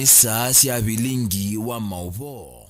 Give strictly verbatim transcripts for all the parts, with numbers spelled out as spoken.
Saa sya vilingi wa maũvoo.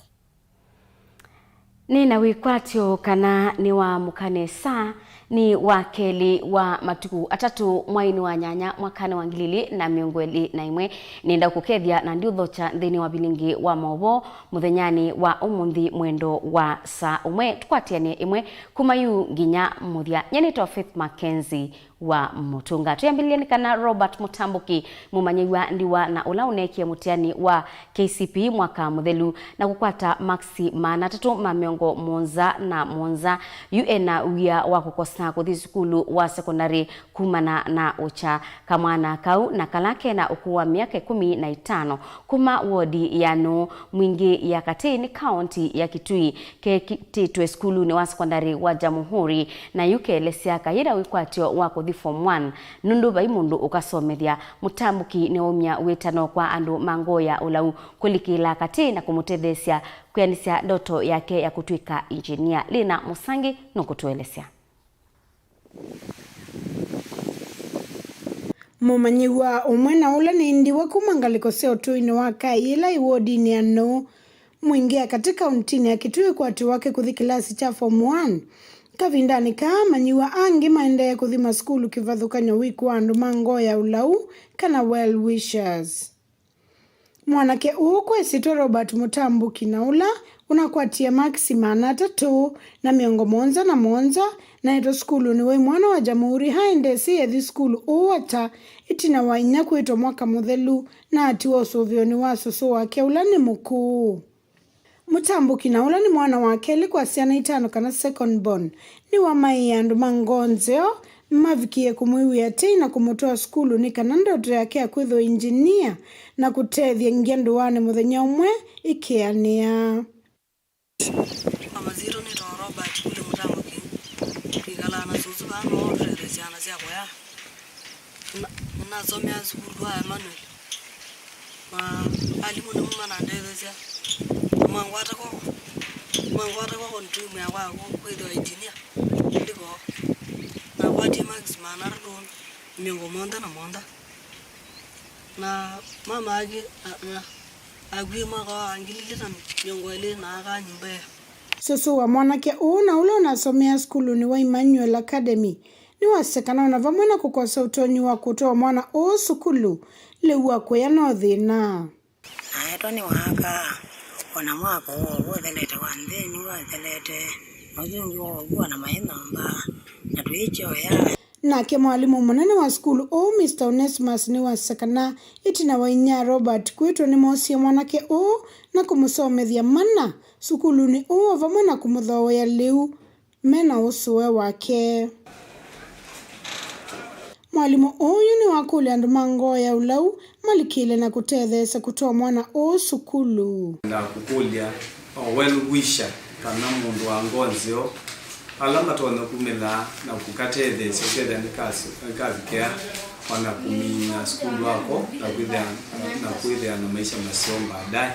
Nĩ na wĩkwatyo kana nĩ wa mũka nesa, nĩ wa kelĩ wa matukũ atatũ mwainĩ wa nyanya mwakanĩ wa ngili ilĩ na mĩongo ĩlĩ na ĩmwe. Nĩenda kũkethya na ndiũthokya nthĩnĩ wa vilingi wa maũvoo mũthenyanĩ wa ũmũnthĩ mwendo wa saa ũmwe. Tũkwatĩanĩe ĩmwe kuma yu nginya mũthya. Nyie nĩtawa Faith Mackenzie wa Mũtũnga. Twĩambĩlĩlye nĩ kana Robert Mũtambũki, mũmanyĩw'a ndiwa na ũla ũneekie mũtiani wa K C P E mwaka mũthelu na kũkwata makisi maana atatũ ma mĩongo mũonza na mũonza, yu ena wia wa kũkosa kũthi sukulu wa sekondalĩ kumana na ũkya. Kamwana kau na kala kena ũkũũ wa myaka ĩkũmi na ĩtano kuma wodi ya Nũũ Mwingĩ ya Katĩ nĩ kaũnti ya Kitui, kekĩtĩtwe sukulunĩ wa sekondalĩ wa Jamhuri, na yu kelesya kayĩna wĩkwatyo wa kũthi form one nũndũ vai mũndũ ũkasomethya. Mũtambũki nĩwaumya wĩtano kwa andũ ma ngoo ya ũlau kũlikĩla Katĩ na kũmũtetheesya kwĩanĩsya ndoto yake ya kũtw'ĩka injinia. Lina Mũsangi nũkũtũelesya. Mũmanyĩw'a ũmwe na ũla nĩ ndiwa kuma ngalĩko sya ũtũinĩ wa Kaĩ yĩla ĩ wodinĩ ya Nũũ Mwingĩ ya Katĩ kaũntinĩ ya Kitui, wĩkwatyo wake kũthi kĩlasi kya form one. Kavindanĩ kaa, amanyĩw'a angĩ maendee kũthi masukulu kĩvathũkany'o, wiki wa andũ ma ngoo ya ũlau, kana well wishers. Mwanake ũũ kwa ĩsyĩtwa Robert Mũtambũki, na ũla ũnakwatie makisi maana atatũ na mĩongo mũonza na mũonza, naetwe sukulunĩ wa imwana wa Jamhuri, aendesye ethi sukulu ũũ ata ĩtina wa inyia kwĩtwa mwaka mũthelu, na atiwa ũsũvĩonĩ wa sũsũ wake ũla nĩ mũkũũ. Mũtambũki, na ũla nĩ mwana wa kelĩ kwa syana itano, kana second born, nĩwamaĩie andũ ma ngoo nzeo mavikĩe kũmwĩw'ĩa tei na kũmũtwaa sukulu nĩ kana ndoto yake ya kwĩthĩwa injinia na kũtethya ngia ndũanĩ mũthenya ũmwe ĩkeanĩa. Masyĩtwa nĩtawa Robert Kule Mũtambũki. Twĩkalaa na sũsũ vaa, noo tũtethesya ana sya kũya. Nĩnasomea sukulu wa Emmanuel, na alimũ nĩmo manandetheesya. Mangwata kw'oko, mangwata kw'oko nĩtwĩmwĩa kwa kwĩthĩwa injinia. Ndiko nakwatie makisi maana atatũ mĩongo mũonza na mũonza. Na mama aki akwie mwaka wa ngili ilĩ na mĩongo ĩlĩ na akaa nyũmba ĩyo. Sũsũ wa mwanake ũũ, na ũla ũnasomea sukulunĩ wa Emmanuel Academy, nĩwaseka na o na vamwe na kũkosa ũtonyi wa kũtwaa mwana ũũ sukulu, lĩu wa kũya no thĩna. Naetwa nĩ waka, o na mwaka ũũ ũthelete wa nthĩnĩ wathelete, na ũsu ũngĩ wa ũvua na maĩ nyũmba, na tũikyoya. Nake mwalimũ mũnene wa sukulu ũũ, Mister Onesmus, nĩwasya kana ĩtina wa inyia Robert kwĩtwa nĩmoosie mwanake ũũ na kũmũsomethya mana sukulunĩ ũũ, o vamwe na kũmũthooea lĩu me na ũsũe wake. Mwalimũ ũũ yu nĩwakũlya andũ ma ngoo ya ũlau malikĩle na kũtetheesya kũtwaa mwana ũũ sukulu. Na kũkũlya o well wisher kana mũndũ wa ngoo nzeo ala matonya kumĩlaa na kũkatetheesya ũkethĩa nĩkavikĩa o na kũmina sukulu wako na kwĩthĩa, na kwĩthĩa na maisha maseo baadaye.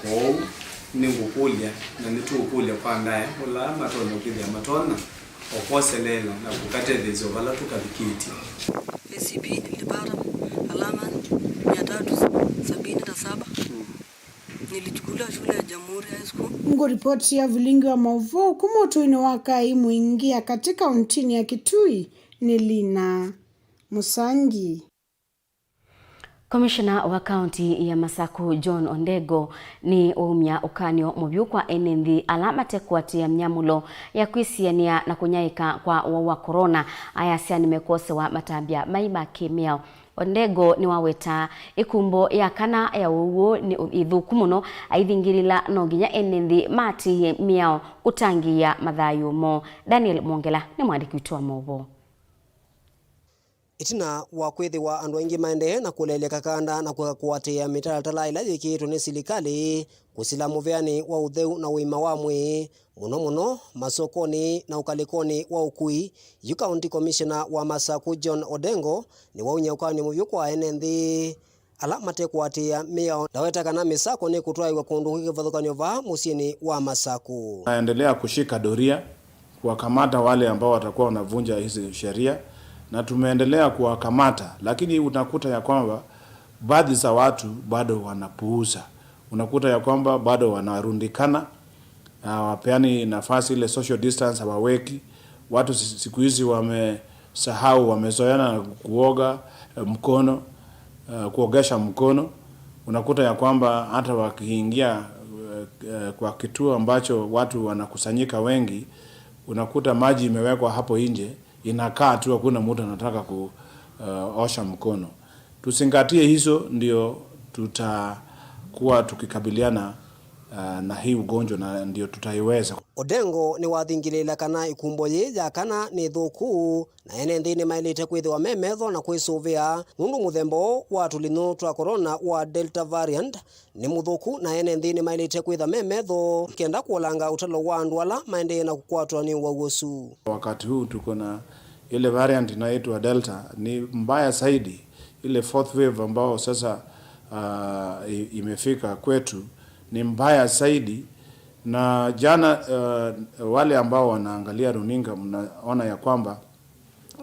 Kwoou nĩngũkũlya na nĩtũũkũlya kwa ndaĩa ũla matonya kwĩthĩa matonya o kwoseleela na kũkatetheesya o vala tũkavikĩtye. K C P E nilipata alama mia tatu sabini na saba. Nilichukuliwa shule ya Jamhuri High School. Ngũripoti ya vilingi wa maũvoo kuma ũtũinĩ wa Kaĩ Mwingĩ ya Katĩ kaũntinĩ ya Kitui nĩ Lina Mũsangi. Komishona wa kaunti ya Masaku John Ondego nĩ waumya ũkany'o mũvyũ kwa ene nthĩ ala matekũatĩĩa myamũlo ya kwĩsianĩa na kũnyaĩĩka kwa ũwau wa corona, ayasya nĩmekwosewa matambya mai ma kĩ-mĩao. Ondego nĩwawetaa ĩkumbo ya kana ya ũwau nĩ ĩthũku mũno, aithingĩlĩla no nginya ene nthĩ maatĩĩe mĩao kũtangĩĩa mathayũ moo. Daniel Mwongela nĩ mwandĩki witũ wa maũvoo. Ĩtina wa kwĩthĩwa andũ aingĩ maendee na kũlelya kakanda na kũeka kũatĩĩa mĩtalatala ĩla yĩkĩĩtwe nĩ silikalĩ kũsila mũveanĩ wa ũtheu na ũima wa mwĩĩ, mũno mũno masokonĩ na ũkalĩkonĩ wa ũkui, yu County Commissioner wa Masaku John Odengo nĩwaumya ũkany'o mũvyũ kwa ene nthĩ ala matekũatĩĩa mĩao. Ndaweta kana mĩsako nĩkũtwaĩwa kũndũ kwĩ kĩvathũkany'o vaa mũsyĩnĩ wa Masaku. Naendelea kushika doria, kuwakamata wale ambao watakuwa wanavunja hizi sheria, na tumeendelea kuwakamata, lakini unakuta ya kwamba Baadhi za watu bado wanapuuza, unakuta ya kwamba bado wanarundikana, hawapeani nafasi, ile social distance hawaweki. Watu si- siku hizi wamesahau, wamezoeana na kuoga eh, mkono, eh, kuogesha mkono. Unakuta ya kwamba hata wakiingia eh, eh, kwa kituo ambacho watu wanakusanyika wengi, unakuta maji imewekwa hapo nje, inakaa tu, hakuna mtu anataka kuosha mkono. Tuzingatie hizo, ndio tutakuwa tukikabiliana uh, na hii ugonjwa, na ndio tutaiweza. Odengo nĩwathingilĩĩla kana ĩkumbo yĩĩ ya kana nĩ thũku, na ene nthĩ nĩmaĩlĩte kwĩthĩwa me metho na kwĩsũvĩa, nũndũ mũthemba ũũ wa tũlinyũ twa corona wa Delta variant nĩ mũthũku, na ene nthĩ nĩmaĩlĩte kwĩtha me metho kenda kũolanga ũtalo wa andũ ala maendee na kũkwatwa nĩ ũwau ũsu. Wakati huu tuko na ile variant inaitwa Delta, ni mbaya zaidi. Ile fourth wave ambao sasa uh, imefika kwetu ni mbaya zaidi. Na jana uh, wale ambao wanaangalia runinga, mnaona ya kwamba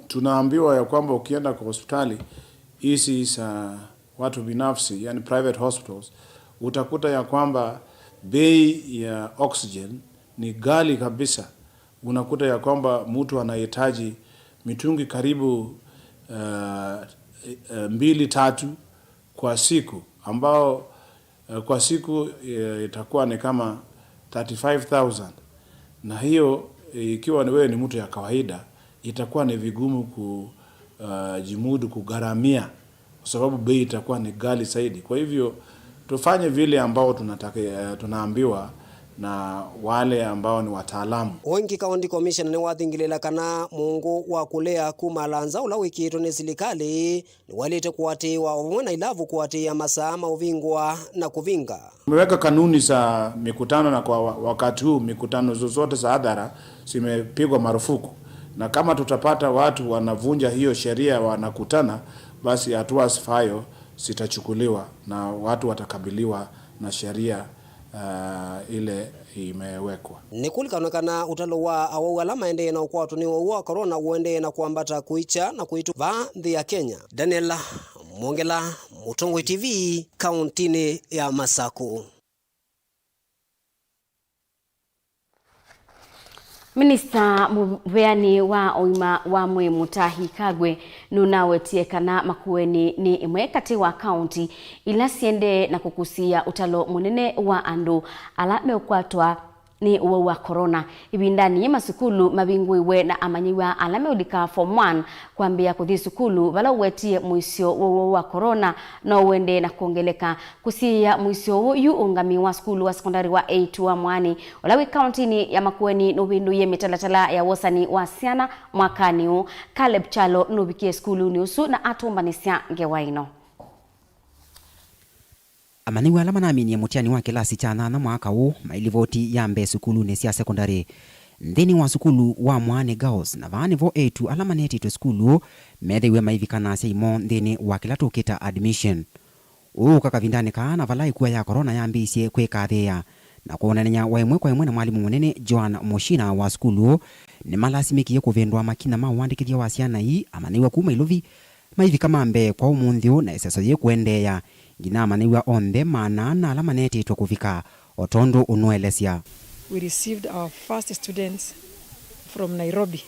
tunaambiwa ya kwamba ukienda kwa hospitali hizi za watu binafsi, yani private hospitals, utakuta ya kwamba bei ya oxygen ni ghali kabisa. Unakuta ya kwamba mtu anahitaji mitungi karibu uh, uh, mbili tatu kwa siku, ambao uh, kwa siku uh, itakuwa ni kama thirty-five thousand, na hiyo uh, ikiwa ni wewe ni mtu ya kawaida, itakuwa ni vigumu kujimudu uh, kugharamia, kwa sababu bei itakuwa ni ghali zaidi. Kwa hivyo tufanye vile ambao tunataka, uh, tunaambiwa na wale ambao ni wataalamu. Ũngĩ, County Commissioner nĩwathingilĩla kana mũũngũ wa kũlea kuma Alanza ũla wĩkĩĩtwe nĩ silikalĩ nĩwaĩlĩte kũatĩĩwa o vamwe na ilavu kũatĩĩa masaa ma ũvingũa na kũvinga. Tumeweka kanuni za mikutano, na kwa wa- wakati huu mikutano zozote za hadhara zimepigwa marufuku, na kama tutapata watu wanavunja hiyo sheria, wanakutana, basi hatua zifaayo zitachukuliwa na watu watakabiliwa na sheria uh, ile imewekwa. Nĩkũlikanwe kana ũtalo wa awau ala maendee na ũkwatwa nĩ ũwau wa corona ũendee na kwambata kũikya na kũitũ vaa nthĩ ya Kenya. Daniel Mwongela, Mũtongoi T V, kauntinĩ ya Masakũ. Minista mũveani wa ũima wa mwĩĩ Mutahi Kagwe nũnawetie kana Makueni nĩ ĩmwe katĩ wa kaunti ila siendee na kũkusĩĩa ũtalo mũnene wa andũ ala meũkwatwa nĩ ũwau wa corona. Ĩvindanĩ yĩĩ masukulu mavingũiwe na amanyĩw'a ala meũlika form one kwambĩĩa kũthi sukulu, vala ũwetie mũisyo wa ũwau wa corona no ũendee na kwongeleka. Kũsiĩĩa mũisyo ũũ, yu ũngamĩi wa sukulu wa sekondalĩ wa A two wa Mwaani, ũla wĩ kauntinĩ ya Makueni, nũvĩndũie mĩtalatala ya wosani wa syana mwakanĩ ũũ. Caleb Kyalo nũvikie sukulunĩ ũsu na atũmbanĩsya ngewa ĩno. Amanyĩw'a ala manaminie mũtiani wa kĩlasi kya nyanya mwaka ũũ mailivoti ya mbee sukulunĩ sya sekondalĩ nthĩnĩ wa sukulu wa Mwaani Girls, na vaa nĩvo eĩtu ala manetĩtwe sukulu methĩiwe maivika na asyai moo nthĩnĩ wa kĩla tũkĩta admission. Ũũ ũka kavindanĩ kaa na vala ĩkua ya corona yambĩĩisye kwĩkathĩĩa, na kwonanany'a wa ĩmwe kwa ĩmwe na mwalimũ mũnene Joan Mushina wa sukulu ũũ, nĩmalasimĩkie kũvĩndũa makinya ma ũandĩkĩthya wa syana ii amanyĩw'a kuma Ilovi maivika ma mbee kwa ũmũnthĩ ũũ, na ĩseso yĩĩ kũendeea nginya amanyĩw'a onthe maana ana ala manetĩtwe kũvika, o tondũ ũnũelesya. We received our first students from Nairobi.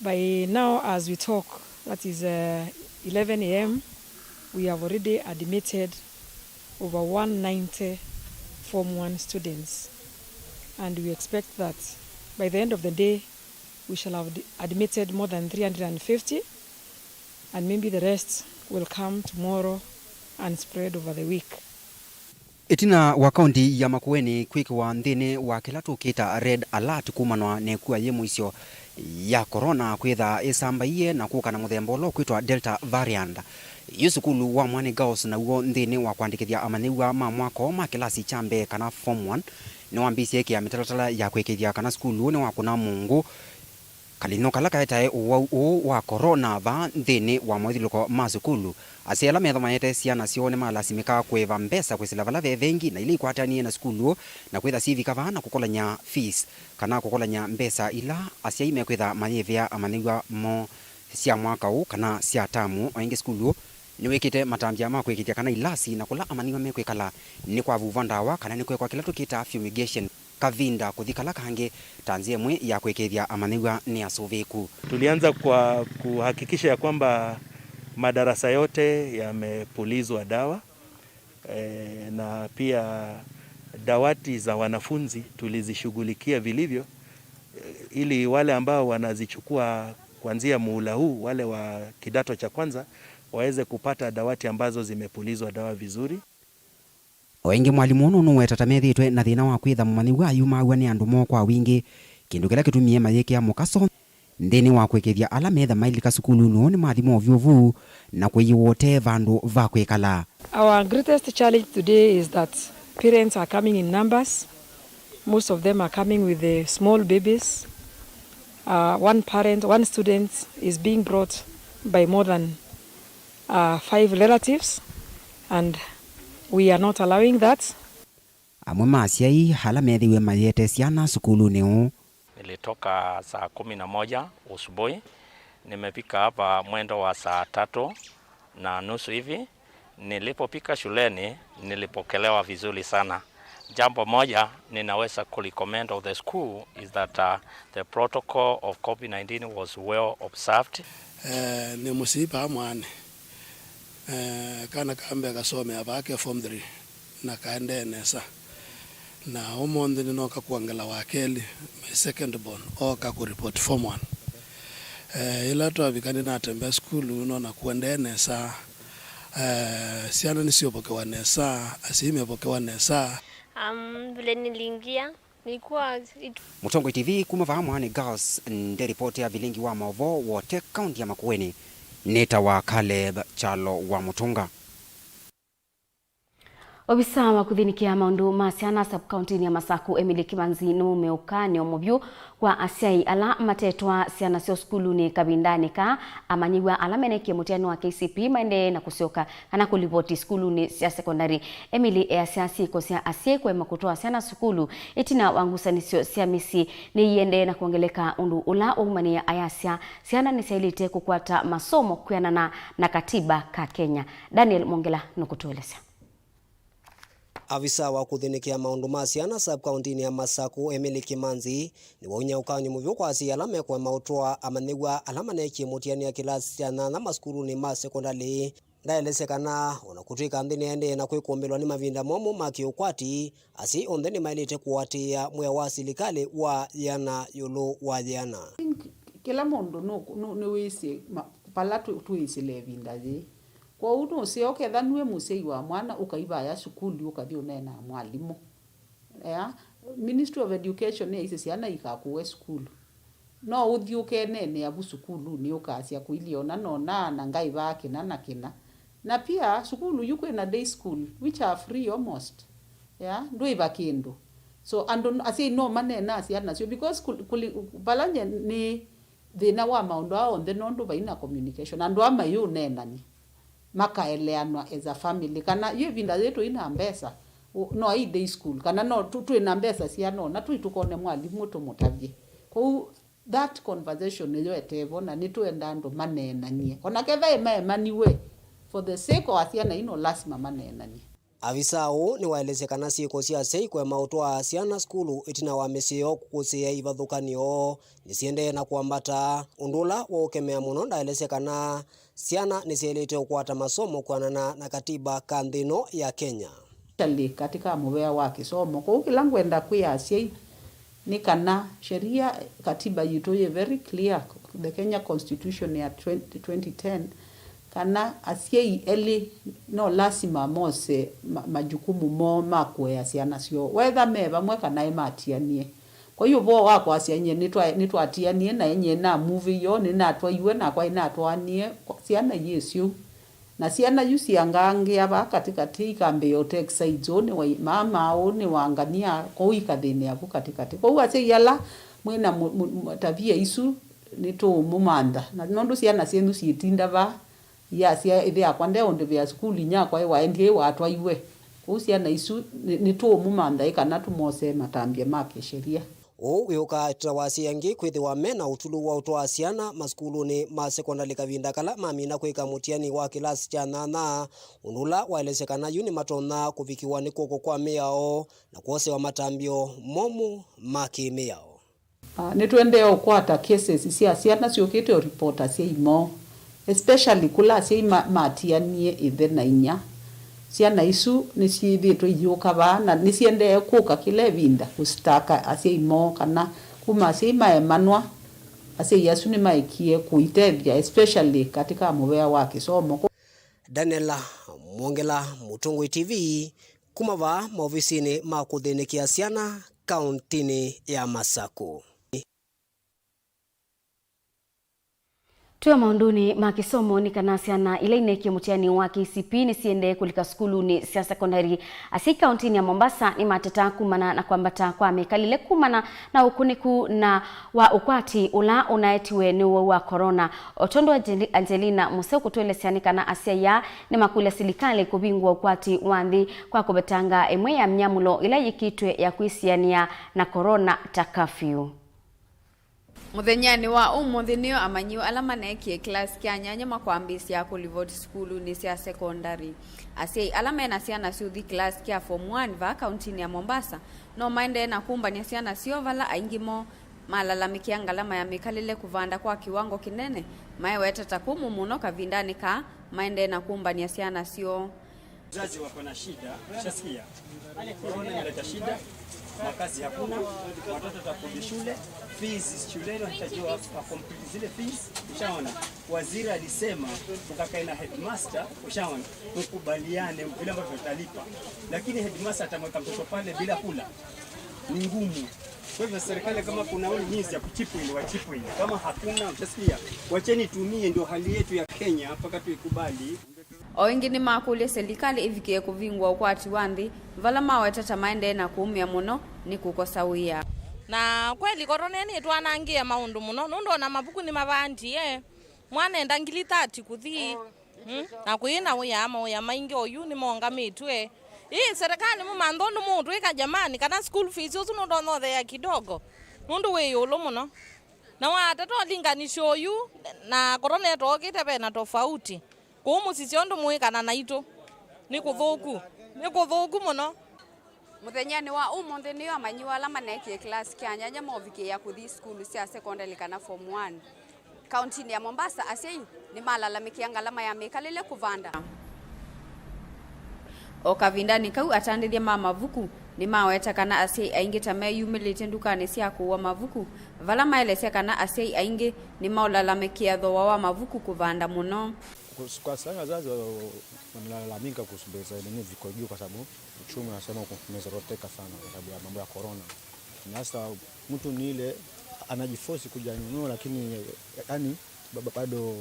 By now, as we talk, that is, uh, eleven a m, we have already admitted over one ninety Form one students, and we expect that by the end of the day, we shall have ad- admitted more than three hundred and fifty, and maybe the rest will come tomorrow and spread over the week. Ĩtina wa kaunti ya Makueni kwĩkĩwa nthĩnĩ wa kĩla tũkĩta red alert kumanwa na ĩkua yĩ mũisyo ya corona kwĩtha ĩsambaie na kũka na mũthemba ũla ũkwĩtwa Delta variant, yu sukulu wa Mwaani Girls naw'o nthĩnĩ wa kũandĩkĩthya amanyĩw'a ma mwaka ũũ ma kĩlasi kya mbee kana form one nĩwambĩĩsye ĩkĩa mĩtalatala ya kũĩkĩĩthya kana sukulu ũũ nĩwakũna mũngũ. Kalĩno kala kaetae ũwau ũũ wa corona vaa nthĩnĩ wa moĩthilũko ma sukulu, asyai ala methomaete syana syoo nĩmalasimĩkaa kũĩva mbesa kwĩsĩla vala ve vengi na ila ikwatanie na sukulu na kwĩtha syĩvika vaa na kũkolany'a fees, kana kũkolany'a mbesa ila asyai mekwĩtha mayĩvĩa amanyĩw'a moo sya mwaka ũũ kana sya tamu. O ĩngĩ, sukulu ũũ nĩwĩkĩte matambya ma kũĩkĩĩthya kana ilasi na kũla amanyĩw'a mekwĩkala nĩkwavuva ndawa kana nĩkwekwa kĩla tũkĩtaa fumigation kavinda kũthi kala kangĩ, ta nzĩa ĩmwe ya kũĩkĩĩthya amanyĩw'a nĩ asũvĩĩku. Tulianza kwa kuhakikisha ya kwamba madarasa yote yamepulizwa dawa, eh, na pia dawati za wanafunzi tulizishughulikia vilivyo, eh, ili wale ambao wanazichukua kuanzia muhula huu, wale wa kidato cha kwanza, waweze kupata dawati ambazo zimepulizwa dawa vizuri. O ĩngĩ, mwalimũ ũũ nũweta ta methĩĩtwe na thĩna wa kwĩtha mũmanyĩw'a ayumaaw'a nĩ andũ moo kwa wingĩ, kĩndũ kĩla kĩtumie mayĩkĩa mũkaso nthĩnĩ wa kũĩkĩĩthya ala metha mailika sukulunĩ ũũ nĩmathi movyũ vu na kũiĩwa ũtee vandũ va kwĩkala. Our greatest challenge today is that parents are coming in numbers. Most of them are coming with the small babies. Uh, one parent, one student is being brought by more than uh, five relatives, and we are not allowing that. Amwe ma asyai ala methĩiwe mayĩete syana sukulunĩ ũũ. Nilitoka saa kumi na moja asubuhi, nimefika hapa mwendo wa saa tatu na nusu hivi. Nilipofika shuleni, nilipokelewa vizuri sana. Jambo moja ninaweza kulicommend of the school is that, uh, the protocol of COVID nineteen was well observed. Eh, nĩ mũsyai vaa mwaanĩ. Eh, kana ka mbee kasomea vaa ke form three, na kaendee nesa. Na ũmũnthĩ nĩnoka kwongela wa kelĩ, my second born, ooka kũ report form one. Eh, ĩla twavika nĩnatembea sukulu, nona kũendee nesa. Eh, syana nĩsyũvokewa nesa, asyai mevokewa nesa. Um, vile niliingia, nilikuwa it- Mũtongoi T V kuma vaa mwaanĩ Girls, nde ripoti ya vilingi wa maũvoo wote kaunti ya Makueni, nĩtawa Caleb Kyalo wa Mũtũnga. Ovisa wa kũthĩnĩkĩa maũndũ ma syana sub-kauntinĩ ya Masaku, Emily Kimanzi, nĩwaume ũkany'o mũvyũ kwa asyai ala matetwaa syana syoo sukulunĩ kavindanĩ kaa. Amanyĩw'a ala menekie mũtiani wa K C P maendee na kũsyoka kana kũlivoti sukulunĩ sya sekondalĩ. Emily easya syĩko sya asyai kũema kũtwaa syana sukulu ĩtina wa ngusanĩsyo sya mĩsyĩ nĩiendee na kwongeleka, ũndũ ũla waumanĩa ayasya syana nĩsyaĩlĩte kũkwata masomo kwĩanana na katiba ka Kenya. Daniel Mwongela nũkũtũelesya. Avisa wa kũthĩnĩkĩa maũndũ ma syana sub-kauntinĩ ya Masaku, Emily Kimanzi, nĩwauny'a ũkany'o mũvyũ kwa asyai ala mekũema ũtwaa amanyĩw'a ala maneekie mũtiani ya kĩlasi kya nyanya masukulunĩ ma sekondalĩ. Ndaelesya kana o na kũtw'ĩka nthĩ nĩyaendee na kwĩkũmbĩlwa nĩ mavinda momũ ma kĩũkwati, asyai onthe nĩmaĩlĩte kũatĩĩa mwĩao wa silikalĩ wa yĩana ĩũlũ wa yĩana. I think kĩla mũndũ nũ- nũ- nĩwĩsĩ ma- vala twĩ- twĩsĩle ĩvinda yĩĩ. Kwoou nũseo ketha nue mũsyai wa mwana ũkaivaya sukulu ũkathi ũneenaa mwalimũ. Ea, Ministry of Education nĩyaisye syana ikakũwe sukulu. No ũthi ũkeneenea vu sukulunĩ ũkasya kũilyĩ ona nona na ngaĩvaa kĩna na kĩna. Na pia sukulu yu kwĩna day school which are free almost. Ea, ndwĩva kĩndũ. So andũ asyai no maneenaa syana syoo because kũli- kũli- vala nye nĩ thĩna wa maũndũ aa onthe nũndũ vai na communication. Andũ aa mayĩũneenany'a makaeleanwa as a family, kana yu ĩvinda yĩĩ tũi na mbesa, u- no ai day school, kana no tũ- twĩ na mbesa siana ona tũi tũkone mwalimũ tũmũtavye. Kwoou that conversation nĩyo etevo, na nĩtũenda andũ maneenany'e. Ona ketha ĩmaemaniwe, for the sake of syana ino, lasima maneenany'e. Avisa ũũ nĩwaelesye kana syĩko sya asyai kũema ũtwaa syana sukulu ĩtina wa mĩsyĩ yoo kũkũsĩĩa ivathũkanĩo nĩsiendee na kwambata, ũndũ ũla waũkemea mũno. Ndaelesya kana syana nĩsyaĩlĩte ũkwata masomo kwĩanana na katiba ka nthĩ ĩno ya Kenya. Especially katika mũvea wa kĩsomo. Kwoou kĩla ngwenda kwĩa asyai nĩ kana sheria, katiba yitũ yĩ very clear, the Kenya Constitution ya twenty, twenty ten, kana asyai elĩ no lasima mose ma- majukumu moo ma kũea syana syoo, wetha me vamwe kana ĩmatianie. Kwa hiyo ũvoo wa kwasya nyie nĩtwa- nĩtwatianie na nyie namuvĩiwe, nĩnatwaiwe, nakwa nĩnatwaanie, kwa- syana iyĩsĩ ũu. Na syana yu siangangĩa vaa katĩkatĩ, ikambĩĩa ũtake sides, ũũ nĩ wa i- mama, ũũ nĩ wa ngania, kwoou ikathĩnĩa vu katĩkatĩ. Kwoou asyai ala mwĩ na mũ- mũ- mũ- tavia isu, nĩtũũmũmantha. Na nũndũ syana syenyu syĩtinda vaa, iasya, ĩthe yakwa ndeũndĩvĩa sukulu, inyakwa ĩ waendie, ĩ watwaiwe. Kwoou syana isu nĩ- nĩtũũmũmantha ĩ kana tũmosee matambya ma kĩsheria. Ũu wĩũka ĩtina wa asyai angĩ kwĩthĩwa me na ũtulu wa ũtwaa syana masukulunĩ ma sekondalĩ kavinda kala mamina kwĩka mũtiani wa kĩlasi kya nyanya, ũndũ ũla waelesya kana yu nĩmatonya kũvikĩwa nĩ kw'oko kwa mĩao na kwosewa matambyo momũ ma kĩ-mĩao. Ah, nĩtũendee ũkwata cases sya syana syũkĩte ũripota asyai moo, especially kũla asyai ma-, matianie ĩthe na inyia. Syana isu nĩsyĩthĩĩtwe iyũka vaa na nĩsiendee kũka kĩla ĩvinda kũsitaka asyai moo kana kuma asyai maemanwa, asyai asu nĩmaekie kũitethya, especially katika mũvea wa kĩsomo. Daniela Mwongela, Mũtũngũi T V, kuma vaa maovisinĩ ma kũthĩnĩkĩa syana kauntinĩ ya Masaku. Twĩ o maũndũnĩ ma kĩsomo, nĩ kana syana ila ineekie mũtiani wa K C P nĩsiendee kũlika sukulunĩ sya sekondari. Asyai kauntinĩ ya Mombasa nĩmateta kumana na kwambata kwa mĩkalĩle kumana na ũkunĩku na wa ũkwati ũla ũnaetiwe nĩ ũwau wa corona. O tondũ Angeli-, Angelina Museu kũtũelesya, nĩ kana asyai aa nĩmakũlya silikalĩ kũvingũa ũkwati wa nthĩ kwa kũvetanga ĩmwe ya myamũlo ĩla yĩkĩtwe ya kwĩsianĩa na corona ta curfew. Mũthenyanĩ wa ũmũnthĩ nĩyo amanyĩw'a ala maneekie kĩlasi kya nyanya makwambĩĩsya kũlivoti sukulunĩ sya sekondari. Asyai ala me na syana syũthi kĩlasi kya form one vaa kauntinĩ ya Mombasa no maendee na kũmbany'a syana syoo vala aingĩ moo malalamĩkĩa ngalama ya mĩkalĩle kũvanda kwa kĩwango kĩnene, maiweta ta kũmũ mũno kavindanĩ kaa maendee na kũmbany'a syana syoo. Wazazi wako na shida, ushasikia? Corona inaleta shida, makazi hakuna, watoto watakurudi shule, fees shuleni watajua wa complete zile fees, ushaona? Waziri alisema mkakae na headmaster, ushaona? Mkubaliane vile ambavyo tutalipa. Lakini headmaster atamweka mtoto pale bila kula. Ni ngumu. Kwa hivyo serikali kama kuna means ya kuchip in, wachip in. Kama hakuna, ushasikia? Wacheni tumie, ndio hali yetu ya Kenya mpaka tuikubali. O ĩngĩ nĩmakũlya silikalĩ ĩvikĩe kũvingũa ũkwati wa nthĩ, vala maweta ta maendee na kũũmĩa mũno nĩ kũkosa wĩa. Na kweli korona nĩtwanangĩe maũndũ mũno, nũndũ ona mavuku nĩmavandie. Mwana enda ngili thirty kũthi. Mm? Na kwĩ na wĩa, mawĩa maingĩ oyu nĩmongamĩtw'e. Ĩĩ, serikali mũmantha ũndũ mũũtwĩka jamani, kana school fees ũsu nũtonyothea kidogo, nũndũ wĩ ĩũlũ mũno. Na watata ũlinganisyo ũyu na korona ĩtookĩte, ve na tofauti. Kũu mũsisya ũndũ mũĩkana naitũ. Nĩ kũthũku. Nĩ kũthũku mũno. Mũthenyanĩ wa ũmũnthĩ nĩyo amanyĩw'a ala maneekie kĩlasi kya nyanya movikĩĩa kũthi sukulu sya sekondalĩ kana form one. Kauntinĩ ya Mombasa, asyai nĩmalalamĩkĩa ngalama ya mĩkalĩle kũvanda. O kavindanĩ kau, atandĩthya ma mavuku nĩmaweta kana asyai aingĩ ta meyumĩlĩtye ndukanĩ sya kũũa mavuku, vala maelesya kana asyai aingĩ nĩmaũlalamĩkĩa thooa wa mavuku kũvanda mũno. Kus-, kwa sasa wazazi wa-, wanalalamika kuhusu bei za nini ziko juu kwa sababu uchumi unasema uko-, umezoroteka sana kwa sababu ya mambo ya corona. Na sasa mtu ni ile anajiforce kuja anunue, lakini, yani, ba-, ba-, bado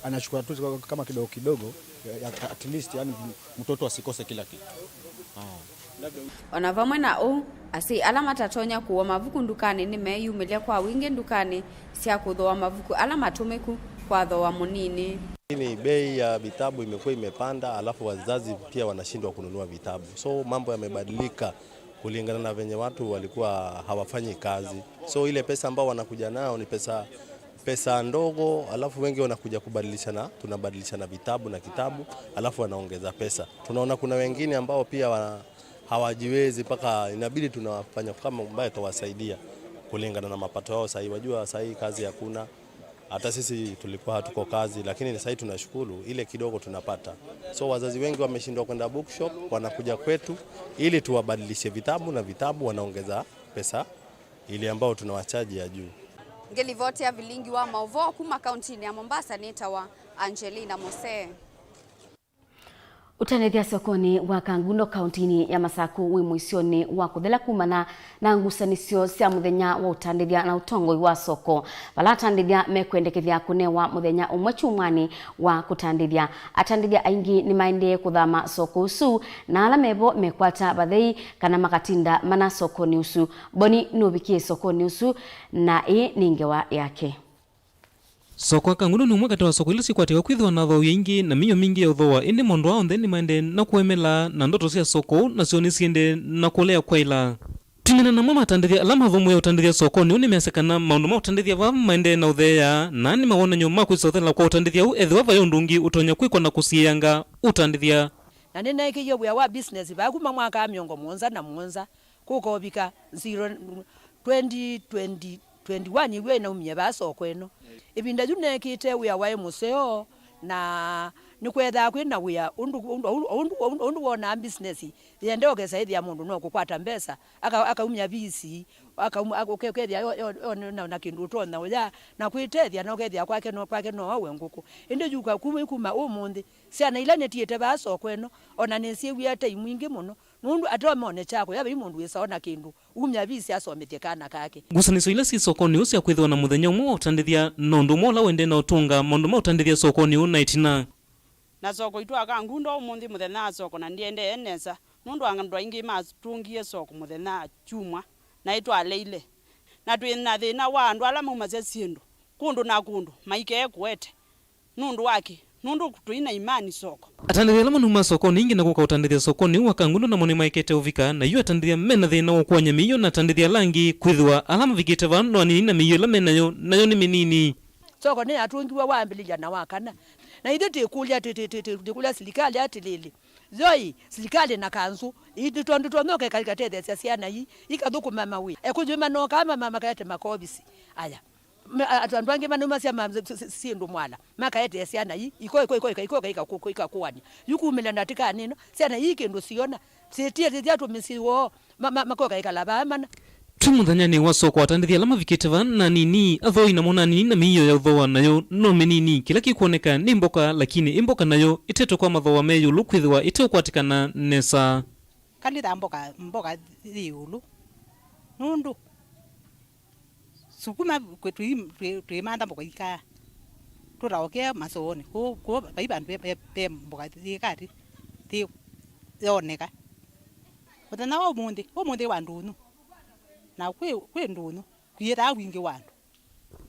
anachukua tu kama kidogo kidogo, ya, ya, at least, yani, mtoto asikose kila kitu. Ah. O na vamwe na ũu, asyai ala matatonya kũũa mavuku ndukanĩ nĩmeeyumĩlya kwa wingĩ ndukanĩ sya kũthooa mavuku ala matũmĩku kwa thooa mũnini. Lakini bei ya vitabu imekuwa imepanda, alafu wazazi pia wanashindwa kununua vitabu. So, mambo yamebadilika kulingana na venye watu walikuwa hawafanyi kazi. So, ile pesa ambao wanakuja nayo ni pesa, pesa ndogo, alafu wengi wanakuja kubadilishana, tunabadilishana vitabu na kitabu, alafu wanaongeza pesa. Tunaona kuna wengine ambao pia wa-, hawajiwezi, mpaka inabidi tunawafanya kama ambaye tutawasaidia kulingana na mapato yao. Sahii, wajua, sahii kazi hakuna. Hata sisi tulikuwa hatuko kazi, lakini sahii tunashukuru ile kidogo tunapata. So wazazi wengi wameshindwa kwenda bookshop, wanakuja kwetu ili tuwabadilishe vitabu, na vitabu wanaongeza pesa ile ambao tunawachaji ya juu. Ngĩlivoti ya vilingi wa maũvoo kuma kauntinĩ ya Mombasa nĩtawa Angelina Mose. Ũtandĩthya sokonĩ wa Kangundo kauntinĩ ya Masaku wĩ mũisyonĩ wa kũthela kumana na ngusanĩsyo sya mũthenya wa ũtandĩthya na ũtongoi wa soko, vala atandĩthya mekwendekethya kũnewa mũthenya ũmwe kyumwanĩ wa kũtandĩthya. Atandĩthya aingĩ nĩmaendee kũthama soko ũsu, na ala mevo mekwata vathei kana makatinda mana sokonĩ ũsu. Boni nũvikie sokonĩ ũsu, na ĩĩ nĩ ngewa yake. Soko ya Kangundo nĩ ũmwe katĩ wa soko ila sikwatĩawa kwĩthĩwa na athooa aingĩ na mĩio mingĩ ya ũthooa, ĩndĩ maũndũ aa onthe nĩmaendee na kũemela, na ndoto sya soko nasyo nĩsiendee na kũlea kwaĩla. T Nena namo matandĩthya ala mathũmũĩa ũtandĩthya sokonĩ ũũ nĩmeasya kana maũndũ ma ũtandĩthya vaa maendee na ũtheea, na nĩ mawonany'o ma kwĩsothela kwa ũtandĩthya ũũ ethĩwa vai ũndũ ũngĩ ũtonya kwĩkwa na kũsiĩĩanga ũtandĩthya. Na nĩneekĩie wĩa wa business vaa kuma mwaka wa mĩongo mũonza na mũonza kũka ũvika zero, twenty twenty, twenty-one ĩw'o ĩnaumie vaa soko ĩno. Ĩvinda yu neekĩte wĩa waĩ mũseo, na nĩkwethaa kwĩ na wĩa ũndũ, ũndũ, ũndũ, ũndũ, ũndũ, ũndũ wonaa business yĩendee ũkesa ĩthĩa mũndũ no kũkwata mbesa, aka-, akaumya visi, akaum-, aka-, ũke-, ũkethĩa yo, yo, yo, na, na kĩndũ ũtonya ũya, na kwĩtethya na ũkethĩa kwake no, kwake no awe ngũkũ. Ĩndĩ yu kwa kuma, kuma ũmũnthĩ, syana ila nĩtiĩte vaa soko ĩno, ona nĩsyĩw'ĩa tei mwingĩ mũno, nũndũ ate mone kya kũya vai mũndũ wĩsawa na kĩndũ umya visi asomethye kana kake. Ngusanĩsyo ila syĩ sokonĩ ũũ sya kwĩthĩwa na mũthenya ũmwe wa ũtandĩthya na ũndũ ũmwe ũla ũendee na ũtũnga maũndũ ma ũtandĩthya sokonĩ ũũ na ĩtina. Na soko itũ aka Ngundo ũmũnthĩ mũthenya wa soko, na ndiendee nesa nũndũ andũ aingĩ matũngie soko mũthenya wa kyumwa, na ĩtwaleile. Na twĩ na thĩna wa andũ ala maumasya syĩndũ kũndũ na kũndũ maikee kũete. Nũndũ wa kĩ? Nũndũ tũi na imani soko. Atandĩthya ala manuma sokonĩ ingĩ na kũka ũtandĩthya sokonĩ ũũ wa Kangundo namo nĩmaekete ũvika, na yu atandĩthya me na thĩna wa ũkũany'a mĩio na atandĩthya ala angĩ kwĩthĩwa ala mavikĩte vaa no anini na mĩio ĩla me nayo, nayo nĩ mĩnini. Soko nĩyatũngiwe wambĩlĩlya na wa kana. Na ithyĩ twĩkũlya, twĩ-, twĩ-, twĩ-, twĩ-, twĩkũlya silikalĩ atĩlĩlĩ, yoi, silikalĩ na kanzũ, i-, nĩ tondũ tondũ ũkeka ikatetheesya syana ii, ikathũkũma mawĩa. Ekũyũ manokaa mama makaete makovisi. Aya. Me-, a-, atu andũ angĩ manaumasya ma-, si-, si-, si-, syĩndũ mwala, makaetee syana ii, iko, iko, iko, iko, iko, ika-, ika-, ikakũanĩa. Yu kumĩla ndatĩkanĩ ĩno, syana ii kĩndũ siona, syĩtie, syĩtia tũmĩsyĩ woo, ma-, ma-, makoka ikala vaa mana. Twĩ mũthenyanĩ wa soko, atandĩthya ala mavikĩte vaa na anini, athoi namo na anini na mĩio ya ũthooa nayo no mĩnini. Kĩla kĩkwoneka nĩ mboka, lakini ĩ mboka nayo ĩtetwe kwa mathooa me ĩũlũ kwĩthĩwa ĩteũkwatĩkana nesa. Kalitha mboka, mboka yĩ ĩũlũ. Nũndũ sukuma kwĩ-, twĩ-, twĩ-, twĩmantha mboka ikaa, tũtaokea masoonĩ. Kũu, kũu vai vandũ ve, ve, ve mboka yĩ katĩ, yĩ, yoneka. Mũthenya wa ũmũnthĩ, ũmũnthĩ wa ndũnyũ, na kwĩ, kwĩ ndũnyũ, kũyĩthaa wingĩ wa andũ.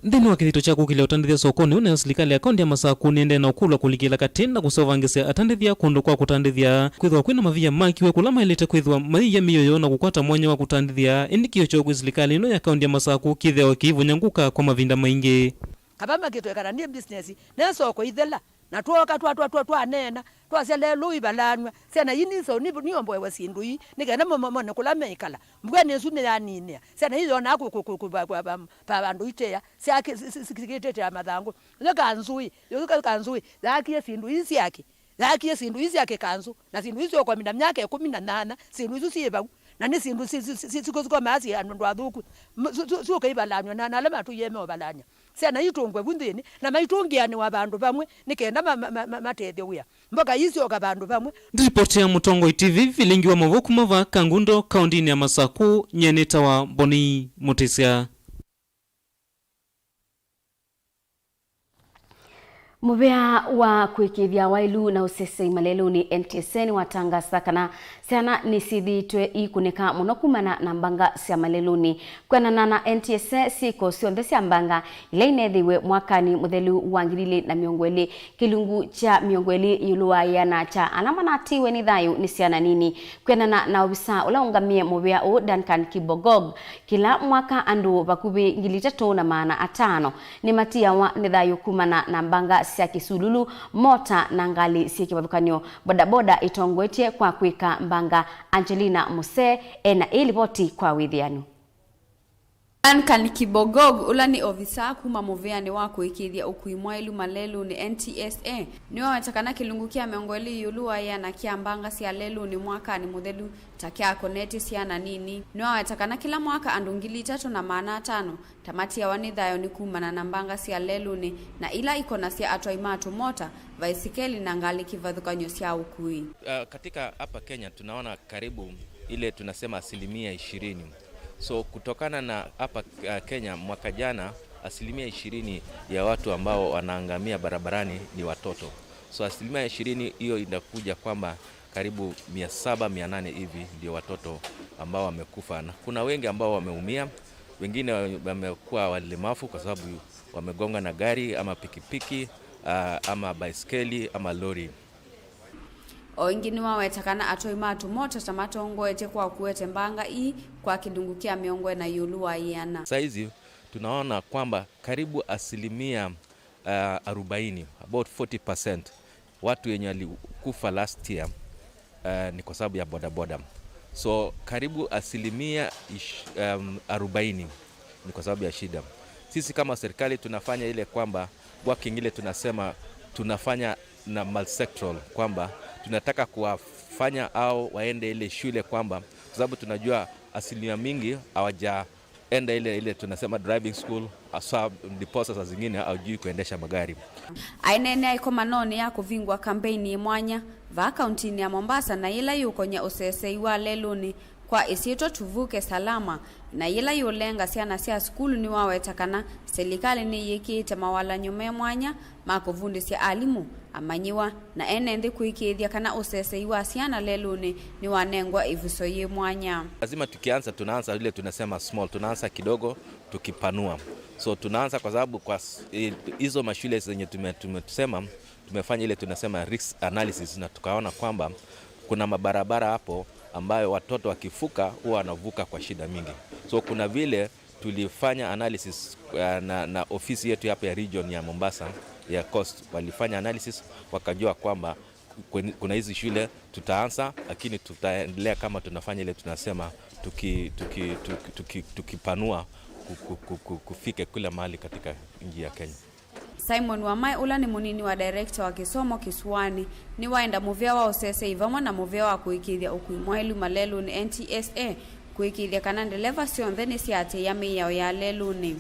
Nthĩnĩ wa kĩthito kya kũkĩlya ũtandĩthya sokonĩ ũũ, nayo silikalĩ ya kaũntĩ ya Masakũ nĩendee na ũkũlwa kũlikĩla katĩ na kũseũvangĩsya atandĩthya kũndũ kwa kũtandĩthya, kwĩthĩwa kwĩna mavia makiwe kũla maĩlĩte kwĩthĩwa mayĩia mĩio yoo na kũkwata mwanya wa kũtandĩthya, ĩndĩ kĩo kyoo kwĩ silikalĩ ĩno ya kaũntĩ ya Masakũ kĩthĩawa kĩivunyangũka kwa mavinda maingĩ. Kava makĩtwekana nĩ business, ne soko ithela. Na twooka twa, twa, twa, twaneena, twasya lelũ ivalanw'a. Syana ii niso, ni, niomboewe syĩndũ ii, nĩ kenda mo, mo, mone kũla meĩkala. Mbwenĩ ĩsu nĩyaninĩa. Syana ii yonaa kũ, kũ, kũ, kũ, va, va, va, va vandũ iteya, syakĩ-, si, si, si, sikĩtĩtĩa mathangũ. Yo kanzũĩ, yo ka-, kanzũĩ, yaakie syĩndũ ii syakĩ. Yaakie syĩndũ ii syakĩ kanzũ. Na syĩndũ ii syũkomina myaka ĩkũmi na nyanya, syĩndũ isu syĩ vau. Na nĩ syĩndũ si, si, si, si, sikomaa syĩ andũ athũku. M-, su, su, syũka ivalanw'a na, na ala matũie meũvalany'a. Syana itũngwe vu nthĩnĩ, na maitũngĩanĩwa vandũ vamwe, nĩ kenda ma, ma, ma, ma, matethye wĩa. Mboka ii syoka vandũ vamwe. Ndilipoti ya Mũtongoi T V, vilingi wa maũvoo kuma vaa Kangundo, kaũntĩnĩ ya Masakũ, nyie nĩtawa Mboni Mũtĩsya. Mũvĩa wa kwĩkĩĩthya waĩlu na ũsesei malelũnĩ, N T S A, nĩwatangaasa kana syana nĩsyĩthĩĩtwe iikũnĩka mũno kumana na mbanga sya malelũnĩ. Kwĩanana na N T S A, syĩko syonthe sya mbanga ila ineethĩiwe mwakanĩ mũthelu wa ngili ilĩ na mĩongo ĩlĩ, kĩlungu kya mĩongo ĩlĩ ĩũlũ wa ĩana kya ala manatiiwe nĩ thayũ nĩ syana nini. Kwĩanana na ovisa ũla ũngamĩe mũvĩa ũũ, Duncan Kibogog, kĩla mwaka andũ vakuvĩ ngili itatũ na maana atano nĩmatiawa nĩ thayũ kumana na mbanga sya kĩsululu, mota na ngalĩ syĩ kĩvathũkany'o. Bodaboda ĩtongoetye kwa kwĩka mbanga. Angelina Musee ena ĩ livoti kwa wĩthĩanu. Duncan Kibogog, ũla nĩ ovisaa kuma mũvĩanĩ wa kũĩkĩĩthya ũkui mwaĩlu malelũnĩ, N T S A, nĩwaweta kana kĩlungu kya mĩongo ĩlĩ ĩũlũ wa ĩana kya mbanga sya lelũnĩ mwakanĩ mũthelu ta kyakonetye syana nini. Nĩwaweta kana kĩla mwaka andũ ngili itatũ na maana atano ta matiawa nĩ thayũ nĩ kumana na mbanga sya lelũnĩ na ila ikonasya atwai ma tũmota, vaisikeli na ngalĩ kĩvathũkany'o sya ũkui. Uh, katika hapa Kenya tunaona karibu ile tunasema asilimia ishirini. So kutokana na hapa, uh, Kenya mwaka jana, asilimia ishirini ya watu ambao wanaangamia barabarani ni watoto. So asilimia ishirini hiyo inakuja kwamba karibu mia saba, mia nane hivi ndio watoto ambao wamekufa, na kuna wengi ambao wameumia, wengine wamekuwa walemavu kwa sababu wamegonga na gari ama pikipiki, ah, ama baiskeli ama lori. O ĩngĩ nĩwaweta kana atwai ma tũmota ta matongoetye kwa kũete mbanga ii kwa kĩlungu kya mĩongo ĩna ĩũlũ wa ĩana. Saizi tunaona kwamba karibu asilimia, uh, arobaini, about forty percent, watu wenye walikufa last year, uh, ni kwa sababu ya bodaboda. So karibu asilimia ish-, um, arobaini ni kwa sababu ya shida. Sisi kama serikali tunafanya ile kwamba working ile tunasema tunafanya na multisectoral, kwamba tunataka kuwafanya au waende ile shule, kwamba kwa sababu tunajua asilimia mingi hawajaenda ile, ile tunasema driving school, hasa ndiposa saa zingine hawajui kuendesha magari. Aineenea ĩkomanonĩ ya kũvingwa kambeini mwanya vaa kauntinĩ ya Mombasa na yĩla yũkony'a ũsesei wa lelũnĩ kwa ĩsyĩtwa Tuvuke Salama, na yĩla yũlenga syana sya sukulu, nĩwaweta kana silikalĩ nĩyĩkĩĩte mawalany'o me mwanya ma kũvundĩsya alimũ, amanyĩw'a, na ene nthĩ kũĩkĩĩthya kana ũsesei wa syana lelũnĩ nĩwanengwa ĩvuso yĩ mwanya. Lazima tukianza, tunaanza ile tunasema small, tunaanza kidogo tukipanua. So tunaanza kwa sababu kwa s-, i-, hizo mashule zenye tume-, tume-, tumesema, tumefanya ile tunasema risk analysis, na tukaona kwamba kuna mabarabara hapo ambayo watoto wakivuka huwa wanavuka kwa shida mingi. So kuna vile tulifanya analysis, uh, na, na ofisi yetu hapa ya region ya Mombasa, ya Coast, walifanya analysis, wakajua kwamba kwen-, kuna hizi shule tutaanza, lakini tutaendelea kama tunafanya ile tunasema tuki-, tuki-, tuki-, tuki-, tukipanua ku-, ku-, ku-, ku-, kufike kila mahali katika nchi ya Kenya. Simon Wamae, ũla nĩ mũnini wa director wa kĩsomo kĩsuanĩ, nĩwaenda mũvea wa ũsesei vamwe na mũvea wa kũĩkĩĩthya ũkui mwaĩlu malelũnĩ, N T S A, kũĩkĩĩthya kana ndeleva syonthe nĩsyaatĩĩa mĩao ya lelũnĩ.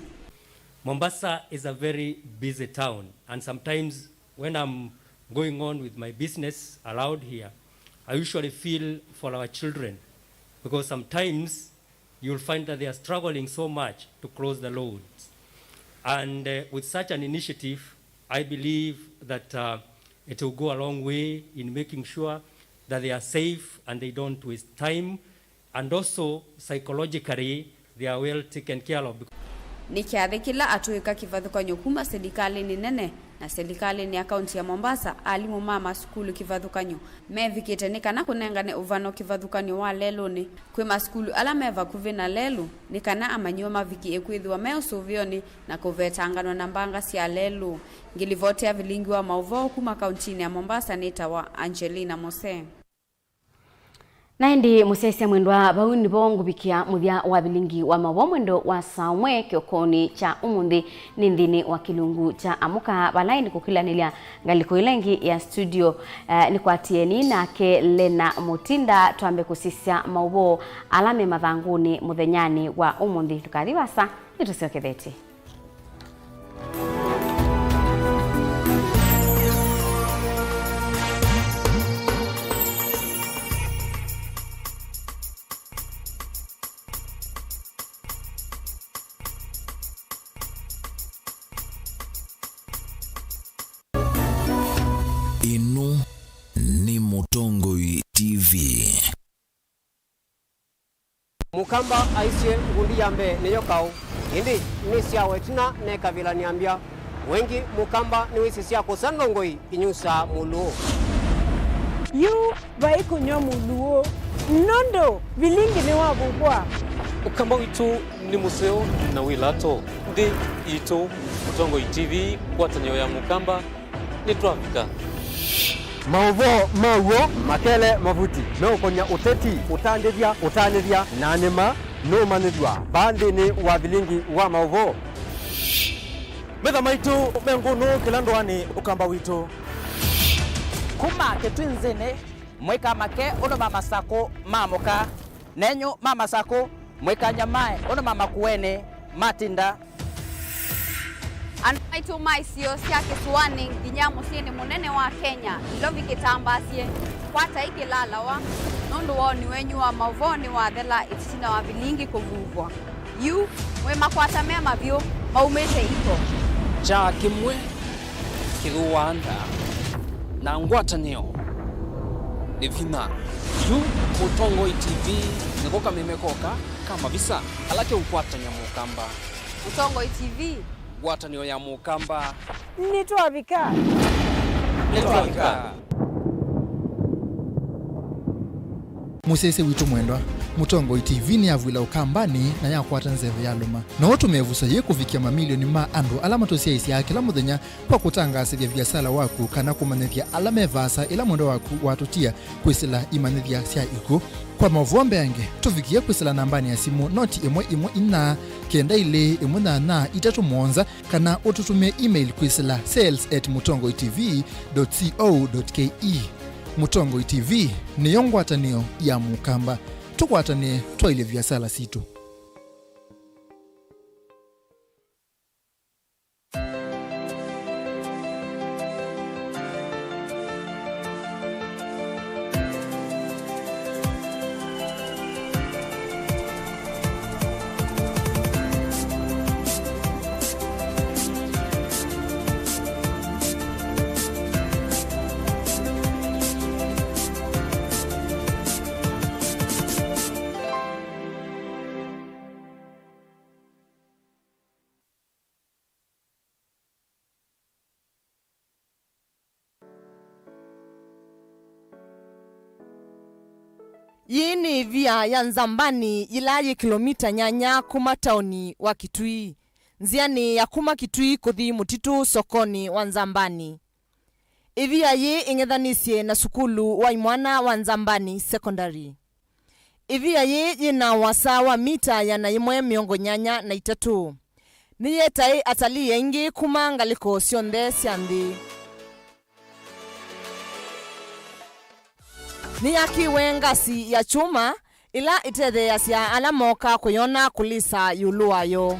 Mombasa is a very busy town, and sometimes when I'm going on with my business aloud here, I usually feel for our children, because sometimes you'll find that they are struggling so much to cross the roads. And, uh, with such an initiative, I believe that, uh, it will go a long way in making sure that they are safe and they don't waste time, and also psychologically they are well taken care of. Nĩ kyathĩ kĩla atũĩka kĩvathũkany'o kuma silikalĩnĩ nene na silikalĩnĩ ya kaunti ya Mombasa, alimũ ma masukulu kĩvathũkany'o mevikĩte nĩ kana kũnengane ũvano kĩvathũkany'o wa lelũnĩ kwĩ masukulu ala me vakuvĩ na lelũ, nĩ kana amanyĩw'a mavikie kwĩthĩwa me ũsũvĩonĩ na kũvetanganwa na mbanga sya lelũ. Ngĩlivoti ya vilingi wa maũvoo kuma kauntinĩ ya Mombasa nĩtawa Angelina Mose. Na ĩndĩ mũsyaĩĩsya mwendwa, vau nĩvo ngũvikĩa mũthya wa vilingi wa maũvoo mwendo wa saa ũmwe kĩokonĩ kya ũmũnthĩ. Nĩ nthĩnĩ wa kĩlungu kya Amũka, vala ĩndĩ kũkĩlanĩlya ngalĩko ĩla ĩngĩ ya studio, eh, nĩkwatieni nake Lena Mũtinda twambe kũsisya maũvoo ala me mathangũnĩ mũthenyanĩ wa ũmũnthĩ. Ndũkathi vasa, nĩtũsyokethete. Ĩno nĩ Mũtongoi T V. Mũkamba aisye, ngundi ya mbee nĩyo kaũ, ĩndĩ nĩsyawa ĩtina nekavĩlanĩa mbya. Wengĩ Mũkamba nĩwĩsĩ sya kũsa ndongoi inyusaa mũlũũ. Yu vai kũnyw'a mũlũũ, nũndũ vilingi nĩwavukwa. Ũkamba witũ nĩ mũseo na wĩ lato. Nthĩ yitũ, Mũtongoi T V, ngwatanĩo ya Mũkamba, nĩtwavika. Maũvoo ma w'o makele mavuti meũkony'a ũteti, ũtandĩthya, ũtanĩthya, na nĩma nũũmanyĩthw'a vaa nthĩnĩ wa vilingi wa maũvoo. Metha maitũ me ngũnũ kĩla ndũanĩ, Ũkamba witũ. Kuma Kĩtwinzĩnĩ, mũikamake ũndũ ma Masakũ maamũka. Nenyu ma Masakũ, mũikanyamae ũndũ ma Makuenĩ matinda. Andũ maitũ ma isio sya kĩsũanĩ nginya mũsyĩnĩ mũnene wa Kenya, Nairobi kĩtambaasye, kwatai kĩlalawa, nũndũ woni wenyu wa maũvoo nĩwathela ĩtina wa vilingi kũvuvwa. Yu, mwĩ makwata mema vyũ, maumĩte iko. Kyaa kĩmwe kĩthũaa nda, na ngwatanĩo nĩ vinya. Yu Mũtongoi T V nĩko kameme koka ka mavisa ala keũkwatany'a Mũkamba. Mũtongoi T V. Ngwatanĩo ya Mũkamba. Nĩtwavika. Nĩtwavika. Mũsyaĩĩsya witũ mwendwa, Mũtongoi T V nĩyavw'ĩla Ũkambanĩ na yakwata nzeve yalũma. No ũtũme ĩvuso yĩĩ kũvikĩa mamilioni ma andũ ala matũsyaĩĩsyaa kĩla mũthenya kwa kũtangaasĩthya viasala waku kana kũmanyĩthya ala me vaasa ĩla mwendwa waku watũtia kwĩsĩla imanyĩthya sya ikw'ũ. Kwa maũvoo mbeange, tũvikĩe kwĩsĩla nambanĩ ya simũ noti ĩmwe ĩmwe inya, kenda ilĩ ĩmwe nyanya itatũ mũonza, kana ũtũtũmĩe email kwĩsĩla sales at mutongoi T V dot co dot K E. Mũtongoi T V nĩyo ngwatanĩo ya Mũkamba. Tũkwatanĩe twaĩlye viasala sitũ. Yĩĩ nĩ ĩvia ya Nzambani yĩla yĩ kĩlomita nyanya kuma taoni wa Kitui, nzĩanĩ ya kuma Kitui kũthi Mũtitũ sokonĩ wa Nzambani. Ĩvia yĩĩ ĩng'ethanĩsye na sukulu wa imwana wa Nzambani Secondary. Ĩvia yĩĩ yĩ na ũasa wa mita ĩana yĩmwe mĩongo nyanya na itatũ. Nĩyĩetae atalii aingĩ kuma ngalĩko syonthe sya nthĩ. Nĩyakĩwe ngasi ya kyũma ĩla ĩtetheeasya ala mooka kũyona kũlisa ĩũlũ wayo.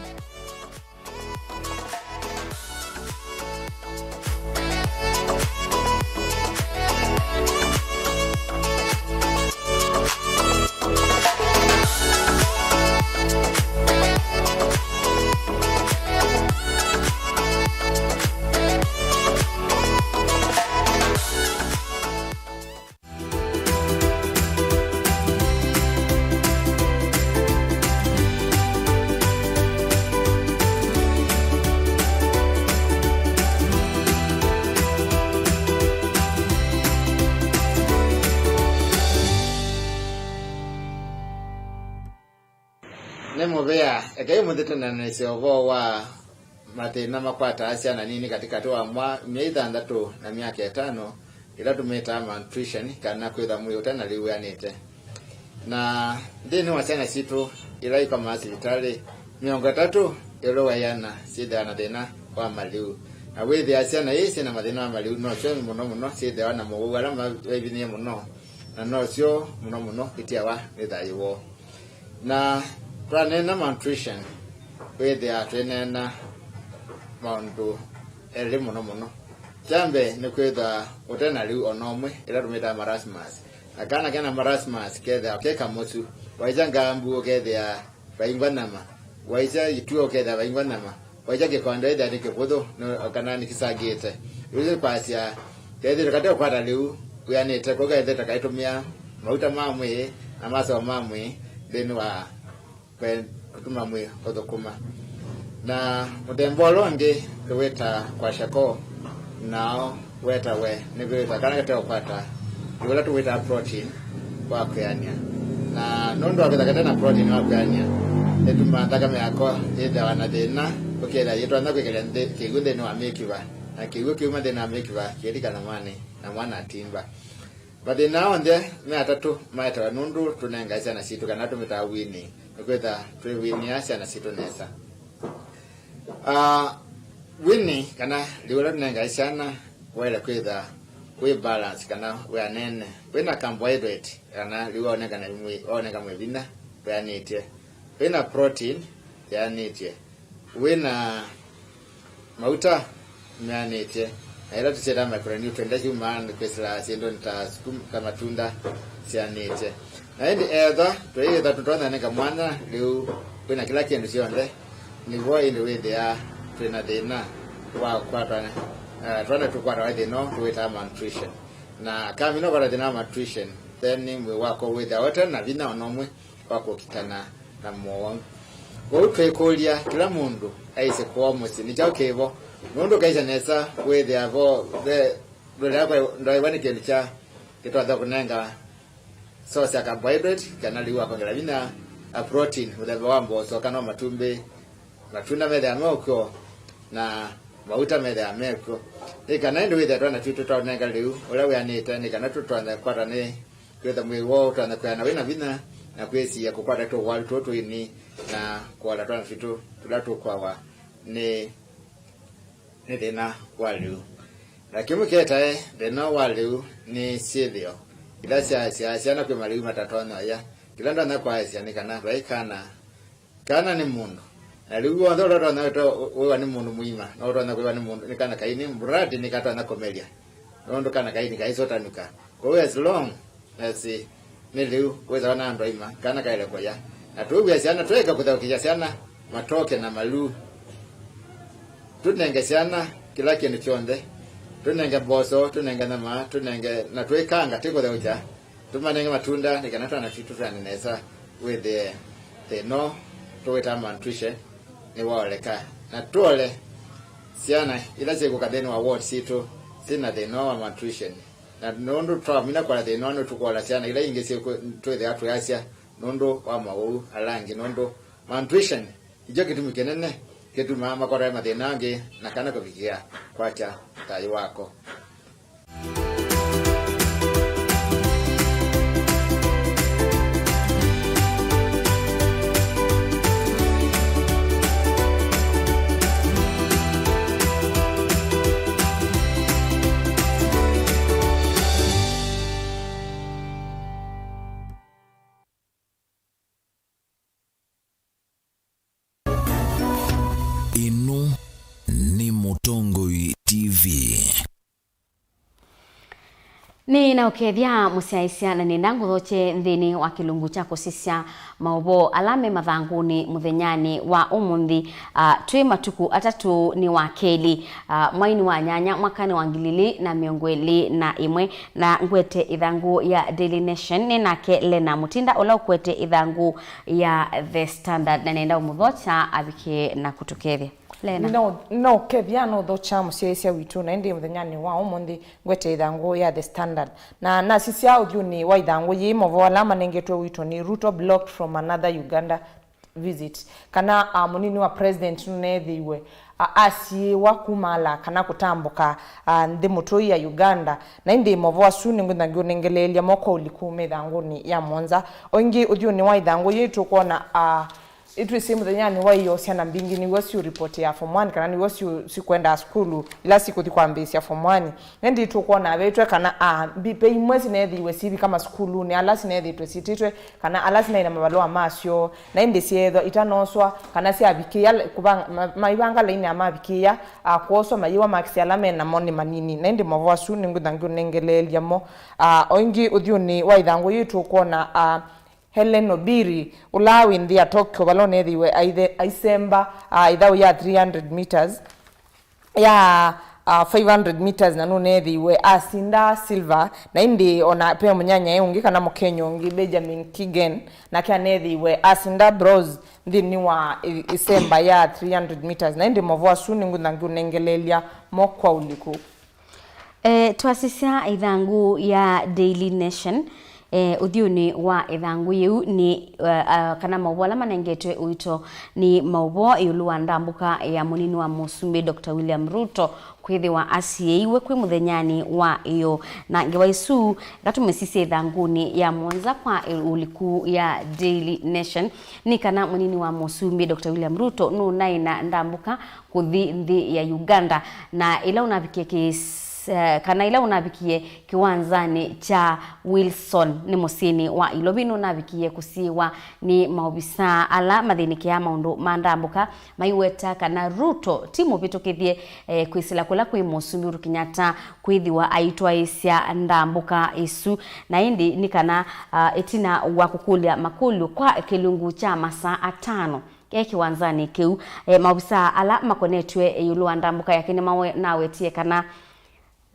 Nĩ mũvea, ekai mũthĩ tũneenanĩsye ũvoo wa mathĩna makwataa syana nini katĩkatĩ wa mwa-, myei thanthatũ na myaka ĩtano, ĩla tũmĩtaa malnutrition, kana kwĩthwa mwĩĩ ũte na lĩu wĩanĩte. Na nthĩnĩ wa syana sitũ ila ikomaa sivitalĩ, mĩongo ĩtatũ ĩũlũ wa ĩana syĩthĩawa na thĩna wa malĩu. Na wĩthĩa syana ii syĩ na mathĩna ma malĩu, nosyo mũno mũno syĩthĩawa na mowau ala ma-, maivinyĩĩe mũno, na nosyo mũno mũno itiawa nĩ thayũ woo. Na twaneena malnutrition, wĩthĩaa twĩneena maũndũ elĩ mũno mũno. Kya mbee nĩ kwĩthwa ũte na lĩu o na ũmwe, ĩla tũmĩtaa marasmus. Na kana kena marasmus kethĩawa ke kamũsu. Waisya ngambu ũkethĩa vaingwa nyama. Waisya ituo ũkethĩa vaingwa nyama. Waisya kĩkondo ĩthĩa nĩ kĩvũthũ, nĩ, kana nĩkĩsangĩte. Yu nĩ kwasya, kethĩĩtwe kate ũkwata lĩu wĩanĩte, kau kethĩĩtwe kaitũmĩa mauta ma mwĩĩ na masoo ma mwĩĩ nthĩnĩ wa kwe-, kũtuma mwĩĩ ũthũkũma. Na mũthemba ũla ũngĩ tũwĩtaa kwasya koo, nao wetawe nĩ kwĩthwa kana kate ũkwata ĩũla tũwĩtaa protein wa kwĩanĩa. Na nũndũ wa kwĩthwa kate na protein wa kwĩanĩa, ĩtumaa nthakame yako yĩthĩawa na thĩna, ũkethĩa yĩtonya kwĩkĩlya nthĩ, kĩw'ũ nthĩnĩ wa mĩkiva, na kĩw'ũ kĩuma nthĩnĩ wa mĩkiva kĩthi kanyw'anĩ, na mwana atimba. Mathĩna aa onthe me atatũ maetawa nũndũ tũnengae syana sitũ kana tũmĩtaa weaning, nĩkwĩtha twĩwinĩa syana sitũ nesa. Ah, weaning, kana lĩu ũla tũnengae syana, waĩle kwĩtha wĩ balance kana wĩanene, wĩna carbohydrate, kana lĩu waoneka na mwĩ-, waoneka mwĩ vinya wĩanĩtye, wĩna protein yĩanĩtye, wĩna mauta meanĩtye, na ĩla tũsyĩtaa micronutrient, ila syumaa kwĩsĩla syĩndũnĩ ta sukuma, ta matunda syeanĩtye. Na ĩndĩ ethwa tũiĩtha tũtonya nĩka mwanya lĩu wĩna kĩla kĩndũ kyonthe, nĩvo ĩndĩ wĩthĩaa twĩna thĩna wa kwatwa, eh, twana tũkwatawa thĩna ũũ tũwĩtaa malnutrition. Na kamina ũkwata thĩna wa malnutrition, then mwĩĩ waku wĩthĩawa ũte na vinya o na ũmwe wa kũkitana na mowau. Kwoou twĩkũlya kĩla mũndũ aisye kwoo mũsyĩ nĩ kyaũ kĩvo, nũndũ ũkaisya nesa wĩthĩa vo ve ndũlea kwa ndwaĩwa nĩ kĩndũ kya kĩtonya kũnenga source ya carbohydrate, kana lĩu wa kwongela vinya, a protein, mũthemba wa mboso, kana o matumbĩ, matunda methĩawa me ũkw'o, na mauta methĩawa me kw'o. Nĩ kana ĩndĩ wĩthĩa twana twitũ twaũnenga lĩu ũla wĩanĩte, nĩ kana tũtonya kwata nĩ kwĩtha mwĩĩ woo ũtonya kwĩana wĩ na vinya, na kwĩsiĩa kũkwata tũwalu tũũ tũini, na kũala twana twitũ tũla tũkwawa nĩ nĩ thĩna wa lĩu. Na kĩmwe kĩetae thĩna wa lĩu nĩ syĩthĩo ila syaasya syana kwĩ malĩu matatonya ũya. Kĩla ndonya kwaasya nĩ kana vai kana, kana nĩ mũndũ. Na lĩu w'onthe ũla ũtonya wĩta wĩwa nĩ mũndũ mũima, no ũtonya kwĩwa nĩ mũndũ, nĩ kana kaini, muradi nĩkatonya kũmelya. Nũndũ kana kaini kaisũtanũka. Kwoou as long as nĩ lĩu wĩthĩwa na andũ aima, kana kaĩle kũya. Na tũw'e syana, tũeke kũthaũkĩsya syana matoke na maluu. Tũnenge syana kĩla kĩndũ kyonthe. Tũnenge mboso, tũnenge nyama, tũnenge na twĩkanga, ti kũtheũkya. Tũmanenge matunda, nĩ kana twana twitũ tũtane nesa, wĩthĩe thĩna ũũ tũwĩtaa malnutrition nĩwaoleka. Na tũole syana ila syĩkũka nthĩnĩ wa ward sitũ syĩ na thĩna ũũ wa malnutrition. Na nũndũ twamina kũala thĩna ũũ, nĩtũkũola syana ila ingĩ syĩkwĩ-, twĩthĩawa twĩasya nũndũ wa maũu ala angĩ, nũndũ malnutrition nĩkyo kĩtumi kĩnene kĩtumaa makwata mathĩna angĩ na kana kũvikĩa kwakya thayũ wako. Ĩno nĩ Mũtongoi T V. Nĩ na ũkethya mũsyaĩĩsya, na nĩenda ngũthokye nthĩnĩ wa kĩlungu kya kũsisya maũvoo ala me mathangũnĩ mũthenyanĩ wa ũmũnthĩ. Ah, twĩ matukũ atatũ nĩ wa kelĩ, ah, mwainĩ wa nyanya mwakanĩ wa ngili ilĩ na mĩongo ĩlĩ na ĩmwe, na ngwete ĩthangũ ya Daily Nation, nĩ nake Lena Mũtinda ũla ũkwete ĩthangũ ya The Standard, na nenda ũmũthokya avike na kũtũkethya. Lena. No, no ũkethya no ũthokya mũsyaĩĩsya witũ, na ĩndĩ mũthenyanĩ wa ũmũnthĩ ngwete ĩthangũ ya The Standard. Na nasisya ũthyũnĩ wa ĩthangũ yĩĩ, maũvoo ala manengetwe witũ nĩ Ruto blocked from another Uganda visit, kana, ah, mũnini wa president nũneethĩiwe, ah, asiĩĩwa kumaala kana kũtambũka, ah, nthĩ mũtũi ya Uganda. Na ĩndĩ maũvoo asu nĩngwĩtha ngĩũnengeleelya mo kwa ũliku me ĩthangũnĩ ya mũonza. O ĩngĩ ũthyũnĩ wa ĩthangũ yĩĩ tũkwona, ah, ĩtwĩsĩ mũthenyanĩ wa ĩoo syana mbingĩ nĩw'o siũripoti ya form one, kana nĩw'o siũ-, sikwendaa sukulu ila sikũthi kwambĩĩsya form one. Ĩndĩ tũkwona vetwe kana, ah, mbi-, ve imwe sineethĩiwe sivika masukulunĩ ala sineethĩtwe syĩtĩtwe, kana ala sinaĩ na mavalũa masyo, na ĩndĩ syeethwa itanoswa, kana syavikĩĩa la-, kũvanga, ma-, maivanga laini ya mavikĩĩa, ah, kwoswa mayĩwa makisi ala me namo nĩ manini. Na ĩndĩ maũvoo asu nĩngwĩtha ngĩũnengeleelya mo. Ah, o ĩngĩ ũthyũnĩ wa ĩthangũ yĩĩ tũkwona, ah, Hellen Obiri, ũla wĩ nthĩ ya Tokyo, vala ũneethĩiwe aithe-, aisemba, ah, ĩthaũ ya three hundred meters, ya, ah, five hundred meters, na nũneethĩiwe asinda silver, na ĩndĩ ona ve mũnyanyae ũngĩ kana Mũkenya ũngĩ, Benjamin Kigen, nake aneethĩiwe asinda bronze nthĩnĩ wa ĩ-, ĩsemba ya three hundred meters, na ĩndĩ maũvoo asu nĩngwĩtha ngĩũnengeleelya mo kwa ũliku. E, twasisya ĩthangũ ya Daily Nation, e, ũthyũnĩ wa ĩthangũ yĩu nĩ, e, a, kana maũvoo ala manengetwe ũito nĩ maũvoo ĩũlũ wa ndambũka ya mũnini wa mũsumbĩ Doctor William Ruto kwĩthĩwa asiĩĩiwe kwĩ mũthenyanĩ wa ĩoo. Na ngewa ĩsu ĩkatũma sisye ĩthangũnĩ ya mũonza kwa ĩ-, ũliku ya Daily Nation nĩ kana mũnini wa mũsumbĩ Doctor William Ruto nũnaĩ na ndambũka kũthi nthĩ ya Uganda, na ĩla ũnavikie kĩs-, eh, kana ĩla ũnavikie kĩwanzanĩ kya Wilson nĩ mũsyĩnĩ wa Ilovi, nũnavikie kũsiĩĩwa nĩ maovisaa ala mathĩnĩkĩaa maũndũ ma ndambũka, maiweta kana Ruto ti mũvĩtũkĩthye, eh, kwĩsĩla kũla kwĩ Mũsumbĩ Uhuru Kenyatta kwĩthĩwa aitwaĩĩsya ndambũka ĩsu, na ĩndĩ nĩ kana, ah, ĩtina wa kũkũlya makũlyo kwa kĩlungu kya masaa atano e kĩwanzanĩ kĩu. E, maovisaa ala makonetw'e ĩũlũ wa ndambũka yake nĩmawe-, nawetie kana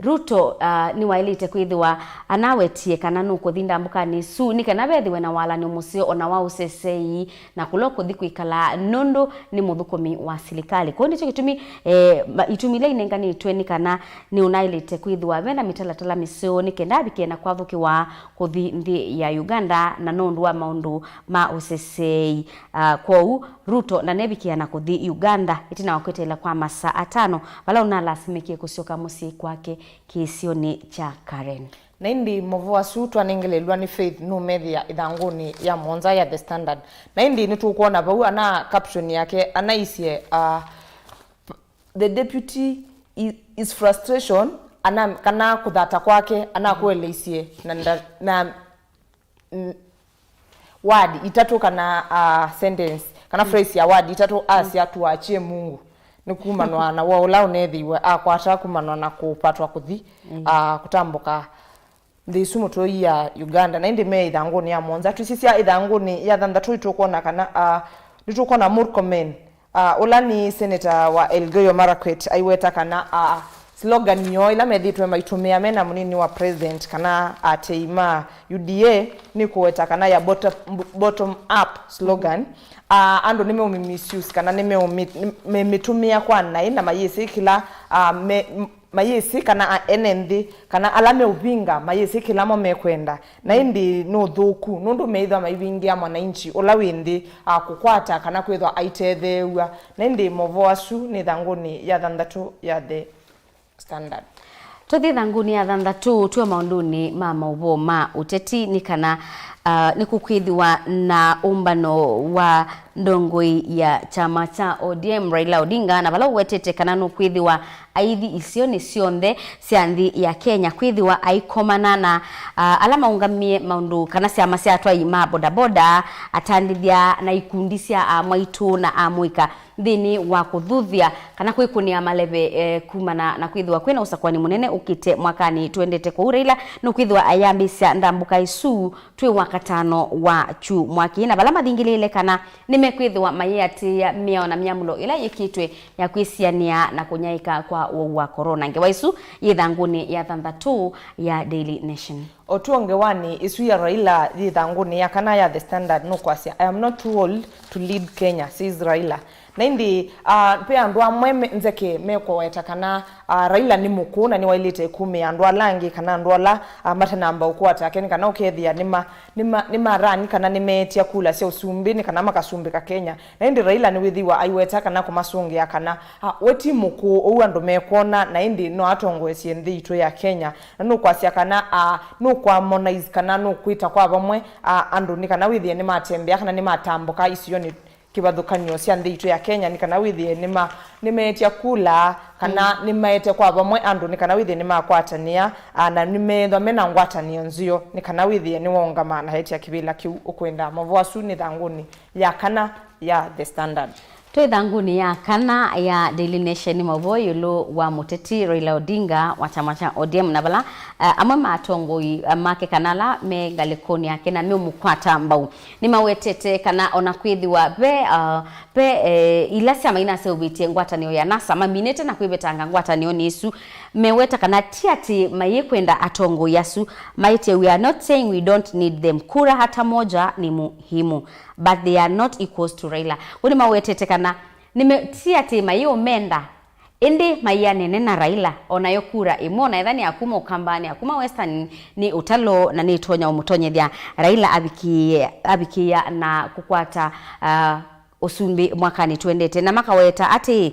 Ruto, ah, nĩwaĩlĩte kwĩthĩwa anawetie kana nũkũthi ndambũkanĩ ĩsu nĩ kana vethĩwe na walany'o mũseo o na wa ũseseei na kũla ũkũthi kwĩkala nũndũ nĩ mũthũkũmi wa silikalĩ. Kwoou nĩkyo kĩtumi, eh, ma-, itumi ila inenganĩtwe nĩ kana nĩũnaĩlĩte kwĩthĩwa ve na mĩtalatala mĩseo nĩ kenda avikĩe na kwathũkĩwa kũthi nthĩ ya Uganda na nũndũ wa maũndũ ma ũseseei. Ah, kwoou Ruto ndanevikĩa na kũthi Uganda ĩtina wa kweteela kwa masaa atano, vala ũnalasimĩkie kũsyoka mũsyĩ kwake kĩsionĩ kya Karen. Na ĩndĩ maũvoo asu twanengelelw'a nĩ Faith nũmethĩa ĩthangũnĩ ya mũonza ya The Standard. Na ĩndĩ nĩtũkwona vau ana caption yake anaisye, uh, the deputy i-, is frustration, ana, kana kũthata kwake anakũeleisye na nda-, na n-, word itatũ kana, ah, sentence, kana phrase ya word itatũ, asya, "Tuachie Mungu." Nĩ kumanwa na woo ũla ũneethĩiwe akwata kumanwa na kũpatwa kũthi, ah, kũtambũka nthĩ ĩsu mũtũi ya Uganda. Na ĩndĩ me ĩthangũnĩ ya mũonza. Tũisisya ĩthangũnĩ ya thanthatũ, nĩtũkwona kana, ah, nĩtũkwona Murkomen Ah, ũla nĩ seneta wa Elgeyo Marakwet aiweta kana, ah, slogan yoo ĩla methĩĩtwe maitũmĩa me na mũnini wa president kana atei ma U D A nĩ kũweta kana ya bottom, bottom up slogan. Ah, andũ nĩmeũmĩ misuse kana nĩmeũmĩ-, nĩmemĩtũmĩa kwa naĩ na mayĩsĩ kĩla, ah, me, mayĩsĩ kana a-, ene nthĩ, kana ala meũvinga mayĩsĩ kĩla mo mekwenda. Na ĩndĩ nĩ ũthũku, nũndũ meĩthwa maivingĩa mwananchi ũla wĩ nthĩ, a, kũkwata kana kwĩthwa aitetheew'a. Na ĩndĩ maũvoo asu nĩ ĩthangũnĩ ya thanthatũ ya The Standard. Tũthi ĩthangũnĩ ya thanthatũ, twĩ maũndũnĩ ma maũvoo ma ũteti, nĩ kana, a, nĩkũkwĩthĩwa na ũmbano wa ndongoi ya kyama kya O D M, Raila Odinga, na vala ũwetete kana nũkwĩthĩwa aithi isionĩ syonthe sya nthĩ ya Kenya kwĩthĩwa aikomana na, ah, ala maũngamie maũndũ kana syama sya atwai ma bodaboda, atandĩthya na ikundi sya amwaitũ na amũika nthĩnĩ wa kũthuthya kana kwĩkũnĩa maleve, eh, kumana na kwĩthĩwa kwĩna ũsakũani mũnene ũkĩte mwakanĩ twendete kũu. Raila nũkwĩthĩwa ayambĩĩsya ndambũka ĩsu twĩ Wakatano wa kyumwa kĩĩ, na vala mathingĩlĩĩle kana nĩmekwĩthĩwa mayĩatĩĩa mĩao na myamũlo ĩla yĩkĩtwe ya kwĩsianĩa na kũnyaĩĩka kwa ũwau wa corona. Ngewa ĩsu yĩ ĩthangũnĩ ya thanthatũ ya Daily Nation. O tw'o ngewanĩ ĩsu ya Raila yĩ ĩthangũnĩ ya kana ya The Standard nũkwasya, "I am not too old to lead Kenya," says Raila. Na ĩndĩ, ah, ve andũ amwe me-, nzeke mekũweta kana, ah, Raila nĩ mũkũũ na nĩwaĩlĩte kumĩa andũ ala angĩ kana andũ ala, ah, matanamba ũkwata ake, nĩ kana ũkethĩa nĩma-, nĩma-, nĩmarani kana nĩmeetya kula sya ũsumbĩ nĩ kana makasumbĩka Kenya. Na ĩndĩ Raila nĩwĩthĩwa aiweta kana kũmasũngĩa kana, ah, we ti mũkũũ ũu andũ mekwona, na ĩndĩ no atongoesye nthĩ itũ ya Kenya. Na nũkwasya kana, ah, nũkũharmonize kana nũkwĩta kwa vamwe, ah, andũ nĩ kana wĩthĩe nĩmatembea kana nĩmatambũka isionĩ kĩvathũkany'o sya nthĩ itũ ya Kenya, nĩ kana wĩthĩe nĩma-, nĩmeetya kula, kana nĩmaete kwa vamwe andũ, nĩ kana wĩthĩe nĩmakwatanĩa, a, na nĩmeethwa me na ngwatanĩo nzeo, nĩ kana wĩthĩe nĩwaũngama na etya kĩvĩla kĩu ũkwenda. Maũvoo asu nĩ ĩthangũnĩ ya kana ya The Standard. Twĩ ĩthangũnĩ ya kana ya Daily Nation, maũvoo ĩũlũ wa mũteti Raila Odinga wa kyama kya O D M, na vala, a, amwe ma atongoi, a, make kana ala me ngalĩkonĩ yake na meũmũkwata mbau. Nĩmawetete kana ona kwĩthĩwa ve, ah, ve, eh, ila syama inaseũvĩtye ngwatanĩo ya NASA maminĩte na kwĩvetanga ngwatanĩonĩ ĩsu, meweta kana ti atĩ mayĩkwenda atongoi asu, maĩtye, "We are not saying we don't need them kura, hata moja ni muhimu, but they are not equals to Raila." Kwoou nĩmawetete kana nĩme-, ti atĩ mayĩũmenda, ĩndĩ maianene na Raila, o nayo kura ĩmwe, o na ethwa nĩ ya kuma Ũkambanĩ, ya kuma Western, nĩ ũtalo na nĩtonya ũmũtonyethya Raila avikĩĩa, avikĩĩa na kũkwata, ah, ũsumbĩ mwakanĩ twendete. Na makaweta atĩ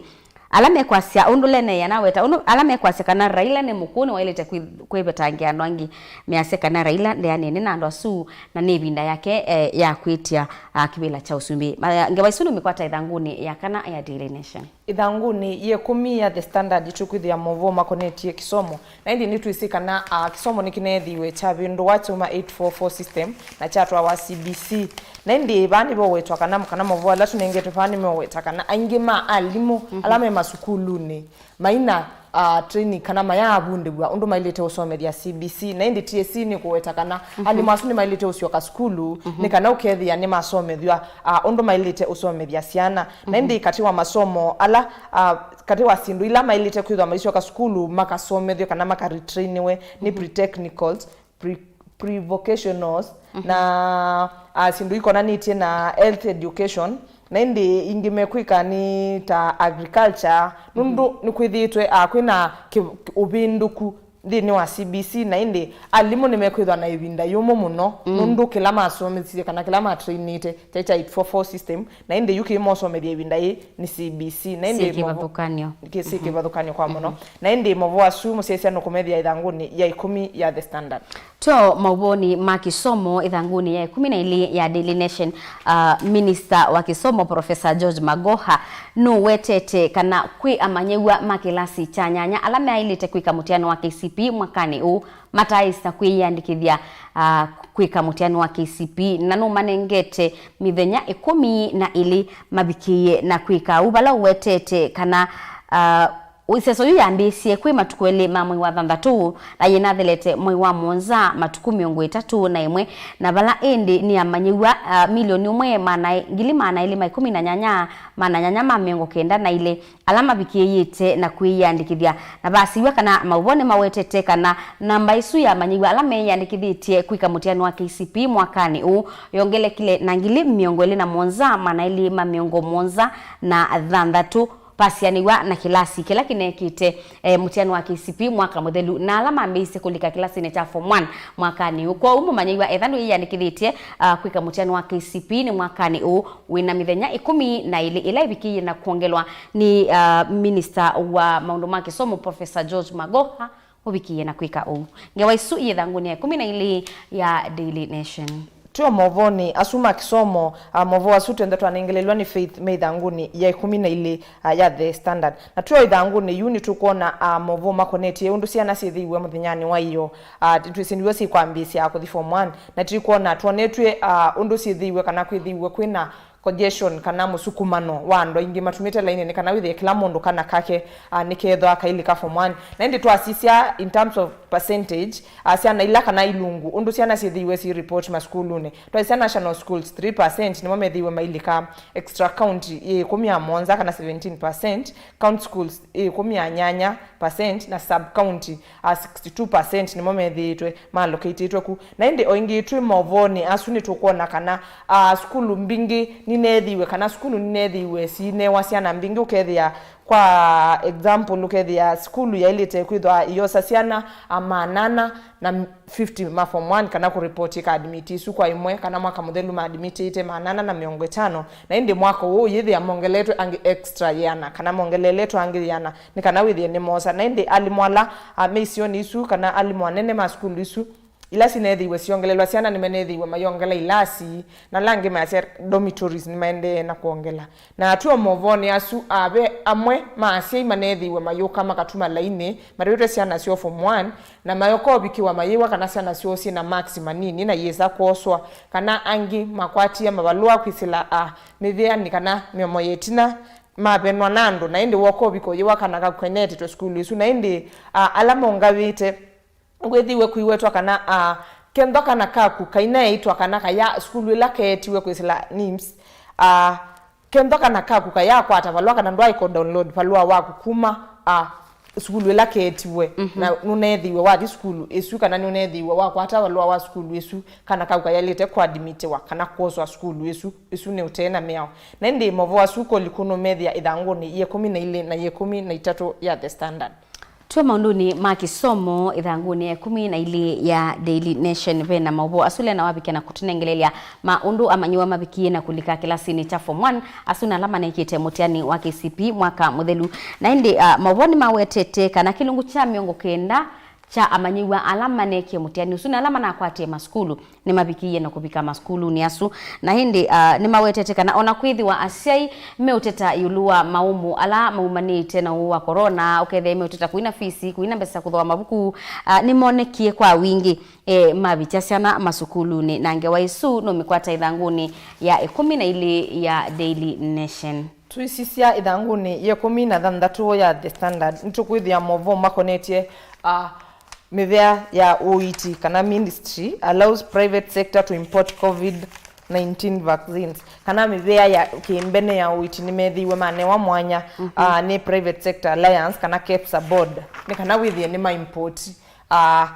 ala mekwasya ũndũ Lene anaweta, ũndũ ala mekwasya kana Raila nĩ mũkũũ nĩwaĩlĩte kwĩ-, kwĩvetangĩa andũ angĩ, measya kana Raila ndeanene na andũ asu, na nĩ ĩvinda yake, eh, ya kwĩtya, ah, kĩvĩla kya ũsumbĩ. Ma-, ngewa isu nũmĩkwata ĩthangũnĩ ya kana ya Daily Nation. Ĩthangũnĩ yĩ ĩkũmi ya The Standard, tũkwĩthĩa maũvoo makonetye kĩsomo, na ĩndĩ nĩtwĩsĩ kana, a, kĩsomo nĩkĩneethĩiwe kyavĩndũwa kyauma eight four four system na kyatwawa C B C. Na ĩndĩ vaa nĩvowetwa kana, kana maũvoo ala tũnengetwe vaa nĩmeweta kana aingĩ ma alimũ ala me masukulunĩ maina uh, training kana mayaavundĩw'a ũndũ maĩlĩte ũsomethya C B C, na ĩndĩ T S C nĩ kũweta kana alimũ asu nĩ maĩlĩte ũsyoka sukulu nĩ kana ũkethĩa nĩ masomethw'a uh, ũndũ maĩlĩte ũsomethya syana. Na ĩndĩ katĩ wa masomo ala uh, katĩ wa syĩndũ ila maĩlĩte kwĩthwa maisyoka sukulu makasomethw'e kana makaretrainiwe nĩ pre-technicals, pre, pre-vocationals, na uh, syĩndũ ikonanĩtye na health education, na ĩndĩ ingĩ mekwĩka nĩ ta agriculture, nũndũ nĩkwĩthĩĩtwe uh, kwĩna kĩ, ũvĩndũku nthĩnĩ wa C B C, na ĩndĩ alimũ nĩmekwĩthwa na ĩvinda yũmũ mũno nũndũ kĩla masomethie kana kĩla matrainĩte kyaĩ kya eight four four system, na ĩndĩ yu kĩmosomethya ĩvinda yĩĩ nĩ C B C, na ĩndĩ syĩ kĩvathũkany'o. Kĩ-, syĩ kĩvathũkany'o kwa mũno. Na ĩndĩ maũvoo asu mũsyaĩĩsya nũkũmethĩa ĩthangũnĩ ya ĩkũmi ya The Standard. Tyo maũvoonĩ ma kĩsomo ĩthangũnĩ ya ĩkũmi na ĩlĩ ya Daily Nation, uh, Minista wa kĩsomo Professor George Magoha nũwetete kana kwĩ amanyĩw'a ma kĩlasi kya nyanya ala meaĩlĩte kwĩka mũtiani wa K C P e mwakanĩ ũũ mataaĩsa kwĩyĩandĩkĩthya, uh, kwĩka mũtiani wa K C P e, na nũmanengete mĩthenya ĩkũmi na ĩlĩ mavikĩĩe na kwĩka ũu, vala ũwetete kana, uh, ĩseso yu yambĩĩsye kwĩ matukũ elĩ ma mwei wa thanthatũ, na yĩnathelete mwei wa mũonza matukũ mĩongo ĩtatũ na ĩmwe, na vala ĩndĩ nĩ amanyĩw'a, uh, milioni ũmwe maana, ngili maana elĩ ma ĩkũmi na nyanya, maana nyanya ma mĩongo kenda na ilĩ ala mavikĩĩte na kwĩyĩandĩkĩthya. Na vasiw'a kana maũvoo nĩmawetete kana namba ĩsu ya amanyĩw'a ala meyĩandĩkĩthĩtye kwĩka mũtiani wa K C P e mwakanĩ ũũ yongelekile na ngili mĩongo ĩlĩ na mũonza, maana elĩ ma mĩongo mũonza na thanthatũ, vasianĩw'a na kĩlasi kĩla kĩnekĩte, eh, mũtiani wa K C P e mwaka mũthelu, na ala mambĩĩisye kũlika kĩlasinĩ kya form one mwakanĩ ũũ. Kwoou mũmanyĩw'a, etha ndwĩyĩandĩkĩthĩtye, ah, kwĩka mũtiani wa K C P e nĩ mwakanĩ ũũ, wĩna mĩthenya ĩkũmi na ĩlĩ ĩla ĩvikĩĩe na kwongelwa nĩ, ah, minista wa maũndũ ma kĩsomo Professor George Magoha ũvikĩĩe na kwĩka ũu. Ngewa isu i ĩthangũnĩ ya ĩkũmi na ĩlĩ ya Daily Nation. Twĩ o maũvoonĩ asu ma kĩsomo, ah, maũvoo asu twenthe twanengelelwa nĩ Faith me ĩthangũnĩ ya ĩkũmi na ĩlĩ, ah, ya The Standard. Na twĩ o ĩthangũnĩ yu nĩtũkwona, ah, maũvoo makonetye ũndũ syana syĩthĩiwe mũthenyanĩ wa ĩyoo. Ah, twĩsĩ nĩw'o syĩkwambĩĩsya kũthi form one, na tũkwona twonetw'e, ah, ũndũ syĩthĩiwe kana kwĩthĩiwe kwĩna congestion kana mũsukumano wa andũ aingĩ matumĩte lainĩ, nĩ kana wĩthĩe kĩla mũndũ kana kake, ah, nĩkethwa kailĩka form one. Na ĩndĩ twasisya in terms of percentage, ah, syana ila kana ilungu, ũndũ syana syĩthĩiwe syĩ report masukulunĩ, twasisya national schools, three percent nĩmo methĩiwe mailĩka, extra county ĩ ĩkũmi na mũonza kana seventeen percent, county schools ĩ ĩkũmi na nyanya percent, na sub county, ah, sixty-two percent nĩmo methĩĩtwe maallocatetwe ku. Na ĩndĩ o ĩngĩ twĩ maũvoonĩ asu nĩtũkwona kana, ah, sukulu mbingĩ nineethĩiwe, kana sukulu nineethĩiwe siinewa syana mbingĩ. Ũkethĩa, kwa example, ũkethĩa sukulu yaĩlĩte kwĩthwa ĩyosa syana, ah, maana ana na fifty ma form one, kana kũripoti ĩka admit isu kwa ĩmwe, kana mwaka mũthelu ma admitĩte maana ana na mĩongo ĩtano, na ĩndĩ mwaka ũũ yĩthĩa mongeletwe angĩ extra yĩana, kana mongeleletwe angĩ yĩana, nĩ kana wĩthĩe nĩmosa. Na ĩndĩ alimũ ala, ah, me isionĩ isu, kana alimũ anene ma sukulu isu, ila sineethĩiwe siongelelwa syana, nĩmaneethĩiwe mayongela ilasi, na ala angĩ mayasya dormitories nĩmaendee na kwongela. Na twĩ o maũvoonĩ asu, ah, ve amwe ma asyai maneethĩiwe mayũka makatuma lainĩ matwaĩtwe syana syoo form one, na mayoka ũvikĩwa mayĩw'a kana syana syoo syĩ na marks manini na iyĩsa kwoswa, kana angĩ makwatie mavalũa kwĩsĩla, ah, mĩvĩanĩ kana mĩomo ya ĩtina, mavenwa na andũ, na ĩndĩ woka ũvika ũyĩw'a kana kaku kaineetĩtwe sukulu ĩsu. Na ĩndĩ, ah, ala maũngawĩte, nĩkwĩthĩiwe kũiwetwa kana, ah, kethwa kana kaku kainaeĩtwa kana kaya sukulu ĩla keetiwe kwĩsĩla NEEMS, ah, kethwa kana kaku kayakwata valũa kana ndwaĩko download valũa waku kuma, ah, sukulu ĩla keetiwe, na nũneethĩiwe wathi sukulu ĩsu, kana nũneethĩiwe wakwata valũa wa sukulu ĩsu, kana kaku kayaĩlĩte kũadmitiwa kana kwoswa sukulu ĩsu, ĩsu nĩ ũtee na mĩao. Na ĩndĩ maũvoo asu kũliku nũmethĩa ĩthangũnĩ ya ĩkũmi na ilĩ na ya ĩkũmi na itatũ ya The Standard. Twĩ maũndũnĩ ma kĩsomo ĩthangũnĩ ya ĩkũmi na ilĩ ya Daily Nation, ve na maũvoo asu Lena wavikĩa na kũtũnengelelya ma ũndũ amanyĩw'a mavikĩĩe na kũlika kĩlasinĩ kya form one, asu na ala manekĩte mũtiani wa K C P e mwaka mũthelu. Na ĩndĩ, ah, maũvoo nĩmawetete kana kĩlungu kya mĩongo kenda kya amanyĩw'a ala maneekie mũtiani ũsu na ala manakwatie masukulu nĩmavikĩĩe na kũvika masukulunĩ asu. Na ĩndĩ, ah, nĩmawetete kana ona kwĩthĩwa asyai meũteta ĩũlũ wa maũmũ ala maumanĩte na ũũ wa corona, ũkethĩa meũteta kũina fisi, kũina mbesa kũthooa mavuku, ah, nĩmonekie kwa wingĩ, eh, mavĩtya syana masukulunĩ, na ngewa ĩsu nũmĩkwata ĩthangũnĩ ya ĩkũmi na ilĩ ya Daily Nation. Tũisisya ĩthangũnĩ ya ĩkũmi na thanthatũ ya The Standard, nĩtũkwĩthĩa maũvoo makonetye, ah, mĩvea ya ũiiti, kana ministry allows private sector to import covid nineteen vaccines, kana mĩvea ya kĩmbene ya ũiiti nĩmethĩiwe manewa mwanya, ah, nĩ Private Sector Alliance kana KEPSA board, nĩ kana wĩthĩe nĩma import, ah,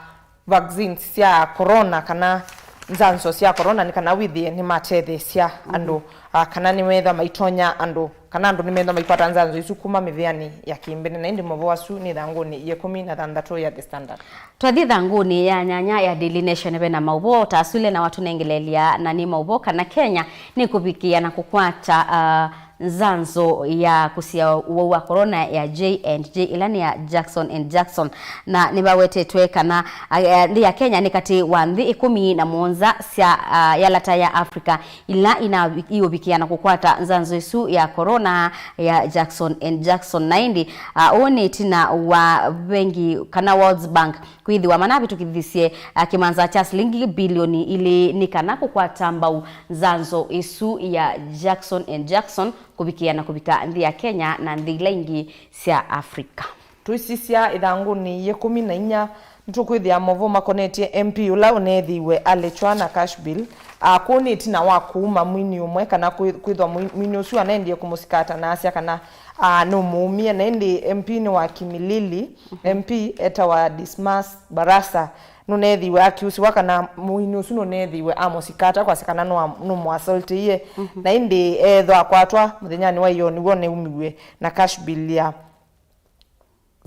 vaccines sya corona kana nzanzo sya corona, nĩ kana wĩthĩe nĩmatetheesya andũ, ah, kana nĩmethwa maitonya andũ, kana andũ nĩmethwa maikwata nzanzo isu kuma mĩvĩanĩ ya kĩmbene. Na ĩndĩ maũvoo asu nĩ ĩthangũnĩ ya ĩkũmi na thanthatũ ya The Standard. Twathi ĩthangũnĩ ya nyanya ya Daily Nation, ve na maũvoo ta asu Lena watũnengeleelya, na nĩ maũvoo kana Kenya nĩkũvikĩa na kũkwata, ah, nzanzo ya kũsia ũwau wa corona ya J and J, ĩla nĩ ya Johnson and Johnson. Na nĩvawetetwe kana, ah, eh, nthĩ ya Kenya nĩ katĩ wa nthĩ ĩkũmi na mũonza sya, ah, yalata ya Africa ila ina-, iũvikĩa na kũkwata nzanzo ĩsu ya corona ya Johnson and Johnson. Na ĩndĩ, ah, ũũ nĩ ĩtina wa vengi kana World Bank kwĩthĩwa manavĩtũkĩthisye, ah, kĩmanza kya silingi bilioni ilĩ nĩ kana kũkwata mbau nzanzo ĩsu ya Johnson and Johnson kũvikĩa na kũvika nthĩ ya Kenya na nthĩ ila ingĩ sya Africa. Tũisisya ĩthangũnĩ ya ĩkũmi na inya, nĩtũkwĩthĩa maũvoo makonetye M P ũla ũneethĩiwe alechwa na cash bill, ah, kũu nĩ ĩtina wa kũuma mwini ũmwe kana kwĩ-, kwĩthwa mwi-, mwini ũsu anaendie kũmũsikata na asya kana, ah, nũmũumie. Na ĩndĩ M P nĩ wa Kimilili, M P etawa Dismas Barasa, nũneethĩiwe akiusĩwa kana mwini ũsu nũneethĩiwe amũsikata kwasya kana nũa-, nũmũasoltĩie. Na ĩndĩ eethwa akwatwa mũthenyanĩ wa ĩoo, nĩw'o neumiw'e na cash bill ya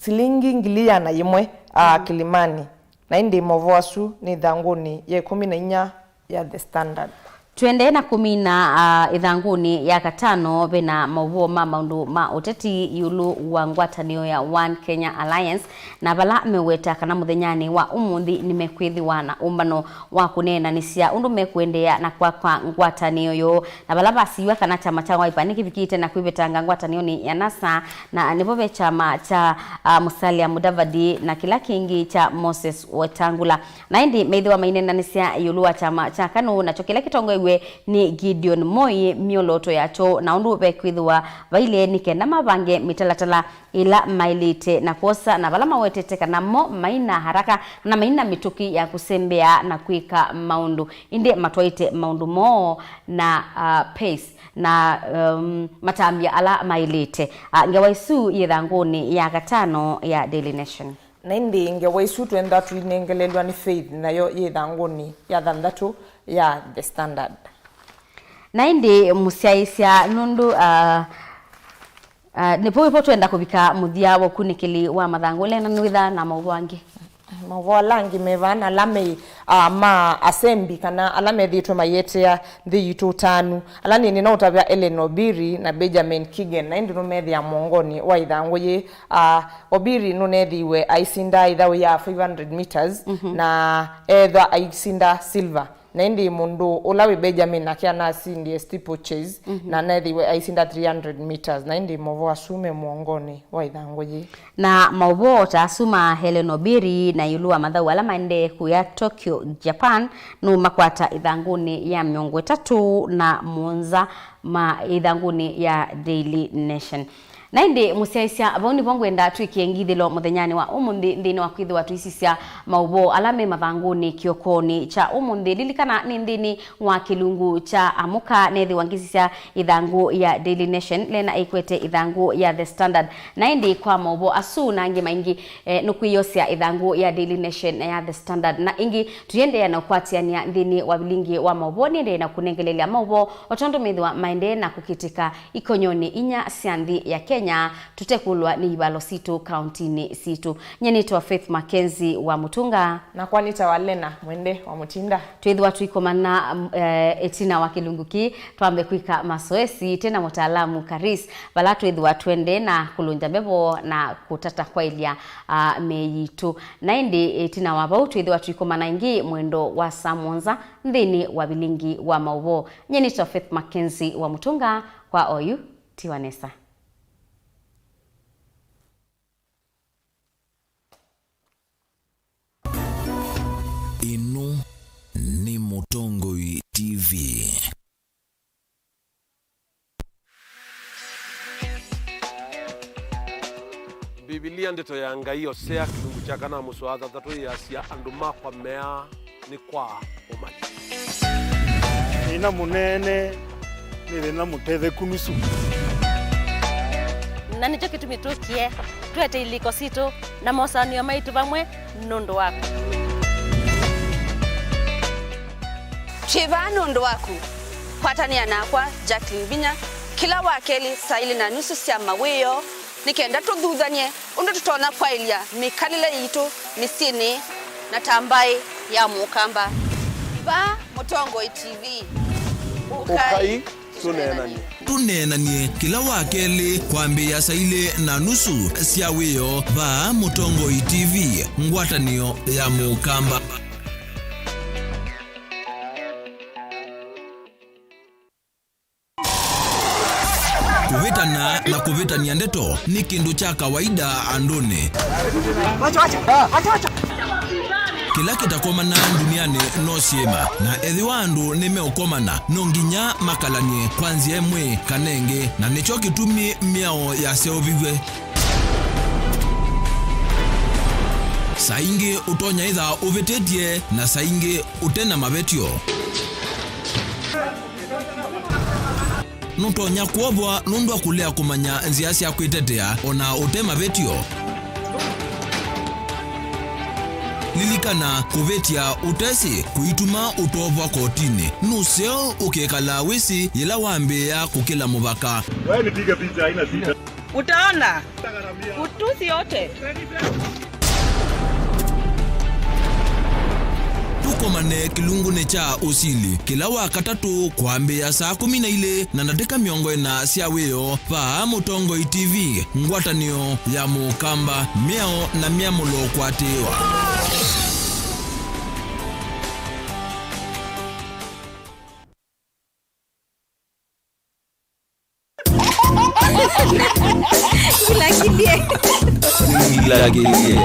silingi ngili ĩana yĩmwe, ah, Kilimani. Na ĩndĩ maũvoo asu nĩ ĩthangũnĩ ya ĩkũmi na inya ya The Standard. Tũendee na kũmina, ah, ĩthangũnĩ ya katano, ve na maũvoo ma maũndũ ma ũteti ĩũlũ wa ngwatanĩo ya One Kenya Alliance, na vala meweta kana mũthenyanĩ wa ũmũnthĩ nĩmekwĩthĩwa na ũmbano wa kũneenanĩsya ũndũ mekũendeea na kwaka ngwatanĩo yoo, na vala vasiw'a kana kyama kya Wiper nĩkĩvikĩte na kwĩvetanga ngwatanĩonĩ ya NASA, na nĩvo ve kyama kya, ah, Musalia Mudavadi na kĩla kĩngĩ kya Moses Wetangula. Na ĩndĩ meĩthĩwa maineenanĩsya ĩũlũ wa kyama kya KANU, nakyo kĩla kĩtongoew'e nĩ Gideon Moi, myolooto yakyo na ũndũ vekwĩthĩwa vailye nĩ kenda mavange mĩtalatala ĩla maĩlĩte na kwosa, na vala mawetete kana mo maina haraka na maina mĩtũkĩ ya kũsembea na kwĩka maũndũ, ĩndĩ matwaĩte maũndũ moo na, ah, pace na, um, matambya ala maĩlĩte. Ah, ngewa ĩsu yĩ ĩthangũnĩ ya katano ya Daily Nation. Na ĩndĩ ngewa ĩsu twenda tũinengelelw'a nĩ Faith, nayo yĩ ĩthangũnĩ ya thanthatũ ya The Standard. Na ĩndĩ mũsyaĩĩsya nũndũ, ah, ah, nĩvo, nĩvo twenda kũvika mũthya wa ũkunĩkĩli wa mathangũ. Lena nĩwĩthaa na maũvoo angĩ. Maũvoo ala angĩ me vaa na ala me, ah, ma asembi kana ala methĩĩtwe mayetea nthĩ yitũ ũtanu. Ala nĩ, nĩnaũtavya Ellen Obiri na Benjamin Kigen, na ĩndĩ nũmethĩa mũongonĩ wa ĩthangũ yĩĩ. Ah, Obiri nũneethĩiwe aisinda ĩthaũ ya five hundred meters, na eethwa aisinda silver. Na ĩndĩ mũndũ ũla wĩ Benjamin nake anasindie steeplechase, na aneethĩiwe aisinda three hundred meters. Na ĩndĩ maũvoo asu me mũongonĩ wa ĩthangũ yĩĩ. Na maũvoo ta asu ma Ellen Obiri na ĩũlũ wa mathaũ ala maendee kũya Tokyo, Japan, nũmakwata ĩthangũnĩ ya mĩongo ĩtatũ na mũonza ma ĩthangũnĩ ya Daily Nation. Na ĩndĩ mũsyaĩĩsya, vau nĩvo ngwenda twĩkĩe ngithĩlo mũthenyanĩ wa ũmũnthĩ nthĩnĩ wa kwĩthĩwa tũisisya maũvoo ala me mathangũnĩ kĩokonĩ kya ũmũnthĩ. Lilikana nĩ nthĩnĩ wa kĩlungu kya Amũka neethĩwa ngĩsisya ĩthangũ ya Daily Nation, Lena ĩkwete ĩthangũ ya The Standard. Na ĩndĩ kwa maũvoo asu na angĩ maingĩ, eh, nũkwĩyosea ĩthangũ ya Daily Nation na ya The Standard. Na ĩngĩ, tũiendeea na ũkwatĩanĩa nthĩnĩ wa vilingi wa maũvoo, nĩendee na kũnengelelya maũvoo o tondũ methĩwa maendee na kũkĩtĩka ikonyonĩ inya sya nthĩ ya Kenya, tũtekũlwa nĩ ivalo sitũ kauntinĩ sitũ. Nyie nĩtawa Faith Mackenzie wa Mũtũnga. Nakwa nĩtawa Lena Mwende wa Mũtinda. Twĩthĩwa tũikomana, mm, eh, ĩtina wa kĩlungu kĩĩ, twambe kwĩka masoesi twĩ na mũtaalamu Karis, vala twĩthĩwa twendee na kũlũngya mbevo na kũtata kwaĩlya, ah, mĩĩ yitũ. Na ĩndĩ ĩtina wa vau twĩthĩwa tũikomana ĩngĩ mwendo wa saa mũonza nthĩnĩ wa vilingi wa maũvoo. Nyie nĩtawa Faith Mackenzie wa Mũtũnga, kwa oyu, tiwa nesa. Ĩno nĩ Mũtongoi T V. Mbivilia, Ndeto ya Ngai, Osea, kĩlungu kya kana, mũsoa thanthatũ, yĩasya, "Andũ makwa meaa nĩ kwaa ũmanyi." Thĩna mũnene nĩ thĩna mũtetheku nusu. Na nĩkyo kĩtumi tũkie twete ilĩko sitũ na mosaanĩo maitũ vamwe nũndũ waku. Twĩ vaa nũndũ waku. Kwatanĩa nakwa, Jacqueline Vinya, kĩla wa kelĩ saa ilĩ na nusu sya mawĩoo, nĩ kenda tũthuthany'e ũndũ tũtonya kwaĩlya mĩkalĩle yitũ mĩsyĩnĩ na ta mbaĩ ya Mũkamba. Vaa Mũtongoi T V. Ũkai tũneenany'e. Tũneenany'e kĩla wa kelĩ kwambĩĩa saa ilĩ na nusu sya wĩoo vaa Mũtongoi T V, ngwatanĩo ya Mũkamba. Kũvĩtana na kũvĩtany'a ndeto nĩ kĩndũ kya kawaida andũnĩ. Kĩla kĩtakomana ndunianĩ no syĩma, na ethĩwa andũ nĩmeũkomana, no nginya makalany'e kwa nzĩa ĩmwe kana ĩngĩ, na nĩkyo kĩtumi mĩao yaseũviw'e. Saa ingĩ ũtonya ĩtha ũvĩtĩtye, na saa ingĩ ũte na mavetyo. Nũtonya kwovwa nũndũ wa kũlea kũmanya nzĩa sya kwĩtetea o na ũte mavetyo. Lilikana, kũvĩtya ũtesĩ kũituma ũtovwa kotinĩ. Nũseo ũkekala wĩsĩ yĩla wambĩĩa kũkĩla mũvaka. Wewe nipige picha, haina shida. Utaona. Utusi yote. Tũkomane kĩlungunĩ kya ũsili kĩla wa katatũ kwambĩĩa saa kũmi na ilĩ na ndatĩka mĩongo ĩna sya wĩoo vaa Mũtongoi T V, ngwatanĩo ya Mũkamba, mĩao na mĩamũlo kũatĩĩwa. Ngilakilie. Ngilakilie.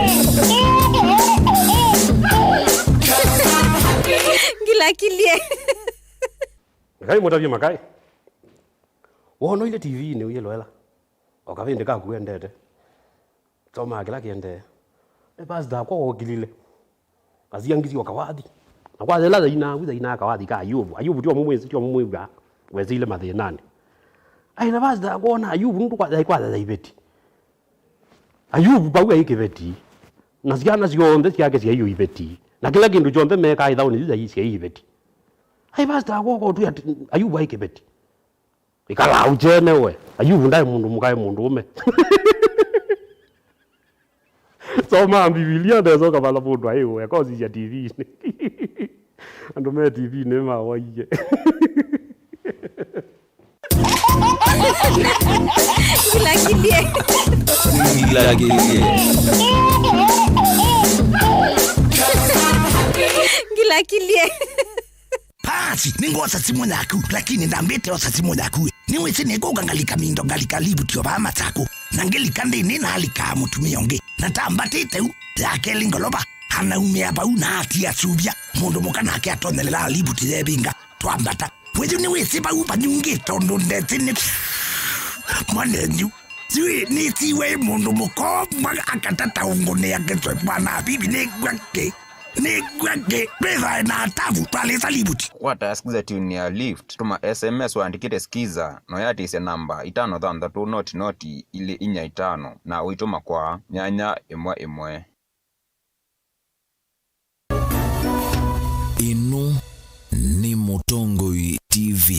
Ngilakilie. Ngai mũtavye makai. Wonoile T V-inĩ ũyĩloela. O kavĩndĩ kaku wendete. Somaa kĩla kĩendee. Nĩ pastor akwa wokilile. Asiangisye o kawathi. Na kwa yĩla yainaa, yainaa kawathi ka Ayubu. Ayubu tio mũmwĩsĩ, tio mũmwĩw'a. Wesĩile mathĩnanĩ. Ai na pastor akwona Ayubu nũndũ kwa yai kwa yai iveti. Ayubu vau ai kĩveti. Na syana syonthe syake syai o iveti. Na kĩla kĩndũ kyonthe mekaa ĩthaũnĩ yu syai syai iveti. Ai pastor akwona tu ati Ayubu ai kĩveti. Ĩkala ũkyene we. Ayubu ndaĩ mũndũ mũka, e mũndũũme. Somaa Mbivilia nesa ũkavala mũndũ aĩ ũe, akosisya T V-inĩ. Andũ me T V-inĩ mawaie. Ngilakilie. Ngilakilie. Ngilakilie. Paasi, nĩngwosa simũ yaku, lakini ndambĩte osa simũ yaku. Nĩwĩsĩ nĩkũka ngalika mindo, ngalika livuti o vaa Masaku. Na ngĩlika nthĩnĩ nalikaa mũtumĩa ũngĩ. Na tambatĩte u, ya kelĩ ngolova, anaumĩa vau na atia suvya. Mũndũ mũka nake atonyelela livuti yevinga, twambata. Wĩyu nĩwĩsĩ vau vanyungĩte ũndũ ndesĩ nĩ mwanenyu. Siwĩ nĩsiwe mũndũ mũkomba akatata ũngũnĩa kĩswe mwana bibi nĩkw'a kĩ. Nĩkw'a kĩ. Twĩthae na atavu twalĩsa livuti. Kwata Skiza tune ya Lift, tũma S M S waandĩkĩte Skiza, na ũyatĩĩsya namba itano thanthatũ noti noti ilĩ inya itano, na ũitũma kwa nyanya ĩmwe ĩmwe. Ĩno nĩ Mũtongoi T V.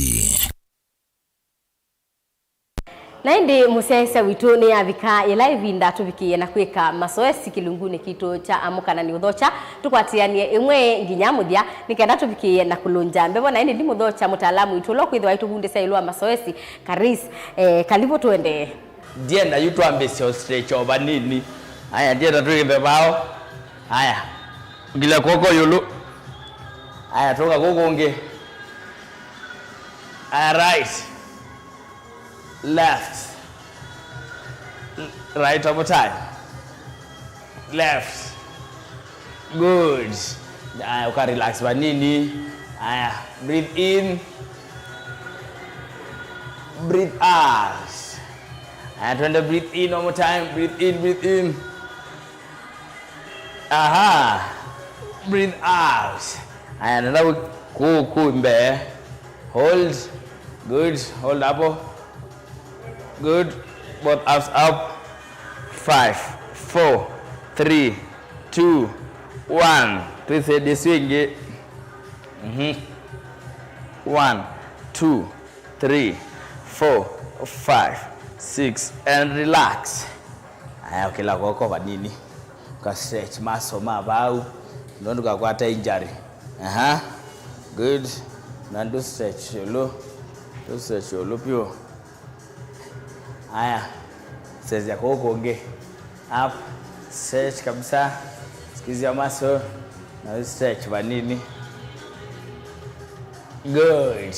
Na ĩndĩ mũsyaĩĩsya witũ nĩyavika yĩla ĩvinda tũvikĩĩe na kwĩka masoesi kĩlungunĩ kitũ kya Amũka na Nĩũthokya. Tũkwatĩanĩe ĩmwe nginya mũthya nĩ kenda tũvikĩĩe na kũlũngya mbevo. Na ĩndĩ ndimũthokya mũtaalamu witũ ũla ũkwĩthĩwa aitũvundĩsya ĩũlũ wa masoesi, Karis. Eh, kalivu tũendee. Ndienda yu twambĩsye o stretch o vanini. Aya, ndienda twĩkĩthe vao. Aya. Nginya kw'oko ĩũlũ. Aya, tũka kũkũ ũngĩ. Aya, right. Left. Right over time. Left. Good. Aya, ũka relax vanini. Aya, breathe in. Breathe out. Aya, twende, breathe in one more time, breathe in, breathe in. Aha. Breathe out. Aya, nenda kuu, kuu mbee. Hold. Good. Hold hapo. Good. Both arms up. Five, four, three, two, one. Twĩsĩ ndĩswingi. Mhm. One, two, three, four, five, six, and relax. Aya, ũkĩla kw'oko vanini. Ũka stretch muscle ma vau. Nũndũ ndũkakwate injury. Aha. Good. Na ndũ stretch ĩũlũ. Ndũ stretch ĩũlũ vyũ. Aya. Stretch ya kũũ kũngĩ. Up. Stretch kabisa. Squeeze your muscle. Na stretch vanini. Good.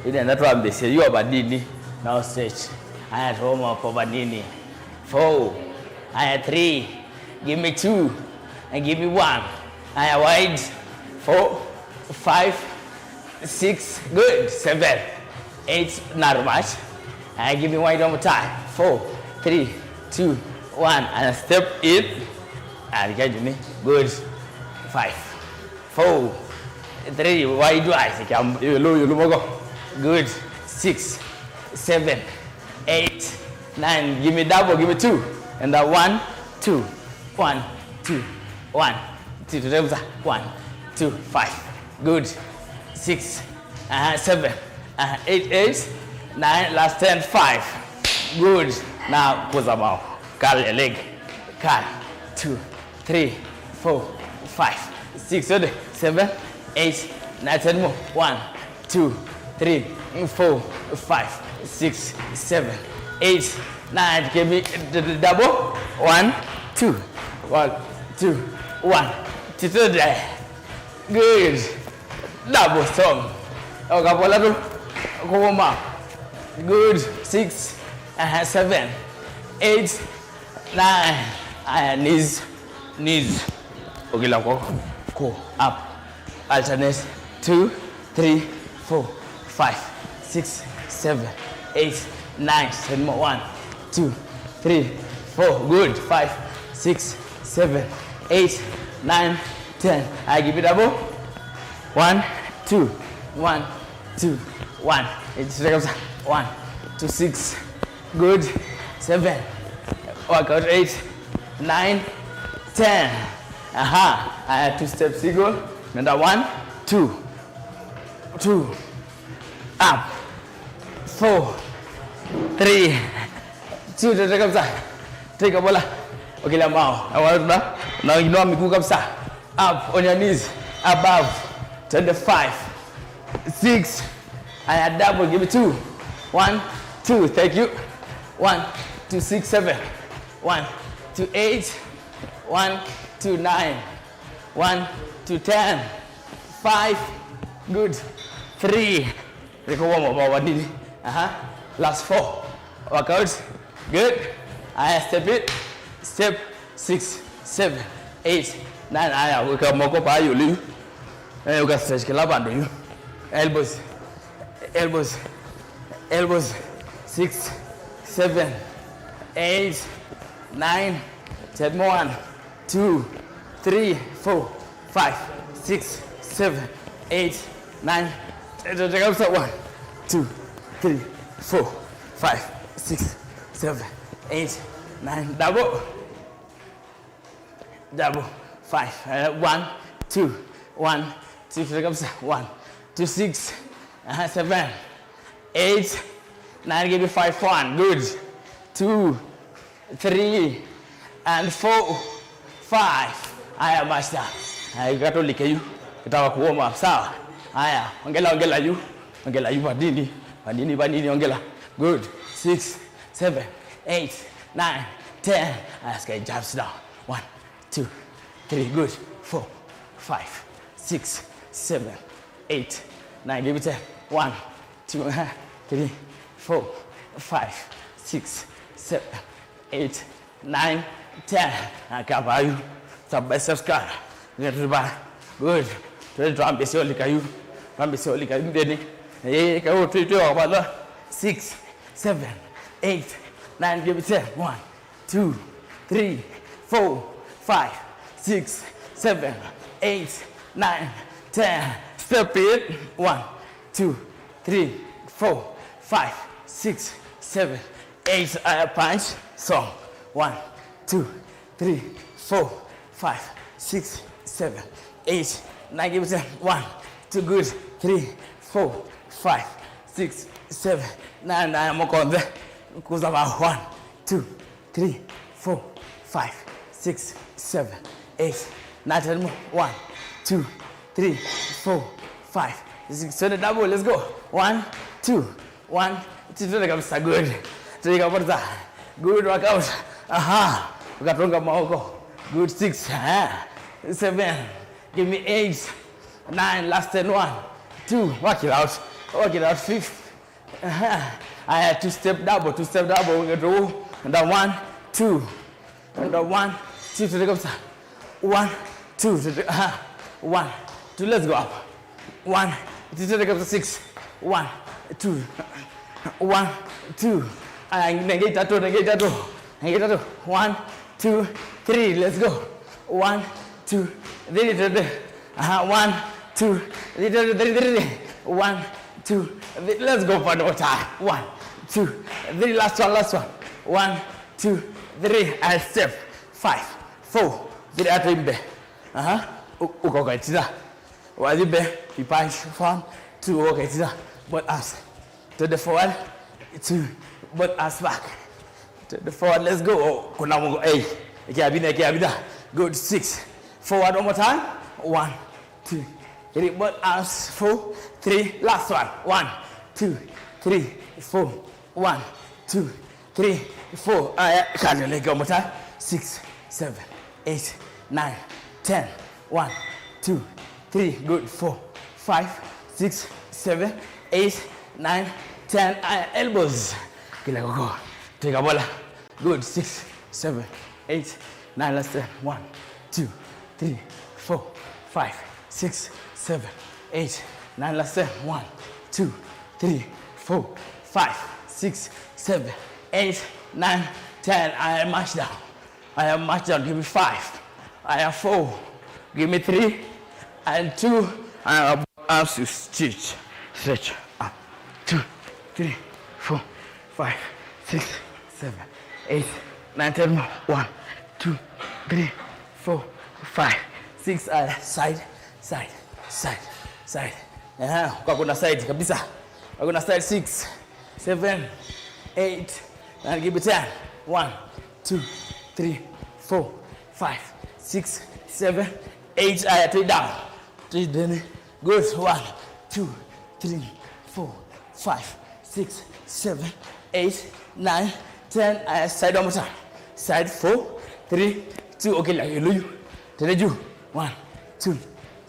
Ĩndĩ nenda twambĩsye yu vanini. Now stretch. Aya, tuoma po vanini. Four. Aya, three. Give me two. And give me one. Aya, wide. Four. Five. Six. Good. Seven. Eight. Not much. Aya, give me wide one more time. Four. Three. Two. One. And step in. And get me. Good. Five. Four. Three. Wide, wide. Ĩũlũ, ĩũlũ moko. Good. Six. Seven. Eight. Nine. Give me double. Give me two. And a one, two. One, two. One, two. Tutegusa. One, two, five. Good. Six. Uh-huh. Seven. Uh-huh. Eight, eight. Nine. Last ten. Five. Good. Now, kuza mao. Curl your leg. Curl. Two. Three, four, five, six, seven, eight, nine, ten more. One, two, three, four, five, six, seven, eight, nine. Give me d- d- double. One, two, one, two, one, two, two, there. Good. Double strong. Ũka vola tu. Kũũma. Good. Six. Uh-huh. Seven. Eight. Nine. Aya, knees. Knees. Ũkĩla kw'oko. Kũũ. Up. Alternate. Two, three, four, five, six, seven, eight, nine. Ten more. One, two, three, four. Good. Five, six, seven, eight, nine, ten. I give it double. One, two, one, two, one. It's one, two, six. Good. Seven. Work out. Eight, nine, ten. Aha. Aya, two step single. Nenda. One, two, two. Up. Four. Three. Two. Tete kabisa. Teka bola. Okila mao. Awa tuna. Na inua miguu kabisa. Up on your knees. Above. Twenty-five. Six. Aya, double. Give me two. One, two. Thank you. One, two, six, seven. One, two, eight. One, two, nine. One, two, ten. Five. Good. Three. Reka warm up our nini. Aha. Last four. Work out. Good. Aya, step it. Step. Six, seven, eight, nine. Aya, wĩka moko paa ĩũlũ yu. Eh, ũka stretch kĩla vandũ yu. Elbows. Elbows. Elbows. Six, seven, eight, nine, ten more. One, two, three, four, five, six, seven, eight, nine, ten. Tete kabisa. One, two, three, four, five, six, seven, eight, nine. Double. Double. Five. Uh, one, two, one, two, three, kabisa. One, two, six, uh, seven, eight, nine, give me five, one. Good. Two, three, and four, five. Aya, master. Aya, katolike yu. Kitawa kuoma. Sawa. Aya, ongela, ongela yu. Ongela yu, vanini. Vanini, vanini, ongela. Good. Six, seven, eight, nine, ten. Aya, sky jumps down. One, two, three, good. Four, five, six, seven, eight, nine. Give me ten. One, two, three, four, five, six, seven, eight, nine, ten. Aka vayu. Sa biceps curl. Ngetuba. Good. Twende twambĩsye ũlika yu. Twambĩsye ũlika yu nthĩnĩ. Eh, kaũ twi twi wa bala. Six, seven, eight, Nine, give it ten. One, two, three, four, five, six, seven, eight, nine, ten. Step it. One, two, three, four, five, six, seven, eight. Uh, punch. So, one, two, three, four, five, six, seven, eight, nine. Give it ten. One, two, good. Three, four, five, six, seven, nine. Aya, mũkonthe. Kuza va. One, two, three, four, five, six, seven, eight, nine, ten more. One, two, three, four, five, six. Twende double. Let's go. One, two, one, two, twende kabisa. Good. Twende kabisa. Good workout. Aha. Ukatunga maoko. Good. Six. Aha. Seven. Give me eight. Nine. Last ten. One, two. Work it out. Work it out. Fifth. Aha. Aya, two step double, two step double. We get to the one, two. And the one, two, to the kabisa. One, two, to the, aha. One, two, let's go up. One, two, to the kabisa. Six. One, two. One, two. Aya, nenge itatu, nenge itatu. Nenge itatu. One, two, three, let's go. One, two, three, three, three. Aha, one, two, three, three, three, three. One, two, three. Let's go for the water. One, two, three. Last one, last one. One, two, three. I step. Five, four, three. Ata imbe. Aha. U-, ukoka itira. Wathi mbee, you punch, one, two, okay, tira. Both arms. To the forward, two, both arms back. To the forward, let's go. Kuna mungu, hey. Ikia bina, ikia bina. Good, six. Forward one more time. One, two, three, both arms, four, three, last one. One, two, three, four. One, two, three, four. Aya, kali leke one more time. Six, seven, eight, nine, ten. One, two, three. Good. Four, five, six, seven, eight, nine, ten. Aya, elbows. Kila koko. Teka bola. Good. Six, seven, eight, nine, last ten. One, two, three, four, five, six, seven, eight, nine, last ten. One, two, three, four, five, six, seven, eight, nine, ten. I am match down. I am match down. Give me five. I have four. Give me three and two. I have arms to stretch. Stretch. Up. Two, three, four, five, six, seven, eight, nine, ten more. One, two, three, four, five, six. Aya, side, side, side, side. Aha, kwa kuna side kabisa. Kwa kuna side. Six, seven, eight, and give me ten. One, two, three, four, five, six, seven, eight. Aya, twĩ down. Twĩ down. Good. One, two, three, four, five, six, seven, eight, nine, ten. Aya, side one more time. Side. Four, three, two. Okay, like you. Tena juu. One, two,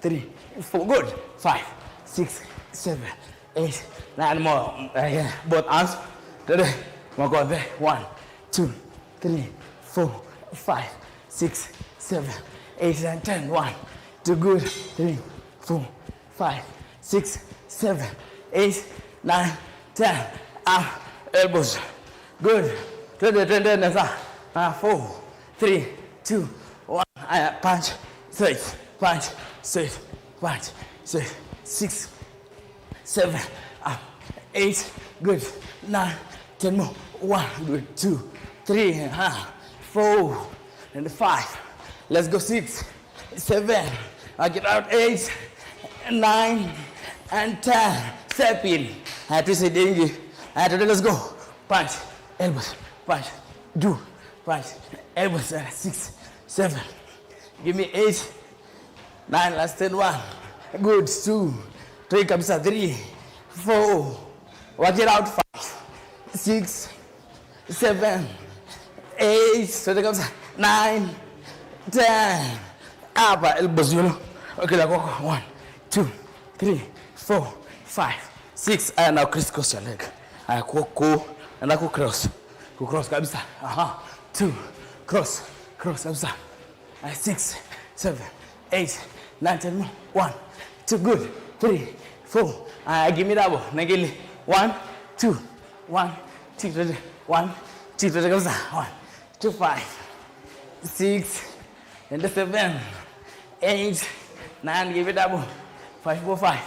three, four. Good. Five, six, seven, eight, nine more. Uh, yeah. Both arms. Tena. Moko there. One, two, three, four, five, six, seven, eight, nine, ten. One, two, good. Three, four, five, six, seven, eight, nine, ten. Up, elbows. Good. Twende, twende, nesa. Ah, four, three, two, one. Aya, punch, straight, punch, straight, punch, straight. Six, seven, up, eight, good, nine, ten more. One, good, two, three, uh, four, and five. Let's go. Six, seven, I get out. Eight, nine, and ten. Step in. Aya, twĩsĩ ĩngĩ. Aya, let's go. Punch, elbows, punch, two, punch, elbows. Uh, six, seven. Give me eight, nine, last ten. One. Good. Two. Three kabisa. Three, four. Work it out. Five, six, seven, eight. Twende kabisa. Nine, ten. Hapa elbows, you know. Okay, like, one, two, three, four, five, six. Aya, now crisscross your leg. Aya, ku, ku, enda ku cross. Ku cross kabisa. Aha. Two. Cross. Cross kabisa. Uh, six, seven, eight, nine, ten more. One, two, good. Three, four. Uh, give me double. Nengili. One, two. One, two, three. One, Two, twende kabisa. One, two, five, six, and seven, eight, nine, give it double. Five, four, five,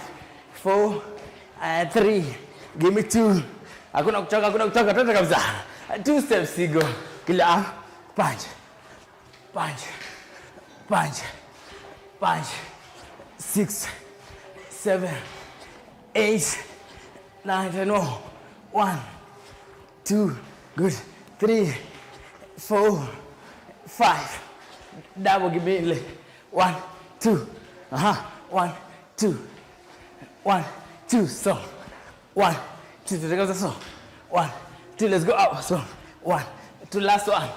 four, uh, three, give me two. Hakuna kuchoka, hakuna kuchoka, twende kabisa. Two steps, you go. Kila, punch, punch, punch, punch. Six, seven, eight, nine, ten more. One, two, good. Three, four, five. Double, give me le. One, two. Uh-huh. One, two. One, two. So, one, two, three, go, so. One, two, let's go up. So, one, two, last one.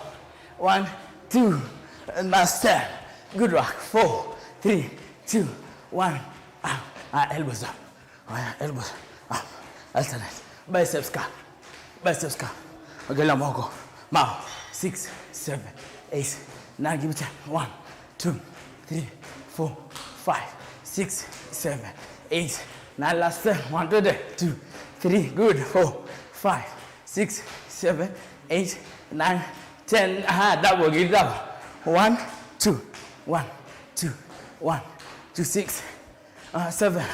One, two, and last ten. Good work. Four, three, two, one. Ah, ah, elbows up. Haya, elbows up. Alternate. Biceps curl. Biceps curl. Ongelea moko. Mao. Six, seven, eight, nine, give it ten. One, two, three, four, five, six, seven, eight, nine, last ten. One, two, three, two, three, good. Four, five, six, seven, eight, nine, ten. Aha, double, give double. One, two, one, two, one, two, six, uh, seven.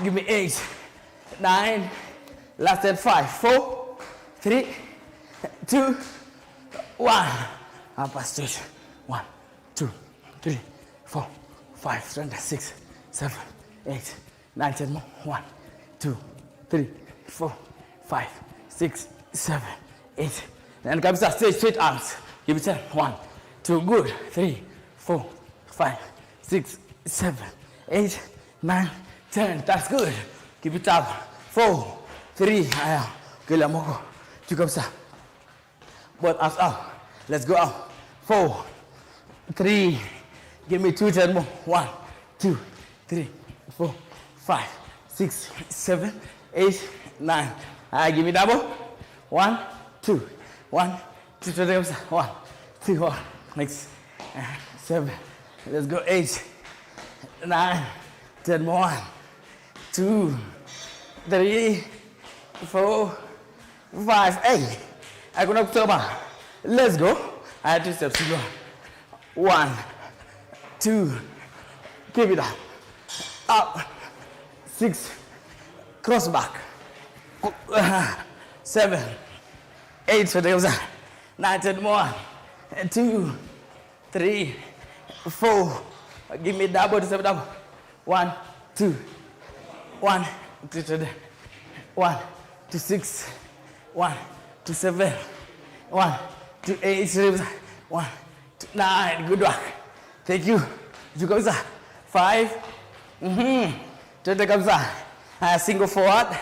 Give me eight, nine, last ten, five, four, three, two, one. Upper stretch. One, two, three, four, five, six, seven, eight, nine, ten more. One, two, three, four, five, six, seven, eight, nine. Kabisa, straight, straight arms. Give it ten. One, two, good. Three, four, five, six, seven, eight, nine, ten. That's good. Keep it up. Four, three. Haya. Kila moko. Juu kabisa. Both arms up. Let's go up. Four, three. Give me two, ten more. One, two, three, four, five, six, seven, eight, nine. Ah, give me double. One, two, one, two, two, two, one, two, one. Next. Uh, seven. Let's go. Eight, nine, ten more. One, two, three, four, five. Hey, hakuna kutoka. Let's go. I had two steps to go. One, two, keep it up. Up. Six, cross back. Seven, eight, so there's a nine, ten more. Two, three, four. Give me double, to seven double. One, two. One, two, two, one, two, six. One, two, seven. One, two, eight. One, two, nine. Good work. Thank you. Juu kabisa. Five. Mm-hmm. Twende kabisa. Uh, single forward.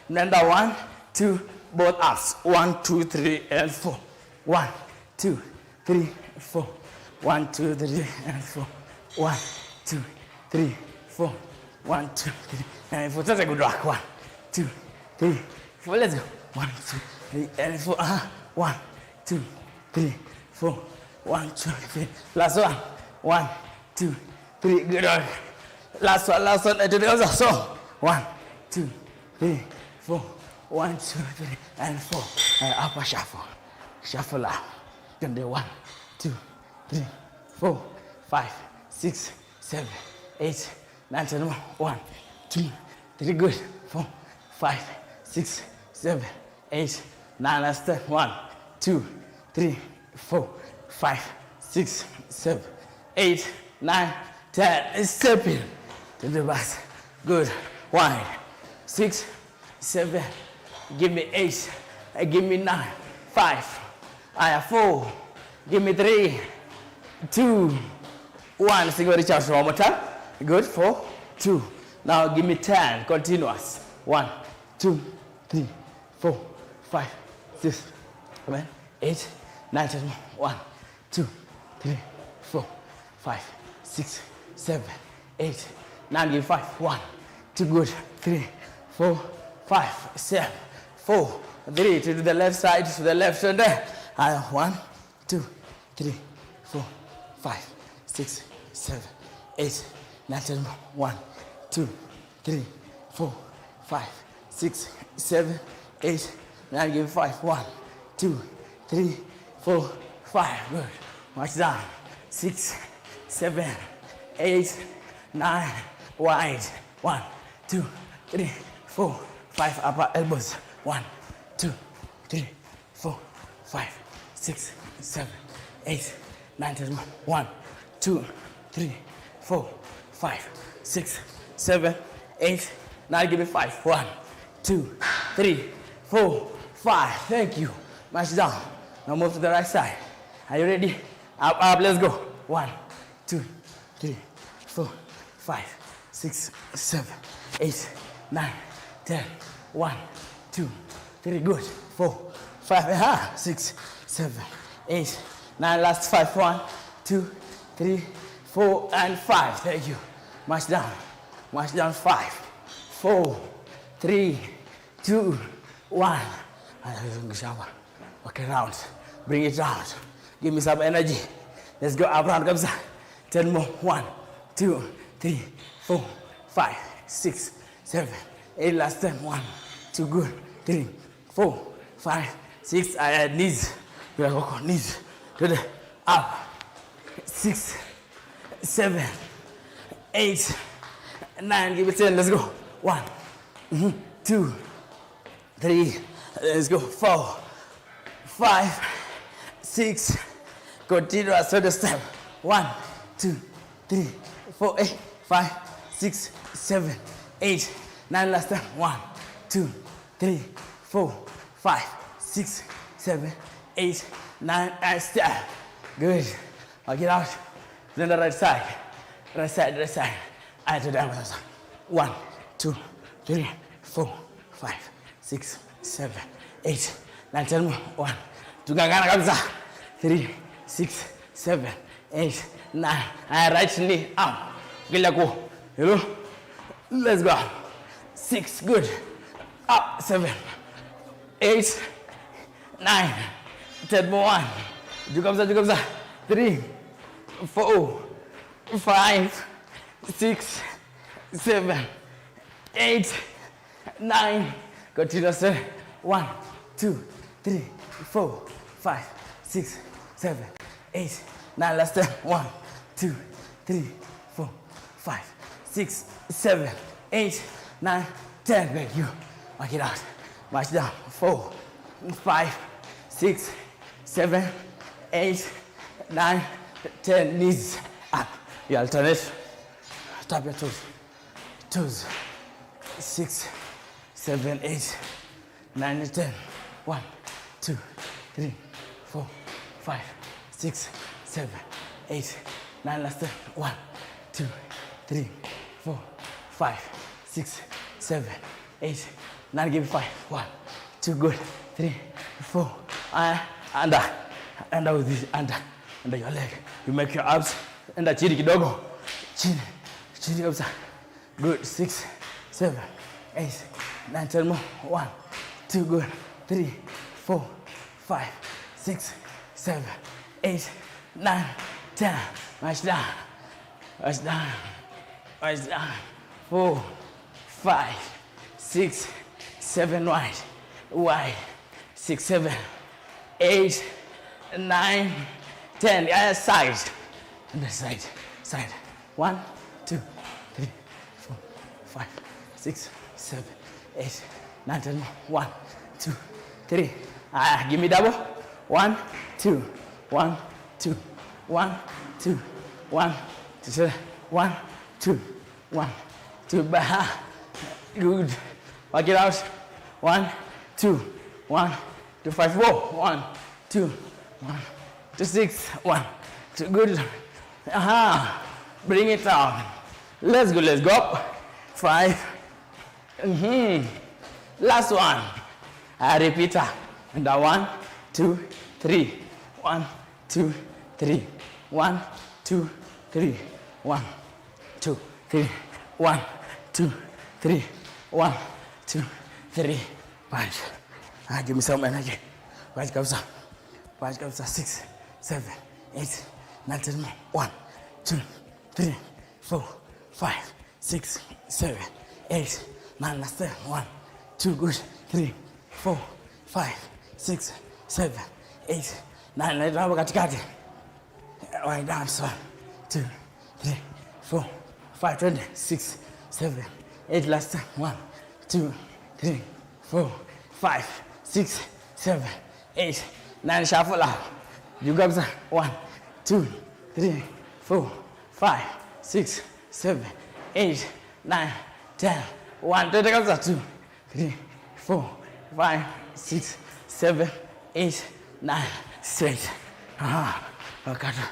Nenda one, two, both arms. One, two, three, and four. One, two, three, four. One, two, three, and four. One, two, three, four. One, two, three, and four. That's a good work. One, two, three, four. Let's go. One, two, three, and four. Uh-huh. One, two, three, four. One, two, three. Last one. One, two, three. Good work. Last one, last one. I do the other. So, one, two, three, four. One, two, three, and four. Uh, upper shuffle. Shuffle up. Can do one, two, three, four, five, six, seven, eight, nine, ten. One, two, three, good. Four, five, six, seven, eight, nine. Last ten. One, two, three, four, five, six, seven, eight, nine, ten. Step in. To the back. Good. Wide. Six, seven. Give me eight. Uh, give me nine. Five. Aya, four. Give me three. Two. One. Single reach out one more time. Good. Four. Two. Now give me ten. Continuous. One, two, three, four, five, six, seven, eight, nine, ten. One, two, three, four, five, six, seven, eight, nine. Give five. One, two, good. Three, four, five, seven, four, three. To the left side, to the left, and there. Aya, one, two, three, four, five, six, seven, eight, nine, ten. One, two, three, four, five, six, seven, eight, nine. Give five. One, two, three, four, five. Good. March down. Six, seven, eight, nine. Wide. One, two, three, four, five. Upper elbows. One, two, three, four, five, six, seven, eight, nine, ten. One, two, three, four, five, six, seven, eight, nine. Give me five. One, two, three, four, five. Thank you. March down. Now move to the right side. Are you ready? Up, up, let's go. One, two, three, four, five, six, seven, eight, nine, ten. One, two, three, good. Four, five, aha, six, seven, eight, nine. Last five. One, two, three, four, and five. Thank you. March down. March down. Five, four, three, two, one. Aya, zungusha hapa. Okay, round. Bring it round. Give me some energy. Let's go up round kabisa. Ten more. One, two, three, four, five, six, seven, eight. Last ten. One, two, good. Three, four, five, six. Aya, knees. Knees. Twende. Up. Six, seven, eight, nine. Give it ten. Let's go. One, mhm, two, three. Let's go. Four, five, six. Continue as the step. One, two, three, four, eight, five, six, seven, eight, nine. Last time. One, two, three, four, five, six, seven, eight, nine. And step. Good. Work it out. Then the right side. Right side, right side. Aya, twende hapa sasa. One, two, three, four, five, six, seven, eight, nine, ten. One. Tungangana kabisa. Three, six, seven, eight, nine. Aya, right knee up. Kila ku. Hello. Let's go. Six. Good. Up. Seven. Eight. Nine. Ten more. One. Juu kabisa, juu kabisa. Three, four, five, six, seven, eight, nine. Continue, sir. One, two, three, four, five, six, seven, eight, nine. Last ten. One, two, three, four, five, six, seven, eight, nine, ten. Thank you. Work it out. March down. Four, five, six, seven, eight, nine, ten. Knees up. You alternate. Tap your toes. Toes. Six, seven, eight, nine, ten. One, two, three, four, five, six, seven, eight, nine. Last ten. One, two, three, four, five, six, seven, eight, nine. Give me five. One, two, good. Three, four. Uh, under. Under with this. Under. Under your leg. You make your abs. Enda chini kidogo. Chini. Chini kabisa. Good. Six, seven, eight, nine, ten more. One, two, good. Three, four, five, six, seven, eight, nine, ten. March down. March down. March down. Four, five, six, seven. Wide. Wide. Six, seven, eight, nine, ten. Aya, side. And the side. Side. One, two, three, four, five, six, seven, eight, nine, ten. One, two, three. Aya, give me double. One, two, one, two, one, two, one, two, one, two, one, two. Baha. Good. Work it out. One, two, one, two, five, four. One, two, one, two, six, one, two. Good. Aha. Bring it down. Let's go, let's go. Five. Mm-hmm. Last one. I repeat. And a one, two, three. One, two, three. One, two, three. One, two, three. One, two, three. One, two, three. Punch. Ah, give me some energy. Punch kabisa. Punch kabisa. Six, seven, eight, nine, ten more. One, two, three, four, five, six, seven, eight, nine. Last ten. One, two, good. Three, four, five, six, seven, eight, nine, right hapo katikati. Wide arms, one, two, three, four, five, twende, six, seven, eight, last time, one, two, three, four, five, six, seven, eight, nine, shuffle up. Juu kabisa, one, two, three, four, five, six, seven, eight, nine, ten. One, twende kabisa, two, three, four, five, six, seven, eight, nine, straight. Aha, wakata.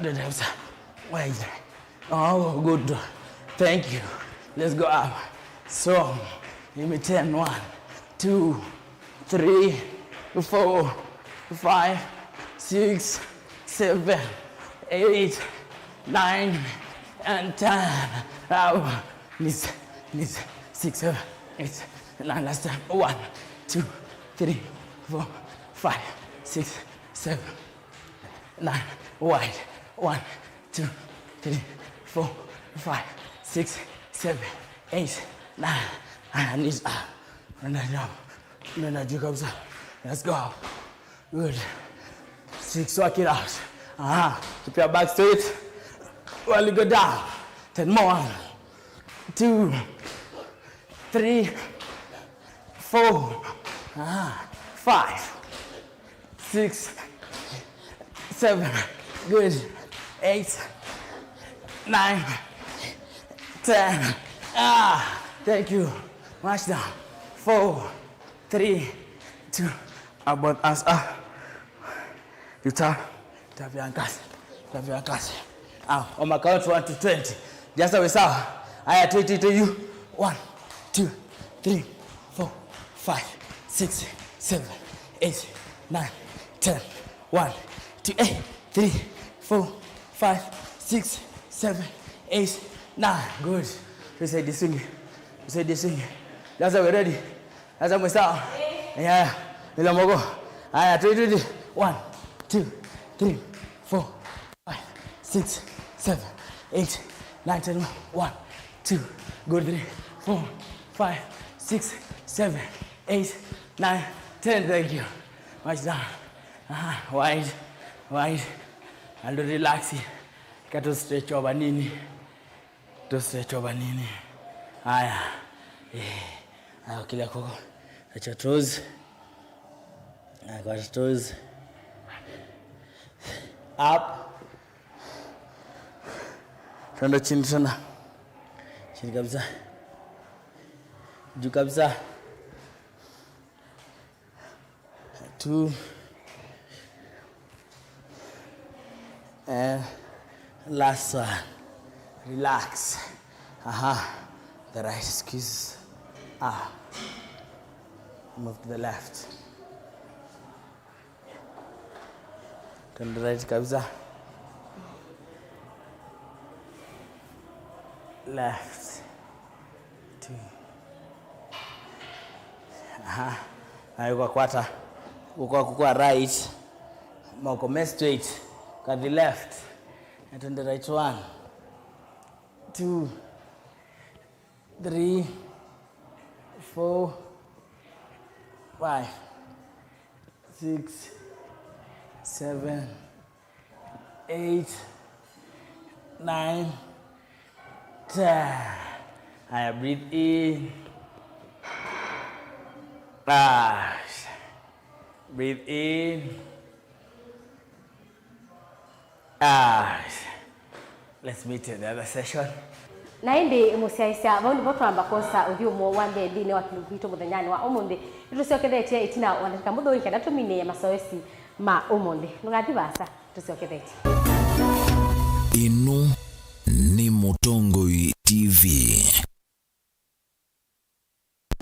Dada kabisa. Wide. Oh, good. Thank you. Let's go up. So, give me ten. One, two, three, four, five, six, seven, eight, nine, and ten. Up. Knees, knees, six, seven, eight, nine, last time. One, two, three, four, five, six, seven, nine. Wide. One, two, three, four, five, six, seven, eight, nine. And knees up. Nenda juu. Nenda juu kabisa. Let's go. Good. Six, work it out. Aha. Keep your back straight. While you go down. Ten more. One, two, three, four, aha, five, six, seven. Good. Eight, nine, ten. Ah, thank you. March down. Four, three, two. About us. Ah. You tap. Tap your hands. Tap your hands. Ah, on my count, one to twenty. Just so we saw. Aya, twenty to you. One, two, three, four, five, six, seven, eight, nine, ten. One, two, eh, three, four, five, six, seven, eight, nine. Good. Tusaidie swing. Tusaidie swing. That's how we're ready. That's how we start. Yeah. Ila moko. Aya, twenty, twenty. One, two, three, four, five, six, seven, eight, nine, ten. One, two. Good. Three, four, five, six, seven, eight, nine, ten. Thank you. Much done. Aha, wide, wide. And relax. Eka tu stretch over nini. Tu stretch over nini. Aya. Eh. Aya, kila koko. Acha toes. Aya, kwa toes. Up. Twende chini sana. Chini kabisa. Juu kabisa. Two. And last one. Relax. Aha. The right squeeze. Ah. Move to the left. Turn the right kabisa. Left. Two. Aha. Na ukakwata. Uka kukua right. Moko me straight. Kathi left. And turn the right one. Two. Three. Four. Five. Six. Seven. Eight, nine, ten. Aya, breathe in. Ah. Breathe in. Ah. Let's meet in the other session. Na ĩndĩ mũsyaĩĩsya, vau nĩvo twamba kwosa ũthyũmũo wa mbee nthĩnĩ wa kĩlungu kitũ mũthenyanĩ wa ũmũnthĩ. Nĩtũsyokethetye ĩtina wa ndakĩka mũthũi nĩ kenda tũminĩe masoesi ma ũmũnthĩ. Ndũkathi vaasa, tũsyokethetye. Ĩno nĩ Mũtongoi T V.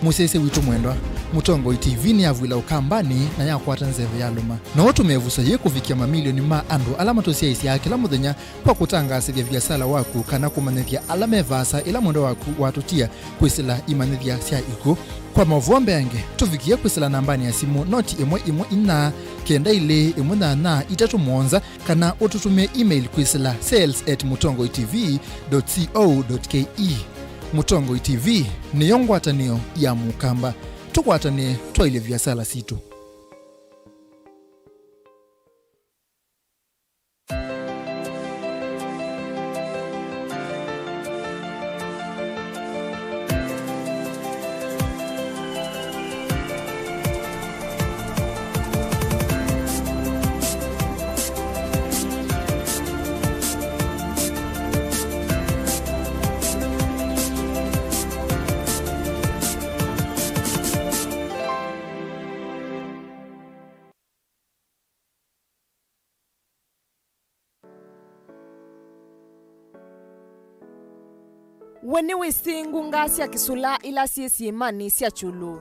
Mũsyaĩĩsya witũ mwendwa, Mũtongoi T V nĩyavw'ĩla Ũkambanĩ na yakwata nzeve ya lũma. No ũtũme ĩvuso yĩĩ kũvikĩa mamilioni ma andũ ala matũsyaĩĩsyaa kĩla mũthenya kwa kũtangaasĩthya viasala waku kana kũmanyĩthya ala me vaasa ĩla mwendwa waku watũtia kwĩsĩla imanyĩthya sya ikw'ũ. Kwa maũvoo mbeange, tũvikĩe kwĩsĩla nambanĩ ya simũ noti ĩmwe ĩmwe inya, kenda ilĩ, ĩmwe nyanya, itatũ mũonza, kana ũtũtũmĩe email kwĩsĩla sales at mũtongoi T V dot co dot K E. Mũtongoi T V nĩyo ngwatanĩo ya Mũkamba. Tũkwatanĩe twaĩlye viasala sitũ. We nĩwĩsĩ ngunga sya kĩsũla ila syĩ syĩmanĩ sya kyũlũ?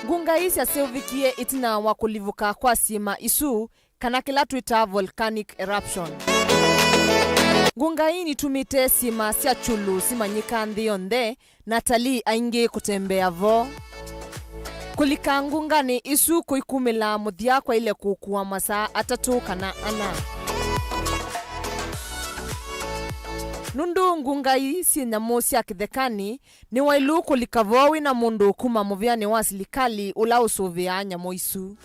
Ngunga ii syaseũvĩkie ĩtina wa kũlivũka kwa syĩma isu, kana kĩla twĩtaa volcanic eruption. Ngunga ii nitumĩte syĩma sya kyũlũ simanyĩka nthĩ yonthe, na atalii aingĩ kũtembea vo. Kũlika ngunganĩ isu kũikumĩla mũthya kwaĩle kũkua masaa atatũ kana ana. Nũndũ ngunga ii syĩ nyamũ sya kĩthekanĩ, nĩwaĩlu kũlika vo wĩ na mũndũ kuma mũvĩanĩ wa silikalĩ ũla ũsũvĩaa nyamũ isu.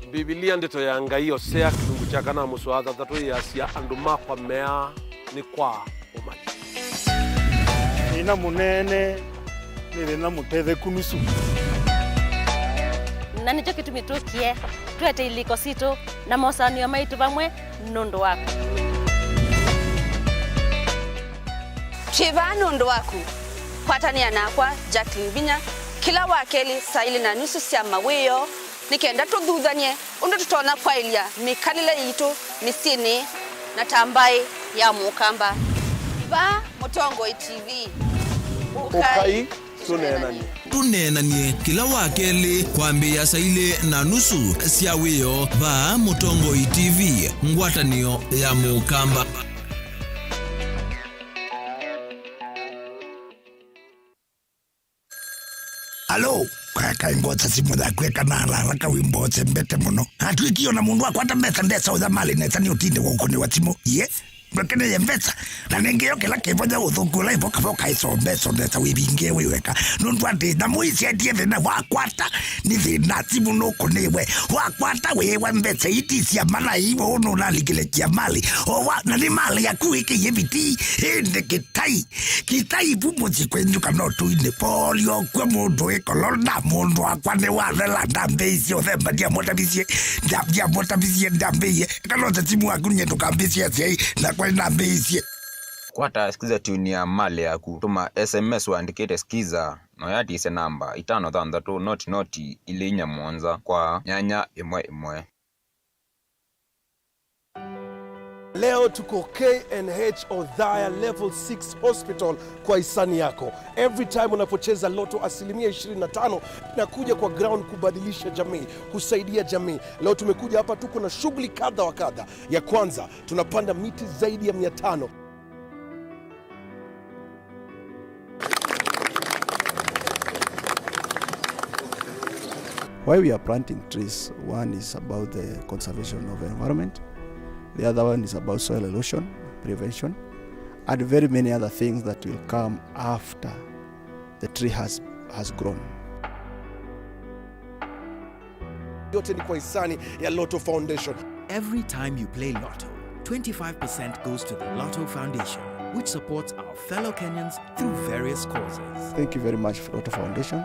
Mbivilia, Ndeto ya Ngai, Osea, kĩlungu kya kana, mũsoa thanthatũ, yĩasya, "Andũ makwa meaa nĩ kwa ũmanya." Thĩna mũnene nĩ thĩna mũtetheku nusu. Na nĩkyo kĩtumi tũkie twete ilĩko sitũ na mosaanĩo maitũ vamwe nũndũ waku. Twĩ vaa nũndũ waku. Kwatanĩa nakwa, Jacqueline Vinya, kĩla wa kelĩ saa ilĩ na nusu sya mawĩoo, nĩ kenda tũthuthany'e ũndũ tũtonya kwaĩlya mĩkalĩle yitũ mĩsyĩnĩ na ta mbaĩ ya Mũkamba. Vaa Mũtongoi T V. Ũkai tũneenany'e. Tũneenany'e kĩla wa kelĩ kwambĩĩa saa ilĩ na nusu sya wĩoo vaa Mũtongoi T V, ngwatanĩo ya Mũkamba. Alo, kakai ngwota simũ yaku eka na haraka wĩmbo ũsembete mũno. Atwĩkie ona mũndũ akwata mbesa ndesa ũya malĩ nesa nĩ ũtinde wa ũkũnĩwa simũ. Ye, ndwekeneye mbesa. Na nĩngĩ yo kĩla kĩvonya ũthũku ũla ĩvoka voka ĩso mbesa ndesa wĩvingie wĩ weka. Nũndũ atĩ nyamũ isyatie thĩna wakwata nĩ thĩna simũ nũkũnĩwe. Wakwata wĩwa mbesa iti cia mana iwe ũnũnalikile kia malĩ. Owa, na nĩ malĩ yaku ĩkĩie viti. Ĩndĩ kĩtai. Kĩtai vu mũsyĩ kwenyu kana ũtũinĩ. Polio kwĩ mũndũ wĩ kolona, mũndũ wakwa nĩ wathela, ndambĩisye ũthemba, ndiamũtavisye, ndia-, ndiamũtavisye, ndambĩie. Kana ũte simu waku nye ndũkambĩsye asyai, nakwa nĩnambĩisye. Kwata Skiza tune ya malĩ yaku, tũma S M S ũandĩkĩte Skiza, na ũyatisye namba itano thanthatũ noti noti ilĩ inya mũonza kwa nyanya ĩmwe ĩmwe. Leo tuko K N H Othaya Level six Hospital kwa hisani yako. Every time unapocheza Lotto, asilimia ishirini na tano inakuja kwa ground kubadilisha jamii, kusaidia jamii. Leo tumekuja hapa, tuko na shughuli kadha wa kadha. Ya kwanza, tunapanda miti zaidi ya mia tano. Why we are planting trees, one is about the conservation of environment, the other one is about soil erosion prevention, and very many other things that will come after the tree has, has grown. Yote ni kwa hisani ya Lotto Foundation. Every time you play Lotto, twenty-five percent goes to the Lotto Foundation, which supports our fellow Kenyans through various causes. Thank you very much, Lotto Foundation.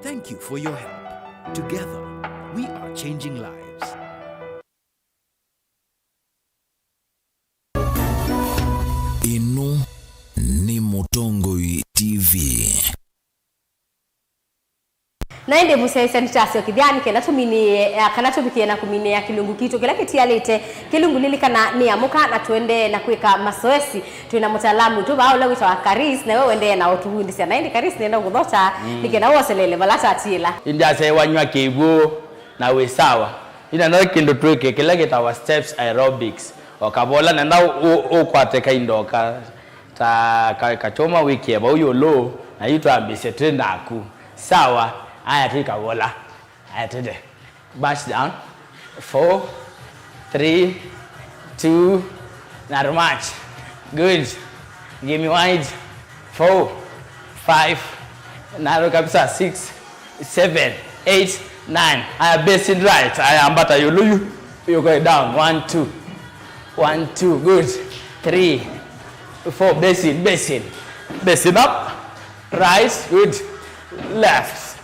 Thank you for your help. Together, we are changing lives. Ĩno nĩ Mũtongoi T V. Na ĩndĩ mũsyaĩĩsya nĩtasyo kĩthyanĩ kenda tũminĩe, eh, kana tũvikĩe na kũminĩa kĩlungu kitũ kĩla kĩtialĩte. Kĩlungu lilikana nĩ amũka na tũendee na kwĩka masoesi. Twĩ na mũtaalamu witũ vaa ũla wĩtawa Karis, na we ũendee na ũtũvundĩsya. Na ĩndĩ Karis, nĩenda kũthota, mm, nĩ kenda woselele vala tatiĩla. Ĩndĩ asya wanywa kĩw'ũ na wĩ sawa. Ĩndĩ no kĩndũ twĩke kĩla kĩtawa steps aerobics. O kavola nenda ũ-, ũ-, ũkwate kaindo ka, ta ka, kakyũma wĩkĩe vau ĩũlũ, na yu twambĩĩsye twĩ naku. Sawa, aya twĩkavola. Aya twĩte. Bash down. Four, three, two, narrow march. Good. Give me wide. Four, five, narrow kabisa. Six, seven, eight, nine. Aya, basin right. Aya, ambata ĩũlũ yu. You go down. One, two. One, two. Good. Three, four. Basin, basin. Basin up. Right. Good. Left.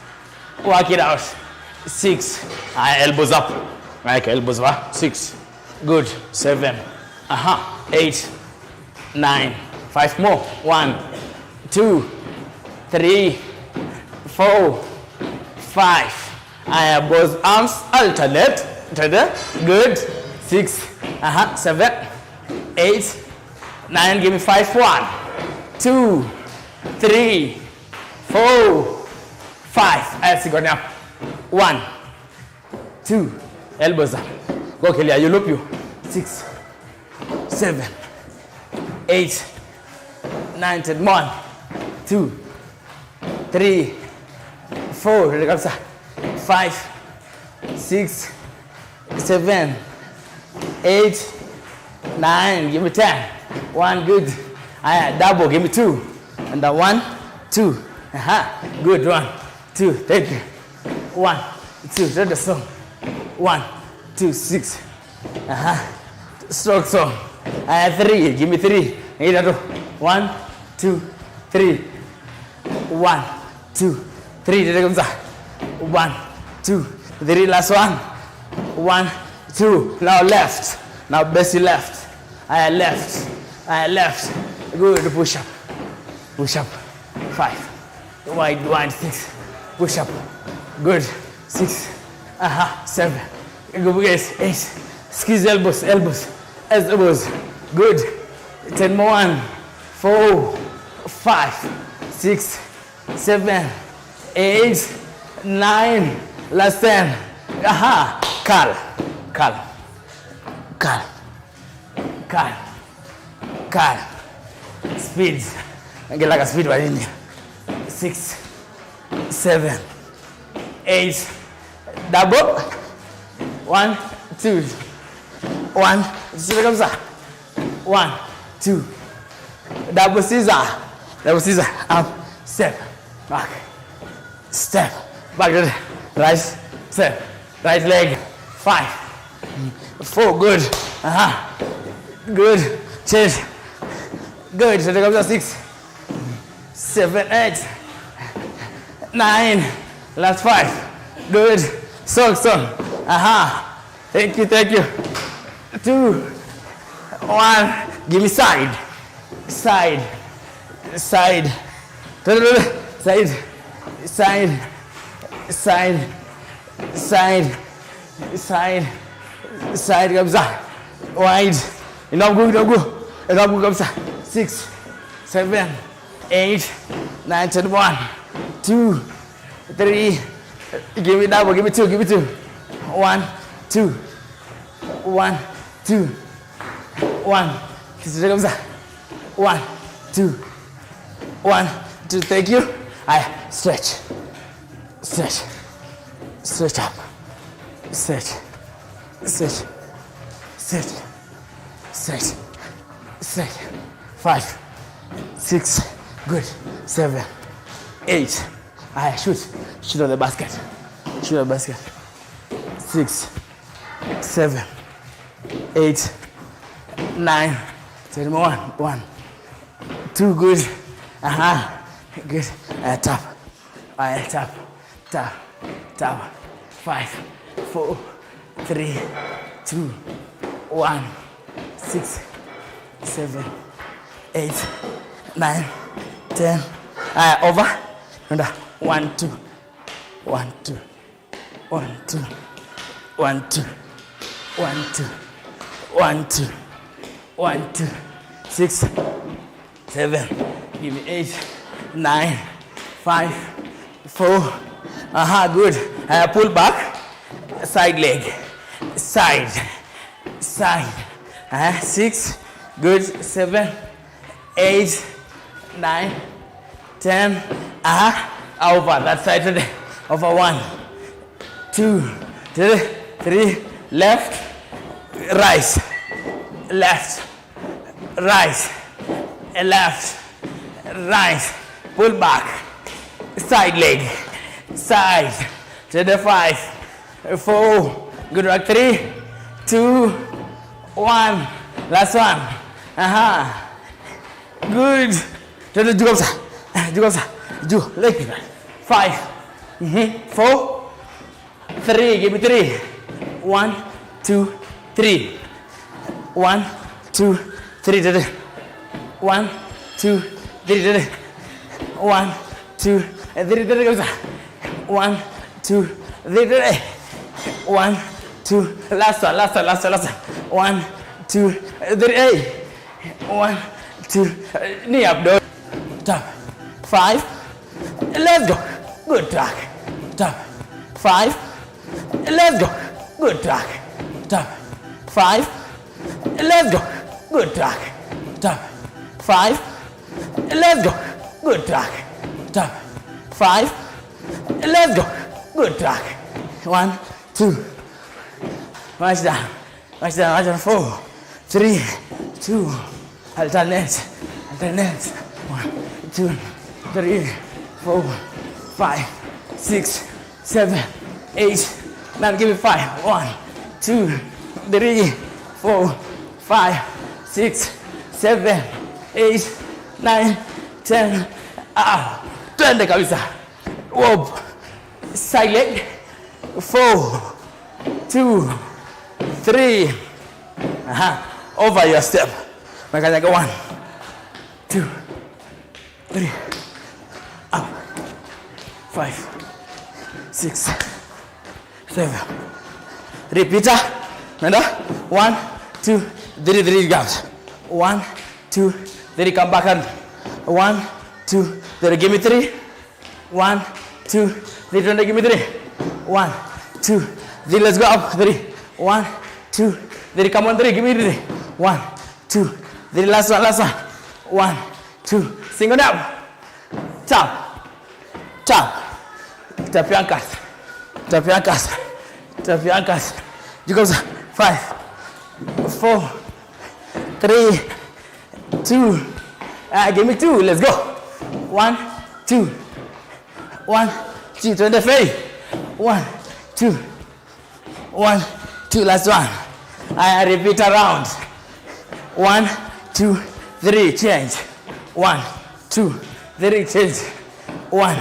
Work it out. Six. Aya, elbows up. Like elbows va. Six. Good. Seven. Aha. Eight. Nine. Five more. One, two, three, four, five. Aya, both arms alternate. Tada. Good. Six. Aha. Seven. Eight. Nine. Give me five. One, two, three, four, five. Aya, sigonya. One, two. Elbows up. Go, Kelia. You loop you. Six. Seven, eight, nine, ten. One, two, three, four. Ready kabisa. Five, six, seven, eight, nine. Give me ten. One, good. Aya, double. Give me two. And a one, two. Aha. Good. One, two. Thank you. One, two. Ready, so. One, two, six. Aha. Stroke song. Aya, three. Give me three. Ĩtatũ. One, two, three. One, two, three. Tete kabisa. One, two, three. Last one. One, two. Now left. Now best left. Aya, left. Aya, left. Good. Push up. Push up. Five. Wide, wide, six. Push up. Good. Six. Aha, seven. Good, guys. Eight. Squeeze elbows, elbows, elbows. Good. Ten more. One, four, five, six, seven, eight, nine. Last ten. Aha. Curl. Curl. Curl. Curl. Curl. Speed. Ongela ka speed vanini. Six, seven, eight. Double. One, two. One, two kabisa. One, two. Double scissor. Double scissor. Up, step, back. Step. Back to the right. Step. Right leg. Five. Four. Good. Aha. Good. Change. Good. Tete kabisa. Six. Seven. Eight. Nine. Last five. Good. Strong, strong. Aha. Thank you, thank you. Two, one. Give me side. Side. Side. Side. Side. Side. Side. Side. Side kabisa. Wide. Inua mguu kidogo. Inua mguu kabisa. Six, seven, eight, nine, ten. One, two, three. Give me double. Give me two. Give me two. One, two. One, two. One. Kisiteka kabisa. One, two. One, two. Thank you. Aya, stretch. Stretch. Stretch up. Stretch. Stretch. Stretch. Stretch. Stretch. Five. Six. Good. Seven. Eight. Aya, shoot. Shoot at the basket. Shoot at the basket. Six. Seven. Eight. Nine. Ten more. One. One. Two. Good. Aha. Good. Aya, tap. Aya, tap, tap, tap. Five, four, three, two, one. Six, seven, eight, nine, ten. Aya, over. Nenda. One, two. One, two. One, two. One, two. One, two. One, two. One, two. Six. Seven. Give me eight. Nine. Five. Four. Aha, good. Uh, pull back. Side leg. Side. Side. Uh, six. Good. Seven. Eight. Nine. Ten. Aha. Over that side today. Over. One. Two. Three. Three. Left. Rise. Left. Rise. Left. Rise. Pull back. Side leg. Side. To the five. Four. Good work. Three. Two. One. Last one. Aha. Good. Twende juu kabisa. Juu kabisa. Juu. Leg. Five. Mhm. Four. Three. Give me three. One. two, three. One, two, three, tete. One, two, three, tete. One, two, three, tete kabisa. One, two, three, tete. One, two, last one, last one, last one, last one. One, two, three, hey. One, two, knee up, dog. Tap. Five. Let's go. Good track. Tap. Five. Let's go. Good track. Tap. Five. Let's go. Good track. Tap. Five. Let's go. Good track. Tap. Five. Let's go. Good track. One, two. Nice down. Nice down. Nice down. Four. Three. Two. Alternate. Alternate. One, two, three, four, five, six, seven, eight, nine. Give me five. One, two, three, four, five, six, seven, eight, nine, ten. Ah, twende kabisa. Whoop. Side leg. Four, two, three. Aha. Over your step. Makanyage. One, two, three. Up. Five, six, seven. Repeater. Nenda. One, two, three, three counts. One, two, three. Come back and one, two, three. Give me three. One, two, three, twende, give me three. One, two, three, let's go up, three. One, two, three, come on, three, give me three. One, two, three, last one, last one. One, two, single down. Tap, tap. Tap your ankles. Tap your ankles. Tap your ankles. You go, five, four, three, two. Ah, give me two. Let's go. One, two. One, two. Twende, fail. One, two. One, two. Last one. I repeat around. One, two, three. Change. One, two, three. Change. One,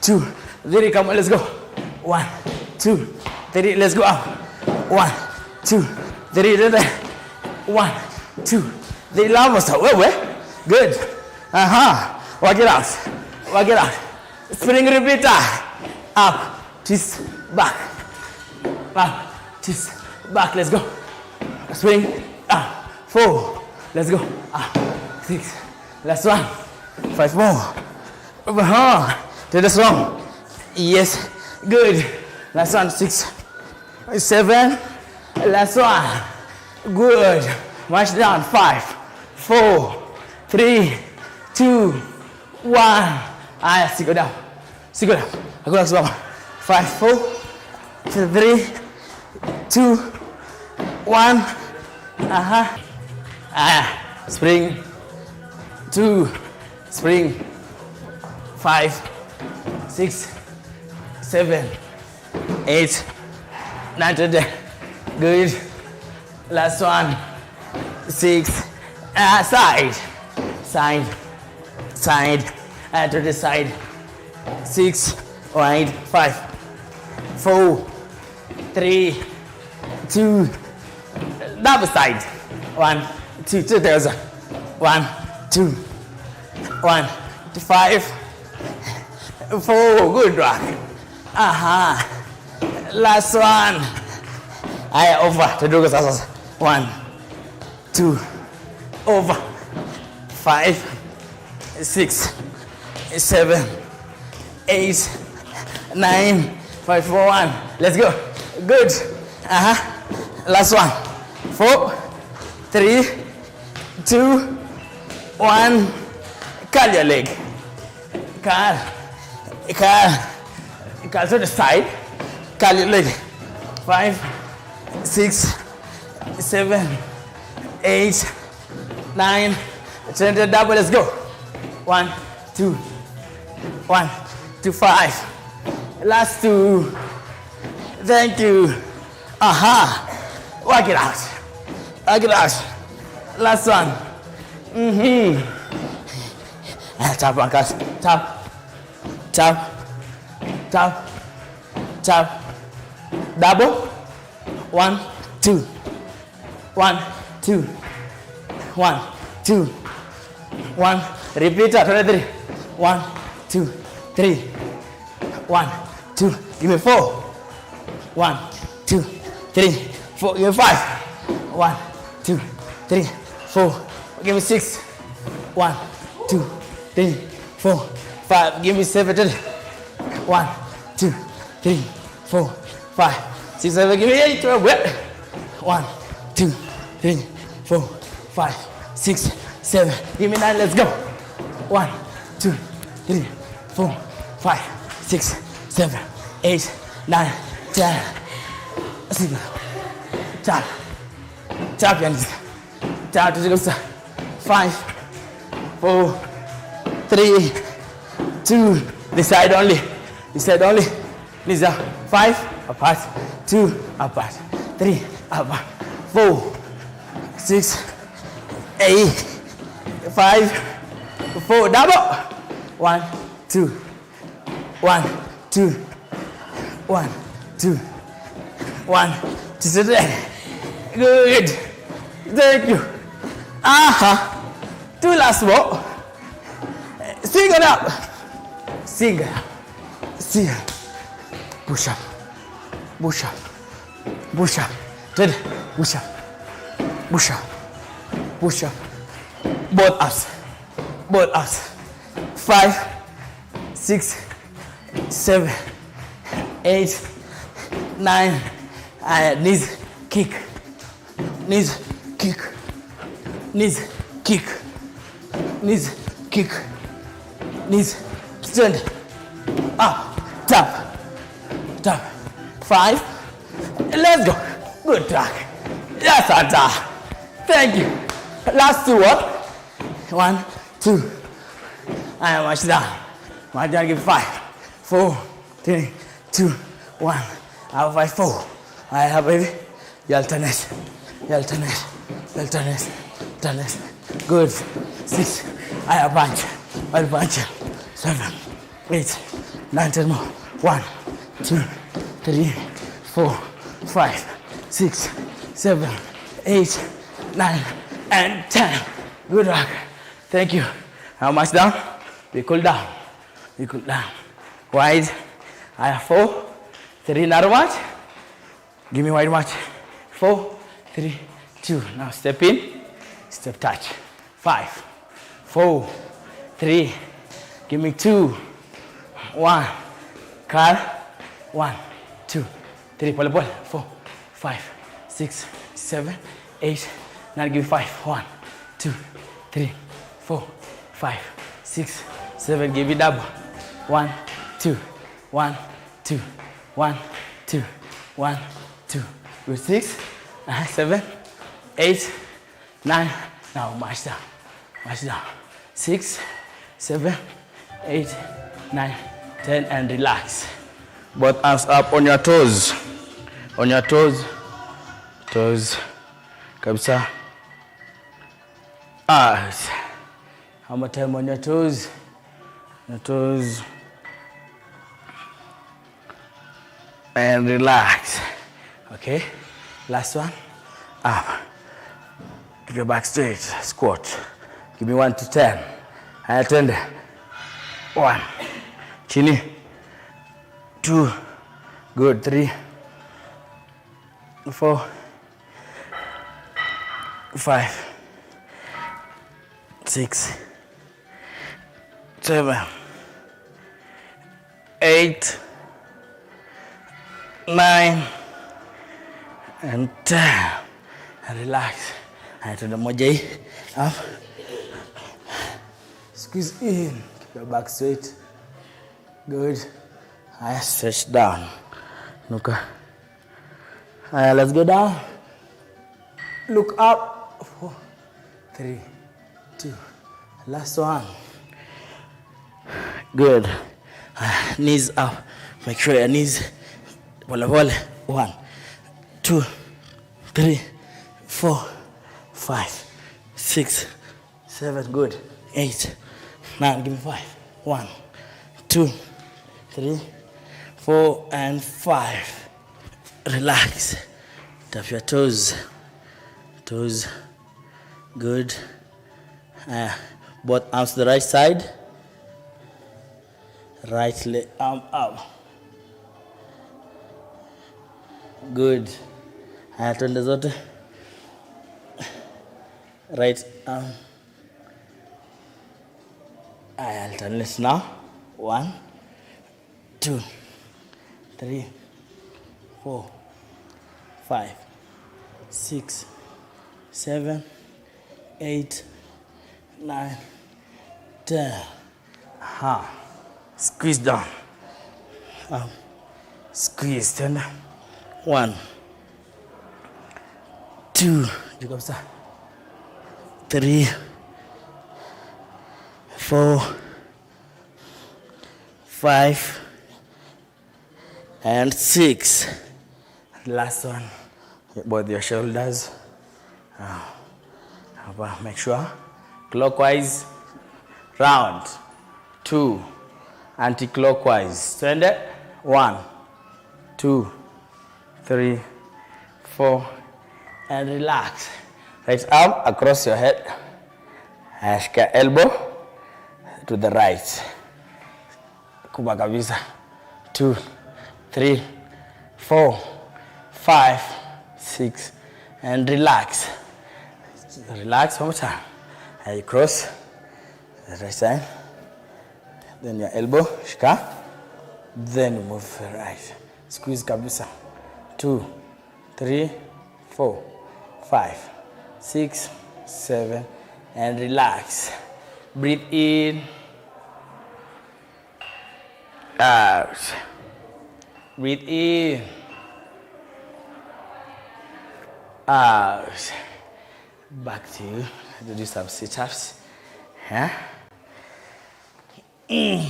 two, three. Come on, let's go. One, two, three. Let's go up. One, two, three. One, two, three. Love us. Wewe. Good. Aha. Work it out. Work it out. Spring repeater. Up. Twist. Back. Up. Twist. Back. Let's go. Spring. Up. Four. Let's go. Up. Six. Last one. Five more. Aha. Twende strong. Yes. Good. Last one. Six. Seven. Last one. Good. March down. Five, four, three, two, one. Aya, single down. Single down. Hakuna kusimama. Five, four, three, two, one. Aha. Aya, spring. Two, spring. Five, six, seven, eight, nine, twenty. Good. Last one. Six. Ah, side. Side. Side. Ah, to the side. Six. Wide. Five. Four. Three. Two. Double side. One. Two. Two thousand. One. Two. One. Two. Five. Four. Good work. Aha. Last one. Aya, over. Tuduko sasa. One, two, over. Five, six, seven, eight, nine. Five, four, one. Let's go. Good. Aha. Last one. Four, three, two, one. Curl your leg. Curl. Curl. Curl to the side. Curl your leg. Five, six, seven, eight, nine. Turn the double. Let's go. One, two. One, two, five. Last two. Thank you. Aha. Work it out. Work it out. Last one. Mm-hmm. Ah, tap, Marcus. Tap. Tap. Tap. Tap. Double. One, two. One, two. One, two. One. Repeat that. Twenty-three. One, two, three. One, two. Give me four. One, two, three, four. Give me five. One, two, three, four. Give me six. One, two, three, four, five. Give me seven. One, two, three, four, five, six, seven. Give me eight. Twelve. Wait. One, two, three, four, five, six, seven. Give me nine. Let's go. One, two, three, four, five, six, seven, eight, nine, ten. Six. Tap. Tap, yani. Tap, tushike kabisa. Five, four, three, two. This side only. This side only. Knees up. Five, apart. Two, apart. Three, apart. Four, six, eight, five, four. Double. One, two. One, two. One, two. One, two. Good. Thank you. Aha. Two last more. Single up. Single up. Single. Push up. Push up. Push up. Ready? Push up. Push up. Push up. Both arms. Both arms. Five, six, seven, eight, nine. Aya, knees kick. Knees kick. Knees kick. Knees kick. Knees. Stand. Up. Tap. Tap. Five. Let's go. Good track. Yes, Ata. Thank you. Last two, what? One, two. Aya, march down. March down, give five, four, three, two, one. Have five, four. Aya, baby. You alternate. You alternate. You alternate. Alternate. Good. Six. Aya, punch. Aya, punch. Seven. Eight, nine, ten more. One, two, three, four, five, six, seven, eight, nine, and ten. Good work. Thank you. Now march down. We cool down. We cool down. Wide. I have four, three, narrow march. Give me wide march. Four, three, two. Now step in, step touch. Five, four, three. Give me two, one. Curl. One, two, three. Pole pole. Four, five, six, seven, eight, nine. Give me five. One, two, three, four, five, six, seven. Give me double. One, two, one, two, one, two, one, two. With six, uh, seven, eight, nine. Now march down, march down. Six, seven, eight, nine, ten, and relax. Both hands up on your toes, on your toes, toes. Kabisa. Ah, hammer time on your toes, your toes. And relax. Okay, last one. Up. Kick your back straight. Squat. Give me one to ten. Aya, twende. One. Chini. Two. Good. Three. Four. Five. Six. Seven. Eight. Nine. And ten. And relax. Aya, twende moja hii. Up. Squeeze in. Keep your back straight. Good. Aya, stretch down. Nuka. Aya, let's go down. Look up. Four, three, two. Last one. Good. Aya, knees up. Make sure your knees. Pole pole. One, two, three, four, five, six, seven. Good. Eight. Nine. Give me five. One, two, three, four, and five. Relax. Tap your toes. Toes. Good. Uh, both arms to the right side. Right le-, arm up. Good. Haya, twende zote. Right arm. Haya, alternate now. One, two, three, four, five, six, seven, eight, nine, ten. Aha. Squeeze down. Um, squeeze tena. One. Two. Juu kabisa. Three. Four. Five. And six. Last one. Both your shoulders. Ah, hapa, make sure. Clockwise, round. Two. Anti-clockwise. Twende. One, two, three, four, and relax. Right arm across your head. Haya, shika elbow to the right. Kubwa kabisa. Two, three, four, five, six, and relax. Relax one more time. Haya, cross the right side. Then your elbow, shika. Then move right. Squeeze kabisa. Two, three, four, five, six, seven, and relax. Breathe in. Out. Breathe in. Out. Back to you. To do some sit-ups. Yeah? Mm.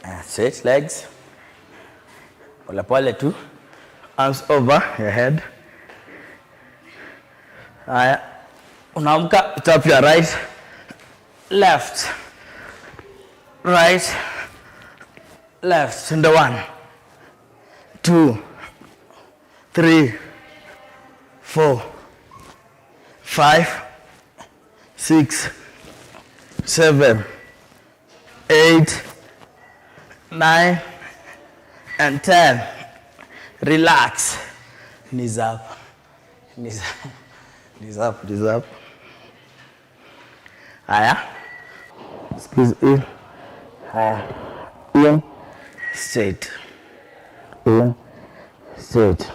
Ah, straight legs. Pole pole tu. Arms over your head. Haya. Unaamka, tap your right, left, right, left. Twende. One, two, three, four, five, six, seven, eight, nine, and ten. Relax. Knees up. Knees up. Knees up, knees up. Haya. Squeeze in. Haya. In. Straight. In. Straight.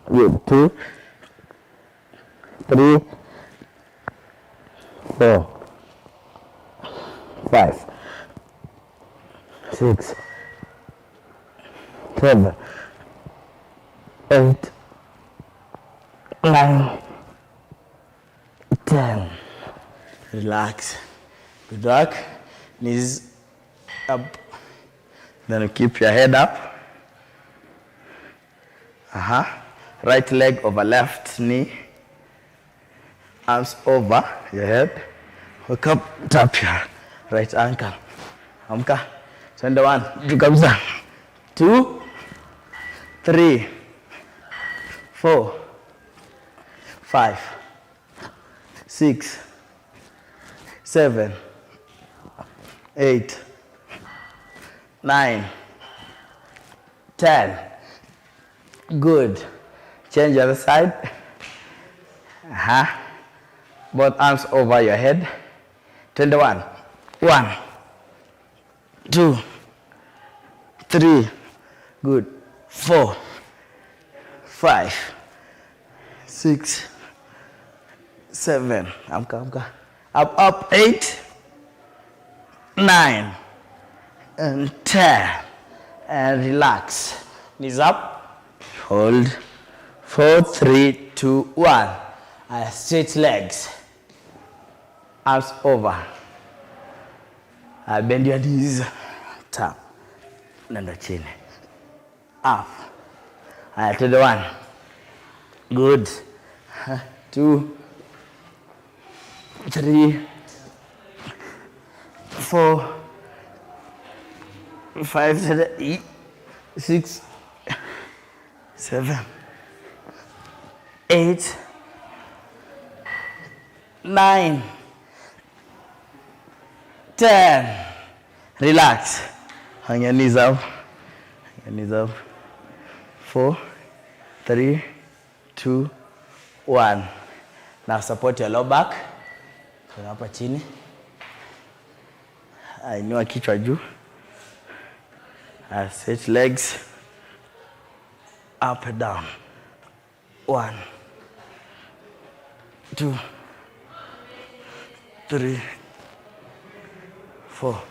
Good. Two. Three. Four. Five. Six. Seven. Eight. Nine. Ten. Relax. Good work. Knees up. Then you keep your head up. Aha. Right leg over left knee. Arms over your head. Wake up, tap your right ankle. Amka. Twende. One. Juu kabisa. Two. Three. Four. Five. Six, seven, eight, nine, ten. Good. Change the other side. Aha. Both arms over your head. Twende. One. One. Two, three, good, four, five, six, seven, amka, amka, up, up, eight, nine, and ten, and relax, knees up, hold, four, three, two, one, and straight legs. Arms over. Uh, bend your knees. Tap. Nenda chini. Up. Haya, twende. One. Good. Two. Three. Four. Five. Six. seven, eight, nine, ten. Relax. Hang your knees up. Hang your knees up. Four, three, two, one. Now support your low back. Kuna hapa chini. Ah, inua kichwa juu. Ah, stretch legs up and down. One, two, three, four,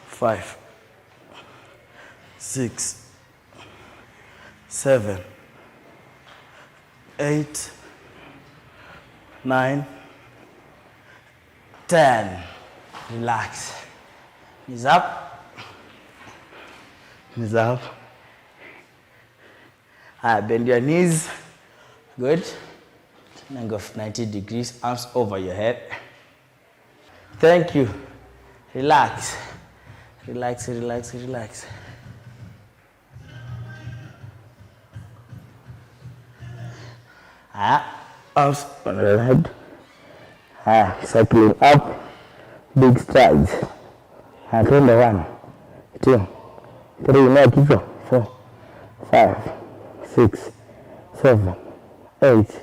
five, six, seven, eight, nine, ten. Relax. Knees up. Knees up. Ah, bend your knees. Good. Angle of ninety degrees, arms over your head. Thank you. Relax. Relax, relax, relax. Ah, arms on the head. Ah, cycling up. Big strides. Ah, twende, one, two, three, inua kichwa. Four, five, six, seven, eight,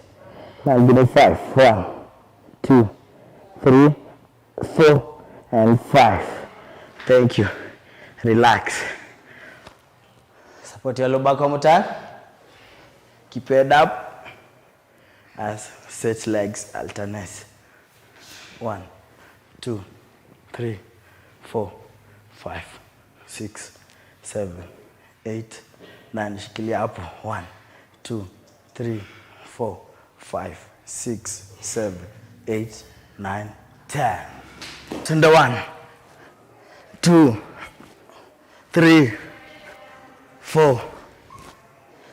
nine, give me five. One, two, three, four, and five. Thank you. Relax. Support your low back one more time. Keep your head up. As stretch legs, alternate. One, two, three, four, five, six, seven, eight, nine. Shikilia hapo. One, two, three, four, five, six, seven, eight, nine, ten. Twende, one, two, three, four,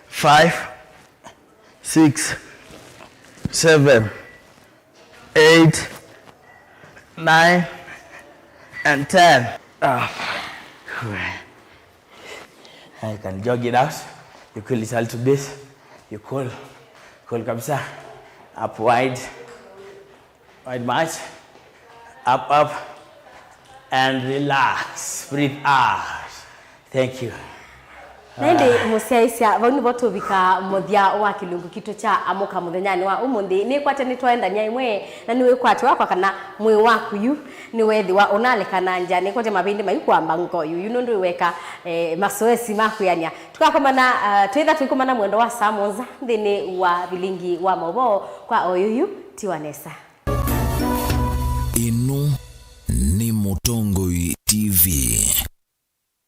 five, six, seven, eight, nine, and ten. Ah. I can jog it out. You cool it a little bit. You cool. Cool kabisa. Up wide. Wide much. Up, up. And relax. Breathe out. Thank you. Na ĩndĩ, mũsyaĩĩsya, vau nĩvo tũvika mũthya wa kĩlungu kitũ kya Amũka mũthenyanĩ wa ũmũnthĩ. Nĩkwatya nĩtwaendany'a ĩmwe, na nĩwĩkwatyo wakwa kana mwĩĩ waku yu nĩweethĩwa ũnalekana nja. Nĩkwatya mavĩndĩ mayu kwamba ngoyu yu nũndũ wĩweka, eh, masoesi ma kwĩanĩa. Tũkakomana, ah, twĩtha tũikomana mwendo wa saa mũonza nthĩnĩ wa vilingi wa maũvoo kwa oyuyu ti wa nesa. Ĩno nĩ Mũtongoi T V.